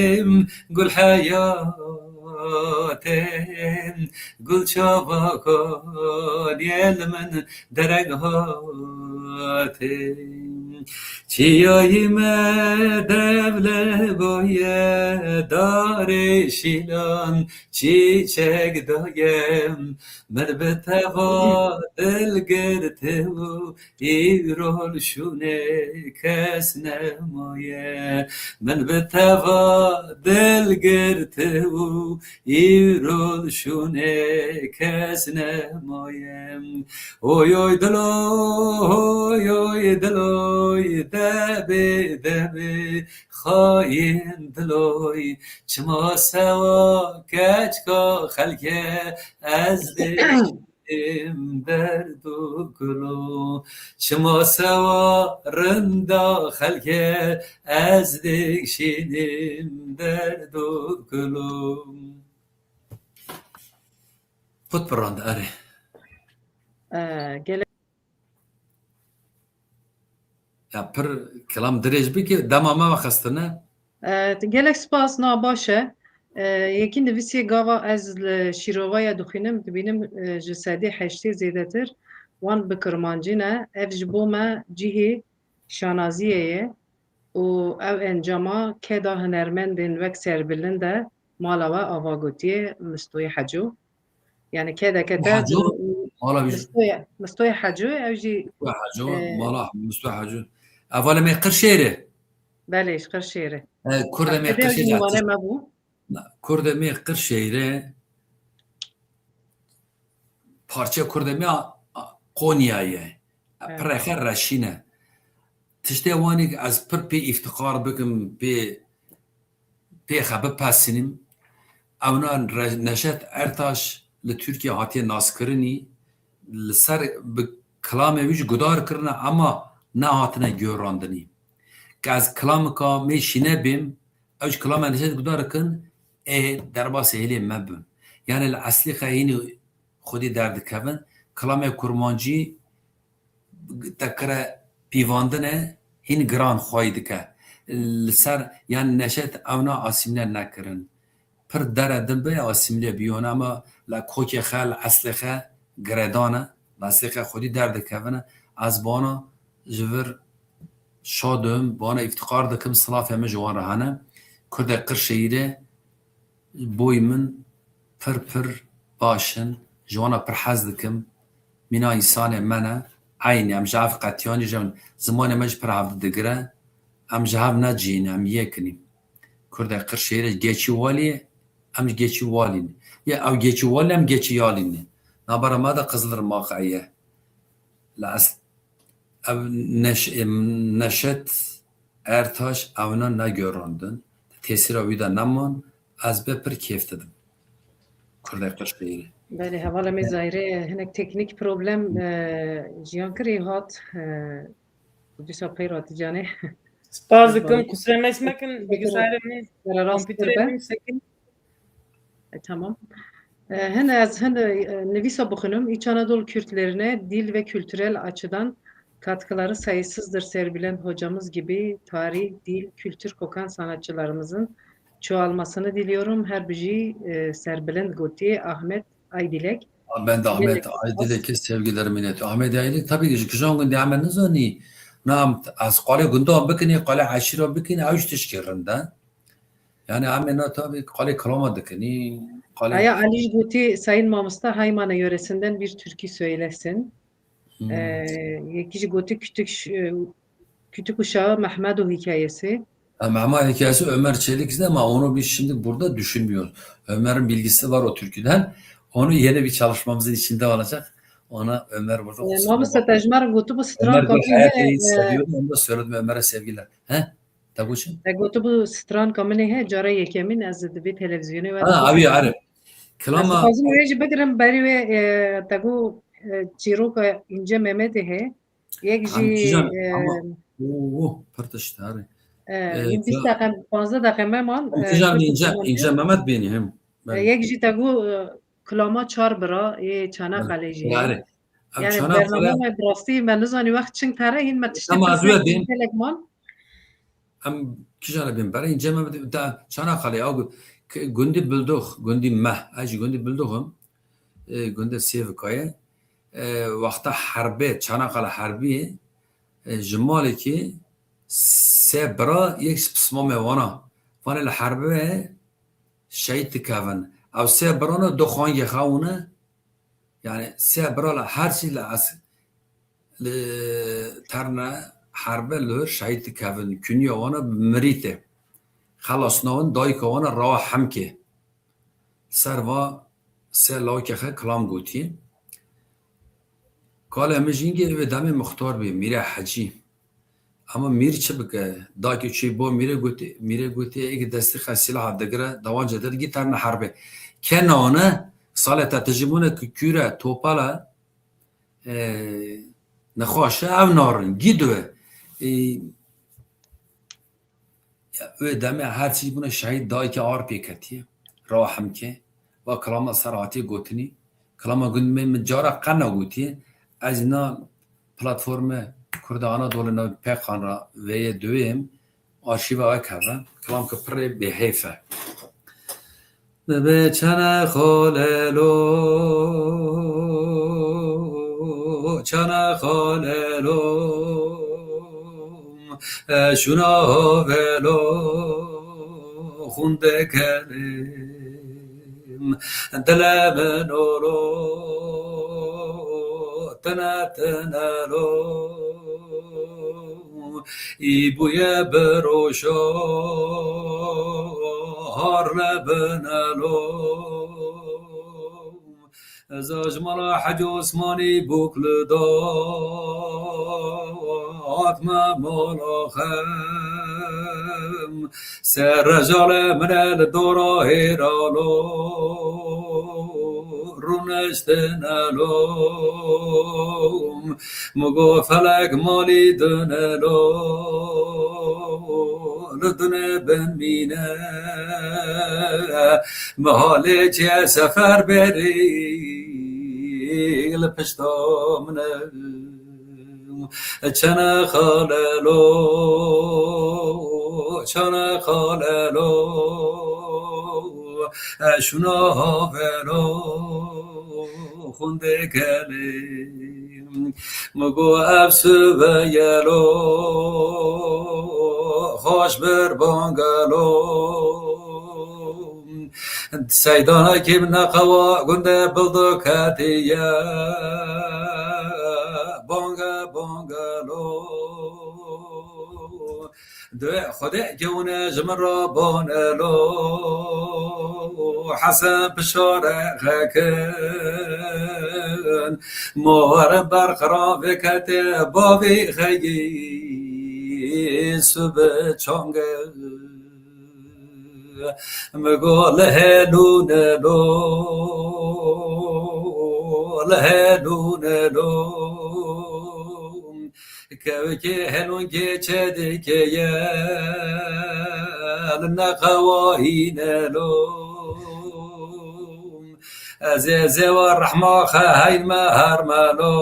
gul heyatê, gul çava konê li min dereng hatê. Çiyayî me devle boye darê şîlan, çîçek daye, min bi teva dil girtibû, îro li şûnê kes nemaye. Min bi teva dil girtibû, îro li şûnê kes nemaye. Oy oy diloy, oy diloy, debê debê, xayên diloy, çima sewa keçka xelkê ez dêşim derd û gulo, çima sewa rinda xelkê ez dêşînim derd û gulo. Qut pirand, erê. E, gelek Ya pir kelam dirêj bike, dema me ve xistine. E, gelek spas, na baş e. E, yekî nivîsiyê gava ez li şîrovaya dixwînim, dibînim, e, ji sedî heştê zêdetir wan bi kirmancî ne. Ev ji bo me cihê şanaziyê ye. Û ew encama keda hunermendên wek serbilind e, mala we ava gotiye Mistoyê Heco. Yani kedeke te Heco, mala wî Mistoyê, Mistoyê Heco, ew jî Mistoyê Heco, e, mala Mistoyê Heco. Evalê me Qirşêrê. Belê, ji Qirşêrê. E, kurdê me Qirşêrê me bû. Kurdê me Qirşêrê. Parçe kurdê me a, a, Konya ye. Evet. Pirexe reşîne. Tiştê wanî ez pir pê îftixar bikim, pê, pê xwe bipesînim. Ewna Re-, Neşet Ertaş li Tirkiye hatiye naskirinî. li ser bi kilamê wî jî gudar kirine, ama nehatine gorandinî. Ke ez kilamika me şîne bêm, ew ji kilama neşet gudar dikin, ê derbasê hêlê me bin. Yani li eslî xwe hînî xwedî derdikevin, kilamê kurmancî te kire pîvandine hîn giran xwayî dike. Li ser, yani neşet ewna asîmle nekirin. Pir dere din be asîmle biyone, ama li kokê xe, li eslê xe giredan e, li eslê xe xwedî derdikevine. Ez bana ji vir şad im, bana îftixar dikim, silafê min ji wan re hene. Kurdê Qirşehîrê boy min pir pir baş in, ji wana pir hez dikim. Mîna însanê me ne, eynî em ji hev qetiyanî jî, zimanê me jî pir hev digire. Em ji hev necihîne, em yek in. Kurdê Qirşehîrê geçî walî ye, em ji geçî walî ne. Ya ew geçî walî ne, em geçî yalî ne. Nabera me de Qizilirmax ye. Li es-, ev neş-, em, Neşet Ertaş ewna negorandin. Tesîra wî de neman, ez bê pir kêf didim. Kurdê Qirşehîrê. Belê, hevala me Zahîrê, hinek teknîk problem, e, jiyan kirî hat, e, dîsa pey raticanê. Spas dikim, qusure me mekin, bilgisayarê min, kompîterê min sekin. E, tamam. E, hin ez hin, e, nivîsa bixwînim. İç Anadolu Kürtlerine dil ve kültürel açıdan katkıları sayısızdır Serbülent hocamız gibi tarih, dil, kültür kokan sanatçılarımızın çoğalmasını diliyorum. Her bijî, e, Serbülent gotiye Ahmet Aydilek. Ben de Ahmet Aydilek'e sevgilerimi iletiyorum. Ahmet Aydilek tabii ki ji kijan gundî em nizanî. Na em, ez qalê gundan bikinî, qalê eşîra bikinî, ew ji tişkê rind e. Yani em ê na tabii qalê kilama dikinî, qalê Aya Ali jî gotî, Sayın Mamosta Haymana yöresinden bir türkü söylesin. Hmm. Ee, yekî jî gotî kütük, ş-, e, kütük uşağı Mehmedo hikayesi. Ha, Mehmet hikayesi Ömer Çelik de ama onu biz şimdi burada düşünmüyoruz. Ömer'in bilgisi var o türküden. Onu yeni bir çalışmamızın içinde olacak. Ona Ömer burada Ee, kusura Mamosta bakma. Te ji me re gotibû stran Ömer bir komînê, hayat e, seviyorum. Onu da söyledim Ömer'e sevgiler. He? Te got çi? Te gotibû stran kamilê he, cara yekemîn ez di vê televîzyonê we Ha, de abi, arif. Ez Kilama dixwazim wê jî bigirim, berî wê, e, te got, e, çîroka Înce Mehmetê he. Yek jî, Em kîjan, e, ama, oo, pir tişt, arê. E, E, hîn bîst deqe, panzdeh deqe me man, em e, kîjan pir Înce, tişt Înce Mehmet bênî hem. E, Belê. Yek jî te got, e, kilama çar bira, ê Çanaxalê jî. Belê. Arê. Em Yani Çanaxale bername bi rastî me nizanî wext çing tere hîn me tiştê Tamam, ez pirse wê diyeyim. Gelek man. Em kîjan re bên berê? Cem em de Çanaxalê, ew gu-, k-, gundî Bildox, gundî me. Ez jî gundî Bildox im. E, gundê Sêvika ye. E, wexta herbê, Çanaxale herbî, e, ji malekî sê bira yek ji pismamê wana. Vanê li herbê şehîd dikevin. Ew sê birana du xwangê xewine, yani sê bira li her çî li es-, li terne herbe li wir şehîd dikevin. Künye wana bi mirî tê. Xelasna wan dayika wana rawa Hemkê. Ser va sê lawikê xe kilam gotiye. Kalê min jîngê wê demê muxtar bê, Mîre Hecî. Ama mîr çi bike? Dakê çûyî bo mîrê gotê, mîrê gotê, êkî destê xwe sîlaha digire, dawancê dir gî terne herbê. Kena ne, salê te tijî bûne ki kûre, topal e, e, nexweş e, ev narin, gî dibe. E, ya, wê demê her çî bûne şehîd dayikê ar pê ketiye. Rawa Hemkê. Va kilama ser hatiye gotinî. Kilama gund me min cara qena gotiye. Ez na platformê Kurda Anadolu nav Pêkan ra veye duyêm arşîva we keve. Kilam ki pirê bêhêf e. Bê çene xalelo, çene xalelo, şuna velo, xunde kelim, dile min olo, tene tenelo. Î bûye bi roşa har nebine lo. Ez a ji mala Hecî Osmanî bûk li dat me mala xem. Ser rejalê min e li dora hêra lo. rûniştine lo. Min got felek malî dune lo, li dune bin mîne. Mihalê çiye sefer berî li pişta min e. Çene xalelo, çene xalelo, şuna havelo, xunde gelê. Min got ev siveyelo, xweş bir bangelo. Seydanekî min neqewa gunde bildo ketiye. Bange, bange lo. Dê Xwedê gewne ji min re bane lo. Hesen pişare xekin. Mor berqira vekete bavê xeyî sube çange. Min got li helûne lo, li helûne lo. Kevkê helûnkê çedikê ye, li neqewayîne lo. Ez ê zêwa rehma xeheyn me hermelo.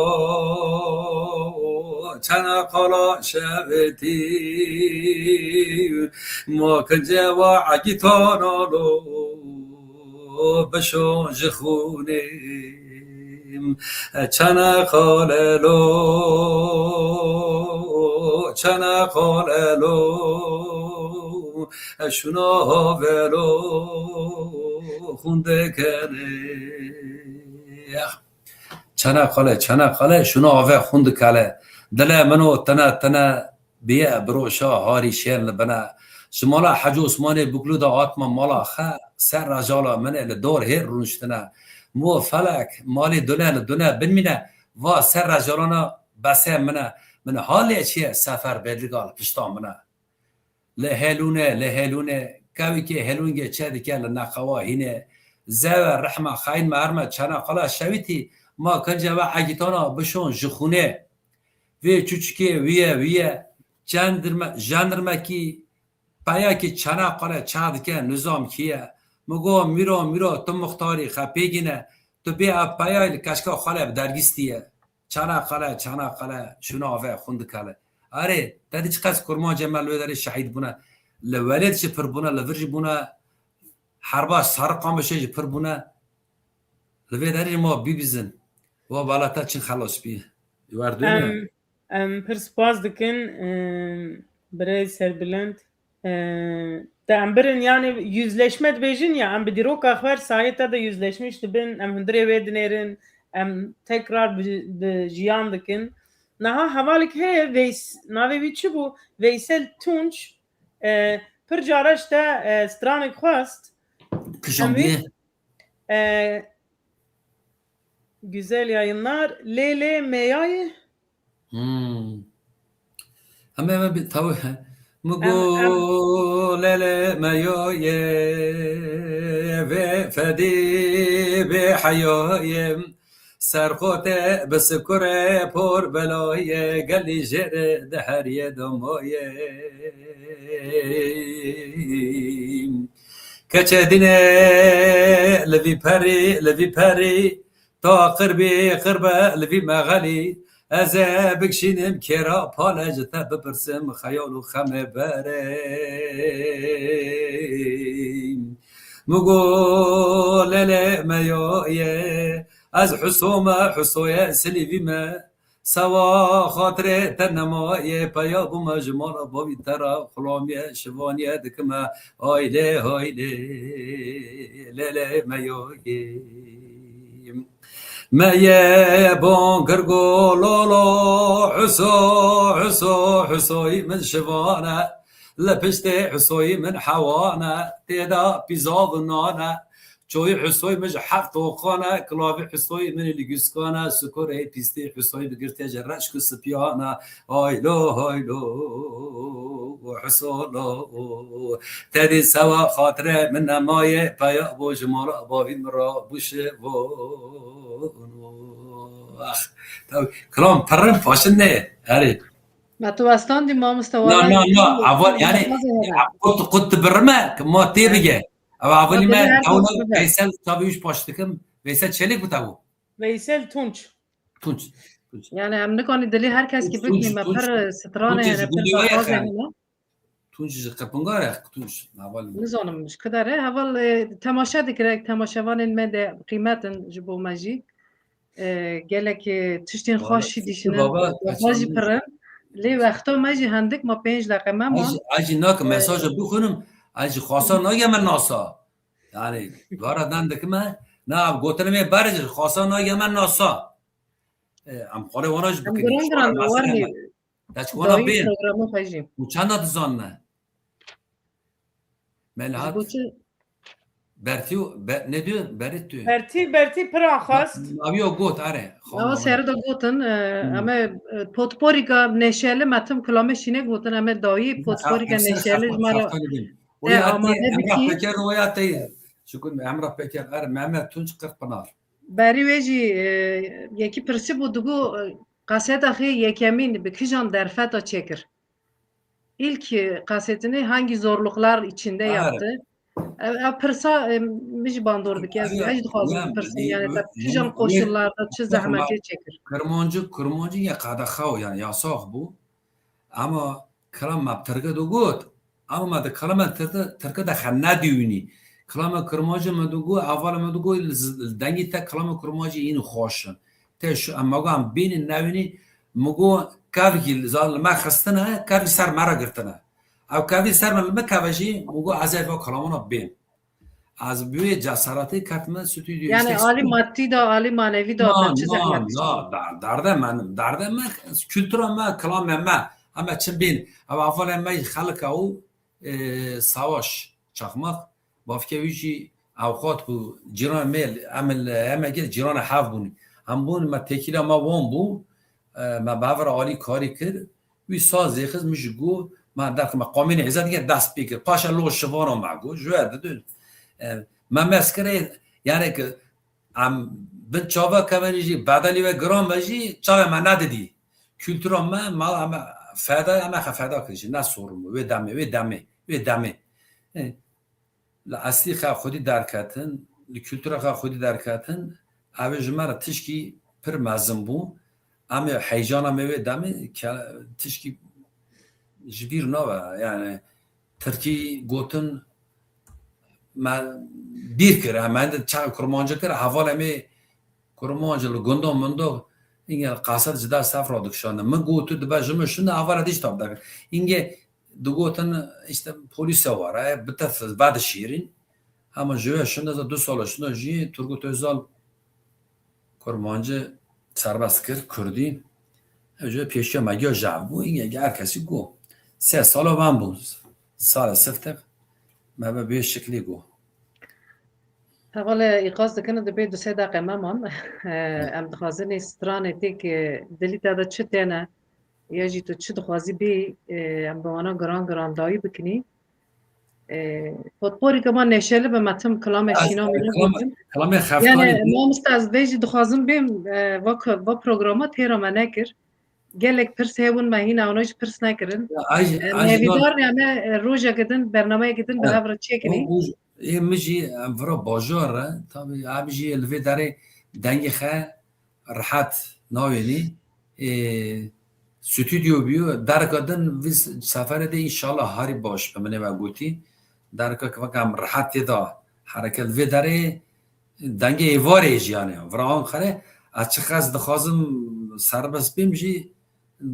Çene qala şevitî. Ma kinceva egîtana lo. Bişon ji xûnê. Çene qale lo. Çene qale lo. Şuna havelo. Xûn dikene. Çene qale, çene qale, şuna ave xûn dikale. Dile min o tene, tene biye, biroşa harî şên li bine. Ji mala Hecî Osmanê Bûklû de hatime mala xe, ser rejala min e li dor hêr rûniştine. Mo felek, malê dune li dune binmîne, va ser rejalana bese min e. Min halê çi ye sefer bedligal pişta min e. Li helûne, li helûne, kewikê helûngê çe dike li neqewa hîne. Zewe rehma xayîn me herme çana qala şewitî, ma kince ve egîtana bişon ji xûnê. Vê çûçikê wî ye, wî ye. Çendirme-, jandirmekî peyakî çana qale ça dike nizam kî ye. Min got, mîro, mîro, tu muxtarî xepêgîne. Tu bê ev peyayê li keşka xale bi dergîstî ye. Çana qale, çana qale, şuna ave xûn dikale. Erê, te dî çiqas kurmancê me li wê derê şehîd bûne. Li welêt jî pir bûne, li vir jî bûne. Herba Sariq Qamişê jî pir bûne. Li vê derê jî ma bibîzin. Wa bala te çin xelos bî. Werdûne. Em, em pir spas dikin, em, birêz Serbilind. Ee, te em birin, yani yüzleşme dibêjin ya, em bi dîroka xwe sayê te de yüzleşmiş dibin, em hundirê wê dinêrin, em tekrar bi, bi jiyan dikin. Niha hevalek heye, Veys-, navê wî çi bû? Veysel Tunç, e, pir cara ji te, e, stranek xwest. Kişan Em wî, bî. e, Güzel yayınlar. Lê lê meyayê. Hmm. Em ê me bi-, taw-, mi Em, em. Go lê lê meyayê vê fedî bê heyayê. Serxote bi sikurê por belayê gelî jêre de heriyê domayê. Keçe dîne li vî perî, li vî perî, ta qirbî qirbe li vî mexelî, ez ê bikşînim kêra pale ji te bipirsim xeyal û xemê berê. Min got lê lê me yo ye, ez Huso me, Husoye silîvî me, Sewa xatirê te nemayê, peya bûme ji mala bavî te re, xulamiyê şivaniyê dikime, haylê, haylê, lê, lê, me yo yê. Me ye bon girgo lolo, Huso, Huso, Husoyî min şivane, li piştê Husoyî min hewane, tê de pîzav û nane, Çoyî Hüsoy min ji heft toqan e, kilavî Hüsoy min li guskan e, sikorê pîstê Hüsoy bi girtê ji reşk û sipiyan e. Haylo, haylo, Hüsolo. Tedî sewa xatire min nemaye, peya bo ji mala bavî min ra bû şivono. Ax, taw, kilam pirin paşin ne, erê. Me tu westandî mamoste, Na, wala na, na, eval, yani, qut, qut dibirime, ma tê bige. Ev avelî me, tewla Veysel, tabi üç paş dikim. Veysel Çelik bu tabu. Veysel Tunç. Tunç. Tunç. Yani, em nikanî dilê her kes ki Tunç, bikî, me Tunç. Pir stranê Tunç hene, ji pir Gundê Waya daxwazê xen. Hene. Tunç ji Qepingar e, Tunç. Heval. Nizanim ji kidar e. Heval, e, temaşe dikire, temaşevanên me de qîmet in ji bo me jî. E, gelek, e, tiştên Valla, xweş jî dîşine. Baba, wexta jî pir in. Lê wexta me jî hendik ma pênc deqe me man. Acı, acı nak, e, mesajı bixwînim. Acı xwasa nage me nasa. Yani, dara dan dikime. Na, gotinê me berê xwasa nage me nasa. E, em xware wana jî bikin. Em giran giran warnî. Te çi wana bên? Û çanda dizanine? Melahat. Bertî û be-, ne diyor? Berit diyor. Bertî, Bertî piran xwest. Naviyo got, are. Ewa seri de gotin, e, em e, potporîka neşeli me tim kilame şîne gotin, em e dawî potporîka neşeli ji me re amade bikî. Peker o ya te. Şükür Emrah Peker, are Mehmet Tunç Kırkpınar. Berî wê jî, e, yekî pirsî bû, digo, e, kaseta xê yekemîn bi kijan derfeta çêkir? İlk, e, kasetini hangi zorluklar içinde yaptı? Ev, ev pirsa, e, min jî bandor dike. Ez, ez jî dixwazim bipirsim, yani, te kijan koşullarda, çi zehmetê çêkir? Kirmancî, kirmancî ya qedexe, yani, yasax bû. Ama kilam me bi tirkî digot, ama me di kilama tirkî, tirkî de xwe nedîwînî. Kilama kirmancî me digot, hevala me digot, li z-, li dengê te kilama kirmancî hîn xweş in. Te şu, em me got, em bînin newînî, me got, kevkî li zal-, li me xistine, kevkî ser me re girtine. Ew kevkî ser me li me keve jî, me got, ez ê va kilamana bên. Ez bi wê cesaretê ketime stûdyo. Yani, işte, alî madî de, alî manevî de, na, te çi zehmet çekî? Na, da-, derde me, derde me, kultura me, kilamê me, em ê çi bên, ev hevalê me xelk e û, e, Savaş Çakmak, bavkê wî jî avxat bû, cîran me, em, em ê gel cîranê hev bûn. Em bûn, me têkîla me wan bû, e, me bi hev re alî karî kir. Wî sazê xiz min jî got, me derxist me qamînê hêza dike dest pê kir. Paşa lo şivana me got, ji we didin. E, me mez kirê, yani ki, em bin çava kemenî jî, bedelî we giran be jî, çavê me nedidî. Kultura me, me, em feda, em xwe feda kir jî, ne sorin bû. Wê demê, wê demê, wê demê. E, Li eslî xwe xwedî derketin, li kultura xwe xwedî derketin, ev ê ji me re tişkî pir mezin bû. Em ê heyecana me wê demê ke-, tişkî ji bîr nabe. Yani tirkî gotin me bîr kir. Em ende çax kurmancî kir, heval em ê kurmancî li gundo mundo, înge li qaset ji dest hev radikişandin. Min got, tu dibe ji min şûnde, heval e dîş tab dekir. Înge digotin, işte, polîse were, bi te vedişîrin. Hema ji wê şûnde de du sala şûnde jî Turgut Özal kurmancî serbest kir, kurdî. Ev ji wê pêşiya me giya jev bû, înge her kesî got. Sê sala van bû, salê siftek, me bi vê şiklî got. Hevalê îqaz dikin, dibê du sê deqe me man. Em dixwazin ê stranê tê ki dilî te de çi têne, ya jî tu çi dixwazî bê, e, em bi wana giran giran dawî bikinî. E, potporîka me neşeli be, me tim kilame şîna min gotin. Kilamê Xeftanî. Yani, mamoste, ez vê jî dixwazim bêm, e, va, va programa têra me nekir. Gelek pirs hebûn, me hîna wana jî pirs nekirin. Ya, ay, e, ay, mevîdar ne, me, e, rojek din, bernameyek din bi hev re çêkinî. Ê min jî, em vira bajar re, tabi, em jî li vê derê dengê xe rehet navênî. Ê, stûdyo bîyo, derka din vî seferê de înşallah harî baş bi min ê we gotî. Derka ki veke em rehet tê de hereket vê derê dengê êvarê jî yani. Vira Anqere, ez çiqas dixwazim serbest bêm jî,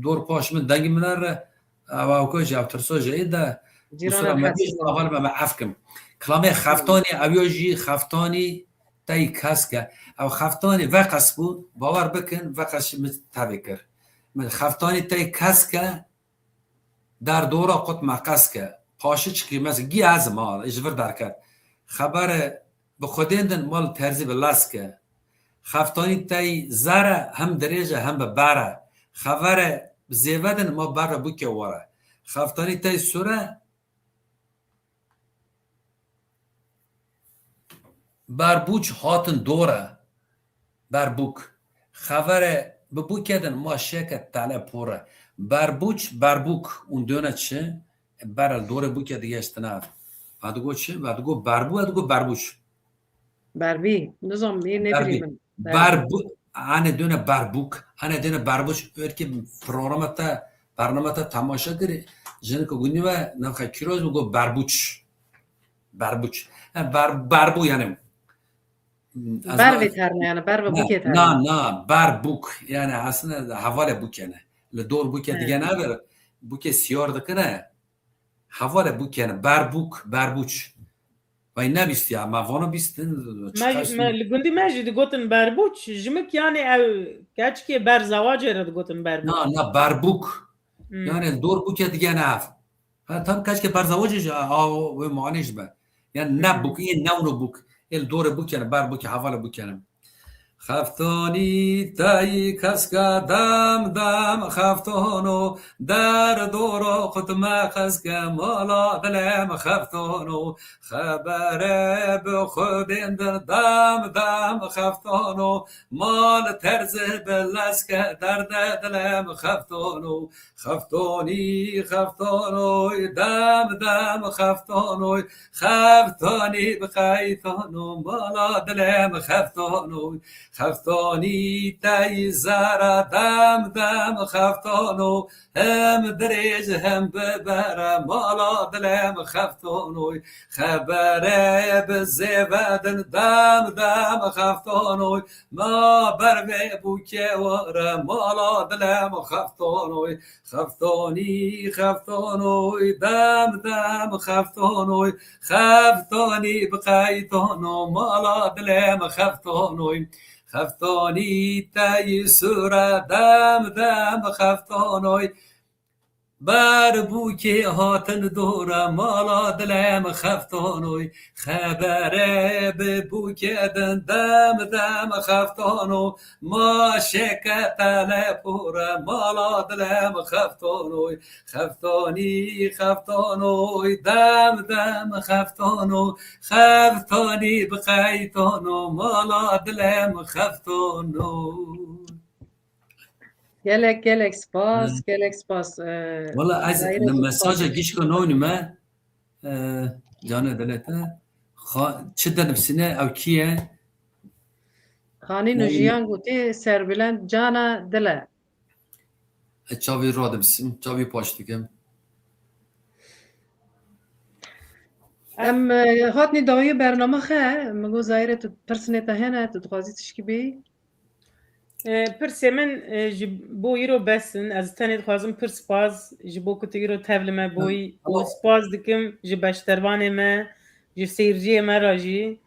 dor paş min dengê min re, ew awka jî, ew tirsa jî ê de, cîran qusura me bêjin, heval me, me ef kim. Kilamê Xeftanî, ew ya jî Xeftanî tey kesk e. Ew Xeftanî veqes bû, bawer bikin, veqes jî min tevê kir. Min Xeftanî tey kesk e, der dora qut me kesk e. Paşiçikî me gî ez ma, ji vir derket. Xebere Bi xwedên din mal terzî bi lesk e. Xeftanî tey zer e, hem dirêj e, hem bi ber e. Xevere bi zêve din ma ber re bûke were. Xeftanî tey sure, berbûç hatin dor e. Berbûk. Xevere bi bûke din ma şeke tele por e. Berbûç, berbûk. Ûn döne çi? Ber li dorê bûke digeştine ev. Ve digo çi? Ve digo berbû, ve digo berbûç. Berbî. Nizam, yê Berbî. Nebirî min. Berbû. Ane döne berbûk. Ane döne berbûç. Erkê programa te, bernama te temaşe kir. Jineke gundî ve navxe kîroz û go berbûç. Berbûç. Ha, ber-, berbû yani. Ez Ber ma- vê terne yani, ber ve Na, bûkê terne. Na, na, berbûk. Yani aslında hevalê bûkene. Li dor bûke Evet. Digene ver, bûke siyar dikine. Hevalê bûkene, berbûk, berbûç. Vay nebîstiya, ma vano bîstin, Me, çiqas me, li gundî me jî digotin berbûç, jimik yani ew keçikê berzewacê re digotin berbûç. Na, na, berbûk. Hmm. Yani li dor bûke digene ev. Ha, tam keçikê berzewacê jî, a, wê manî ji be. Yani ne Hmm. bûk, yên ne wino bûk. Ê li dorê bûkene, ber bûke, hevalê bûkene. Xeftanî tey keske dem dem xeftano, der dora qutme keske mala dilem xeftano. Xebere bi xwedên din dem dem xeftano, mal terzi bi leske derde dilem xeftano. Xeftanî xeftanoy dem dem xeftanoy, xeftanî bi qeytano mala dilem xeftanoy. Xeftanî tey zere dem dem xeftano, hem dirêj hem bi bere mala dilem xeftanoy. Xebere bi zêve din dem dem xeftanoy, ma ber vê bûke were mala dilem xeftanoy. Xeftanî xeftanoy dem dem xeftanoy, xeftanî bi qeytano mala dilem xeftanoy. Xeftanî tey sure dem dem xeftanoy, ber bûkê hatin dore mala dilem xeftanoy. Xebere bi bûke din dem dem xeftano, ma şeke telepore mala dilem xeftanoy. Xeftanî xeftanoy dem dem xeftano, xeftanî bi qeytano mala dilem xeftano. Gelek, gelek spas, Hı. Gelek spas. Ee, Wala ez Zahirê ne çok mesaja spas. Gişka nonîme, e, canê dilê te. Xa-, çi denivsîne, ew kî ye? Xanî Nonîme. Nujiyan gotî, serbilend cana dile. E, çavî radibsim, çavî paş dikim. Em, e, hatnî dawiyê bername xe, min got Zahirê tu pirsnê te hene, tu dixwazî tişkî bî? E, pirsê min, e, ji bo îro bes in. Ez tenê dixwazim pir spas ji bo ku tu îro tev li me bûyî û spas dikim ji beşdervanê me, ji seyirciyê me re jî.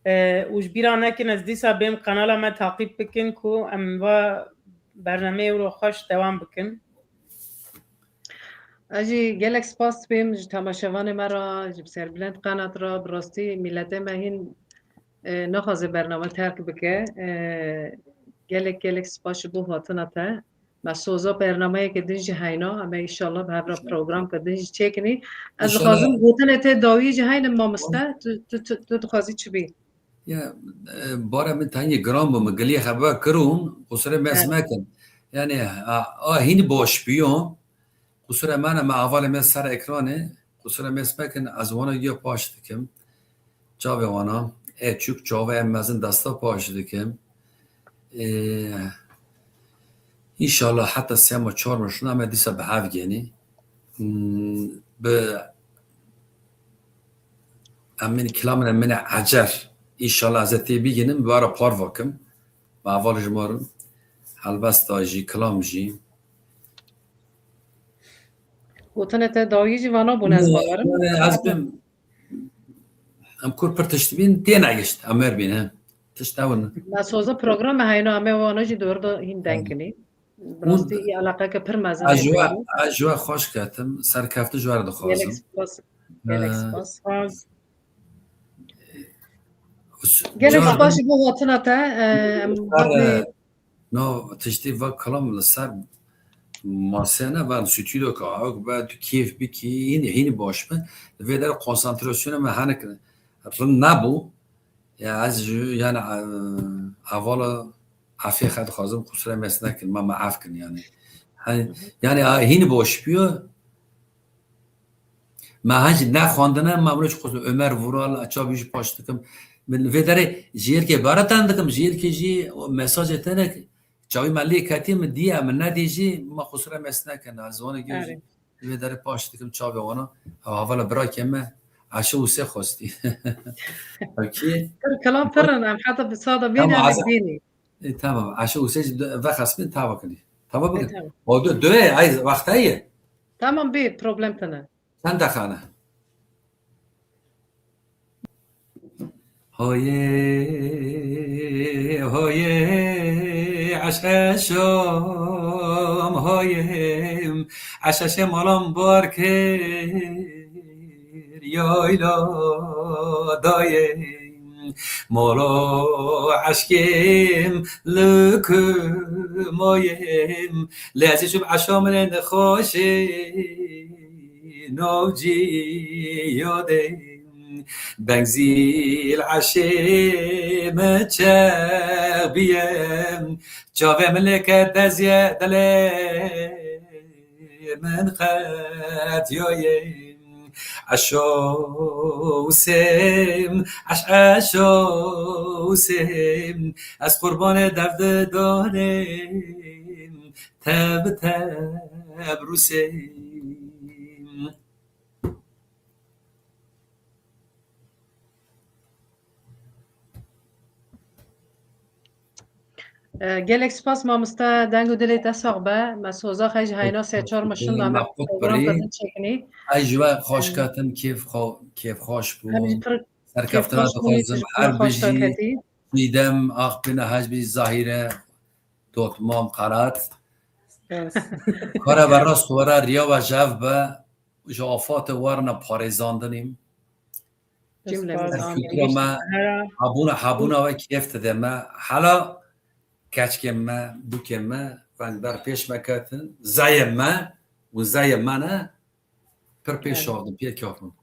E, û ji bîra nekin ez dîsa bêm kanala me taqîb bikin ku em va bernameyê wilo xweş dewam bikin. Ez jî gelek spas dibêm ji temaşevanê me re, ji Serbilend Qenat re. Bi rastî mîletê me hîn, e, naxwaze bername terk bike. E, gelek gelek spas ji bo hatina te. Me soza bernameyeke din jî heyna. Em ê înşallah bi hev re programeke din jî çêkinî. Ez dixwazim gotinê te dawî jî heynim mamoste. Tu, tu, tu, tu dixwazî çi bî? Ya, e, bare min tengî giran bû, min giliyê xebû kirûn, qusirê me ez mekin. Yani, a, a hîn baş bûyo. Qusirê me ne, me avalê me ser ekranê, qusirê me ez mekin, ez wana giya paş dikim. Çavê wana, e çûk çavê em mezin desta paş dikim. E, înşallah heta sema çar meşûna me dîsa bi hev genî. Hmm, bi Em min kilamine min e ecer. Înşallah ez ê tê bigînim, bi ara par vakim. Me heval ji mar helbesta jî, kilam jî. Gotinê te dawî jî vana bûn, ez bawerim. Ne, ez bim. Em kur pir tişt bîn, tê negişt. Em wer bîn, he. Tişt ew in. Me soza programe heyna, em ê wana jî dor da hîn denk kinî. Bi rastî î eleqeke pir mezin e. Ez ji we, ez ji we xweş ketim, serkeftin ji we re dixwazim. Gelek spas. Gelek spas. Spas. Gelek spas ji bo hatina te. Em ser, hatinê no, tiştî va kilam li ser masê ne, van stüdyoka, ew be tu kêf bikî, hînî, hînî baş be. Li vê derê konsantrasyona me hinek rind nebû. Ya ez ji, yani, e, hevala efê xwe dixwazim, qusura me nekin, ma me ef kin yani. Hani, yani, a, hînî baş biyo. Me hej nexwandine, me mirov xwest Ömer Vural, çavî jî paş dikim. Min vê derê ji yêrkê baratan dikim, ji yêrkê jî mesajê te ne çavî me lê ketî, min diye, min nedî jî, me qusura me nekin. Ez wana gel jî vê derê paş dikim çavê wana. Ew hevala birakê me, Aşe û se xwestî. Ew kî? Pir kelam pir in, em heta bi sada bîne, em bînî. E, tamam, Aşe û se jî vexesmin tava kinî. Tava bikin. E, tamam. O du, du, ay, wexta ye. Tamam, bê problem tine. Çend deqane? Hayê, hayê, eşeşam, hayê, eşeşê malam bar kir, yayla dayê. Mala eşkêm li ku mayêm, lê ez ê çûm eşa min ê nexweşê navcî yadê. Bengzîl eşê min çex biyem, çavê min lê ke dezye dilê min qet yayê. Eşo Husêm, eş, eşo Husêm, ez qurbanê derdidanêm, te bi te brûsêm. E, gelek spas mamoste, deng û dilê te sax be. Me soza xwe ji heyna sê çar me şinda me qut programka birî. Din çêkinî. Ez ji we xweş ketim, kêf xwe-, kêfxweş bû. Em jî pir kêfxweş bûn, tu ji me xweş derketî. Serkeftina dixwazim, her bijî. Çiğdem, Akbin, Hecbî, Zahîre, Dotmam, Qerat. Spas. Kara be rast were, riya we jev be. Ji afatê werine parêzandinî. Cümlemiz. Ez amin. Kultura me, hebûna, hebûna we kêf dide me. Hela keçkên me, bûkên me, rengdar pêş me ketin. Zayê me, û zayê me ne, pir pêş şardin, pê kafin.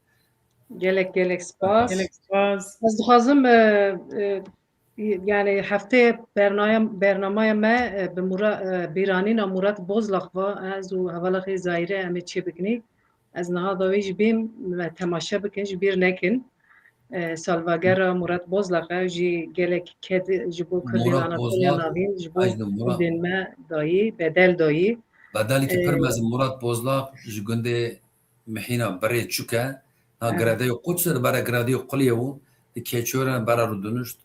Gelek, gelek spas. Gelek spas. Ez dixwazim, e, e, Yani heftê bernaya-, bernamaya me, e, bi Mura-, e, bîranîna Murat Bozlak va, ez û hevala xwe Zahîre em ê çê bikinî. Ez niha da wê jî bêm, me temaşe bikin, ji bîr nekin. E, salvegera Murat Bozlak e, jî gelek ked ji bo Kurdên Anatoliya Navîn, ji bo Kurdên me dayî, bedel dayî. Bedelekî pir mezin Murat Bozlak ji gundê Mihîna birê çûk e. Na giradeyê Quds li bere giradeyê Quliyê bû. Di keçoran bere rûdinişt.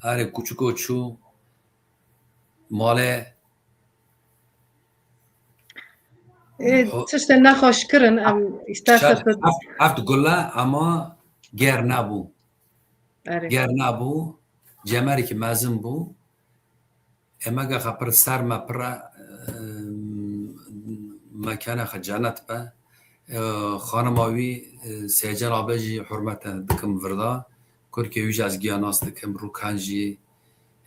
Erê kûçiko çû malê. Ê, tiştên nexweş kirin, em îsterse heft, heft gule ama ger nebû. Erê. Ger nebû. Cemerekî mezin bû. Ê me gexa pir ser me pir e, mekana xwe cenet be. E, xanima wî, e, Seycen abe jî hurmete dikim virda. Kurkê wî jî ez giya nas dikim, Rûkan jî,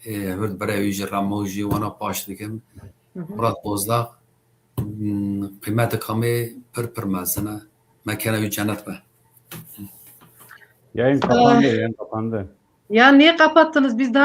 e, hurd bire wî jî Remo jî wana paş dikim. Murat Bozlak, m, qîmetek amê pir pir mezin e. Mekana wî cenet be. Yayın kapandı, yayın kapandı. Ya niye kapattınız? Biz daha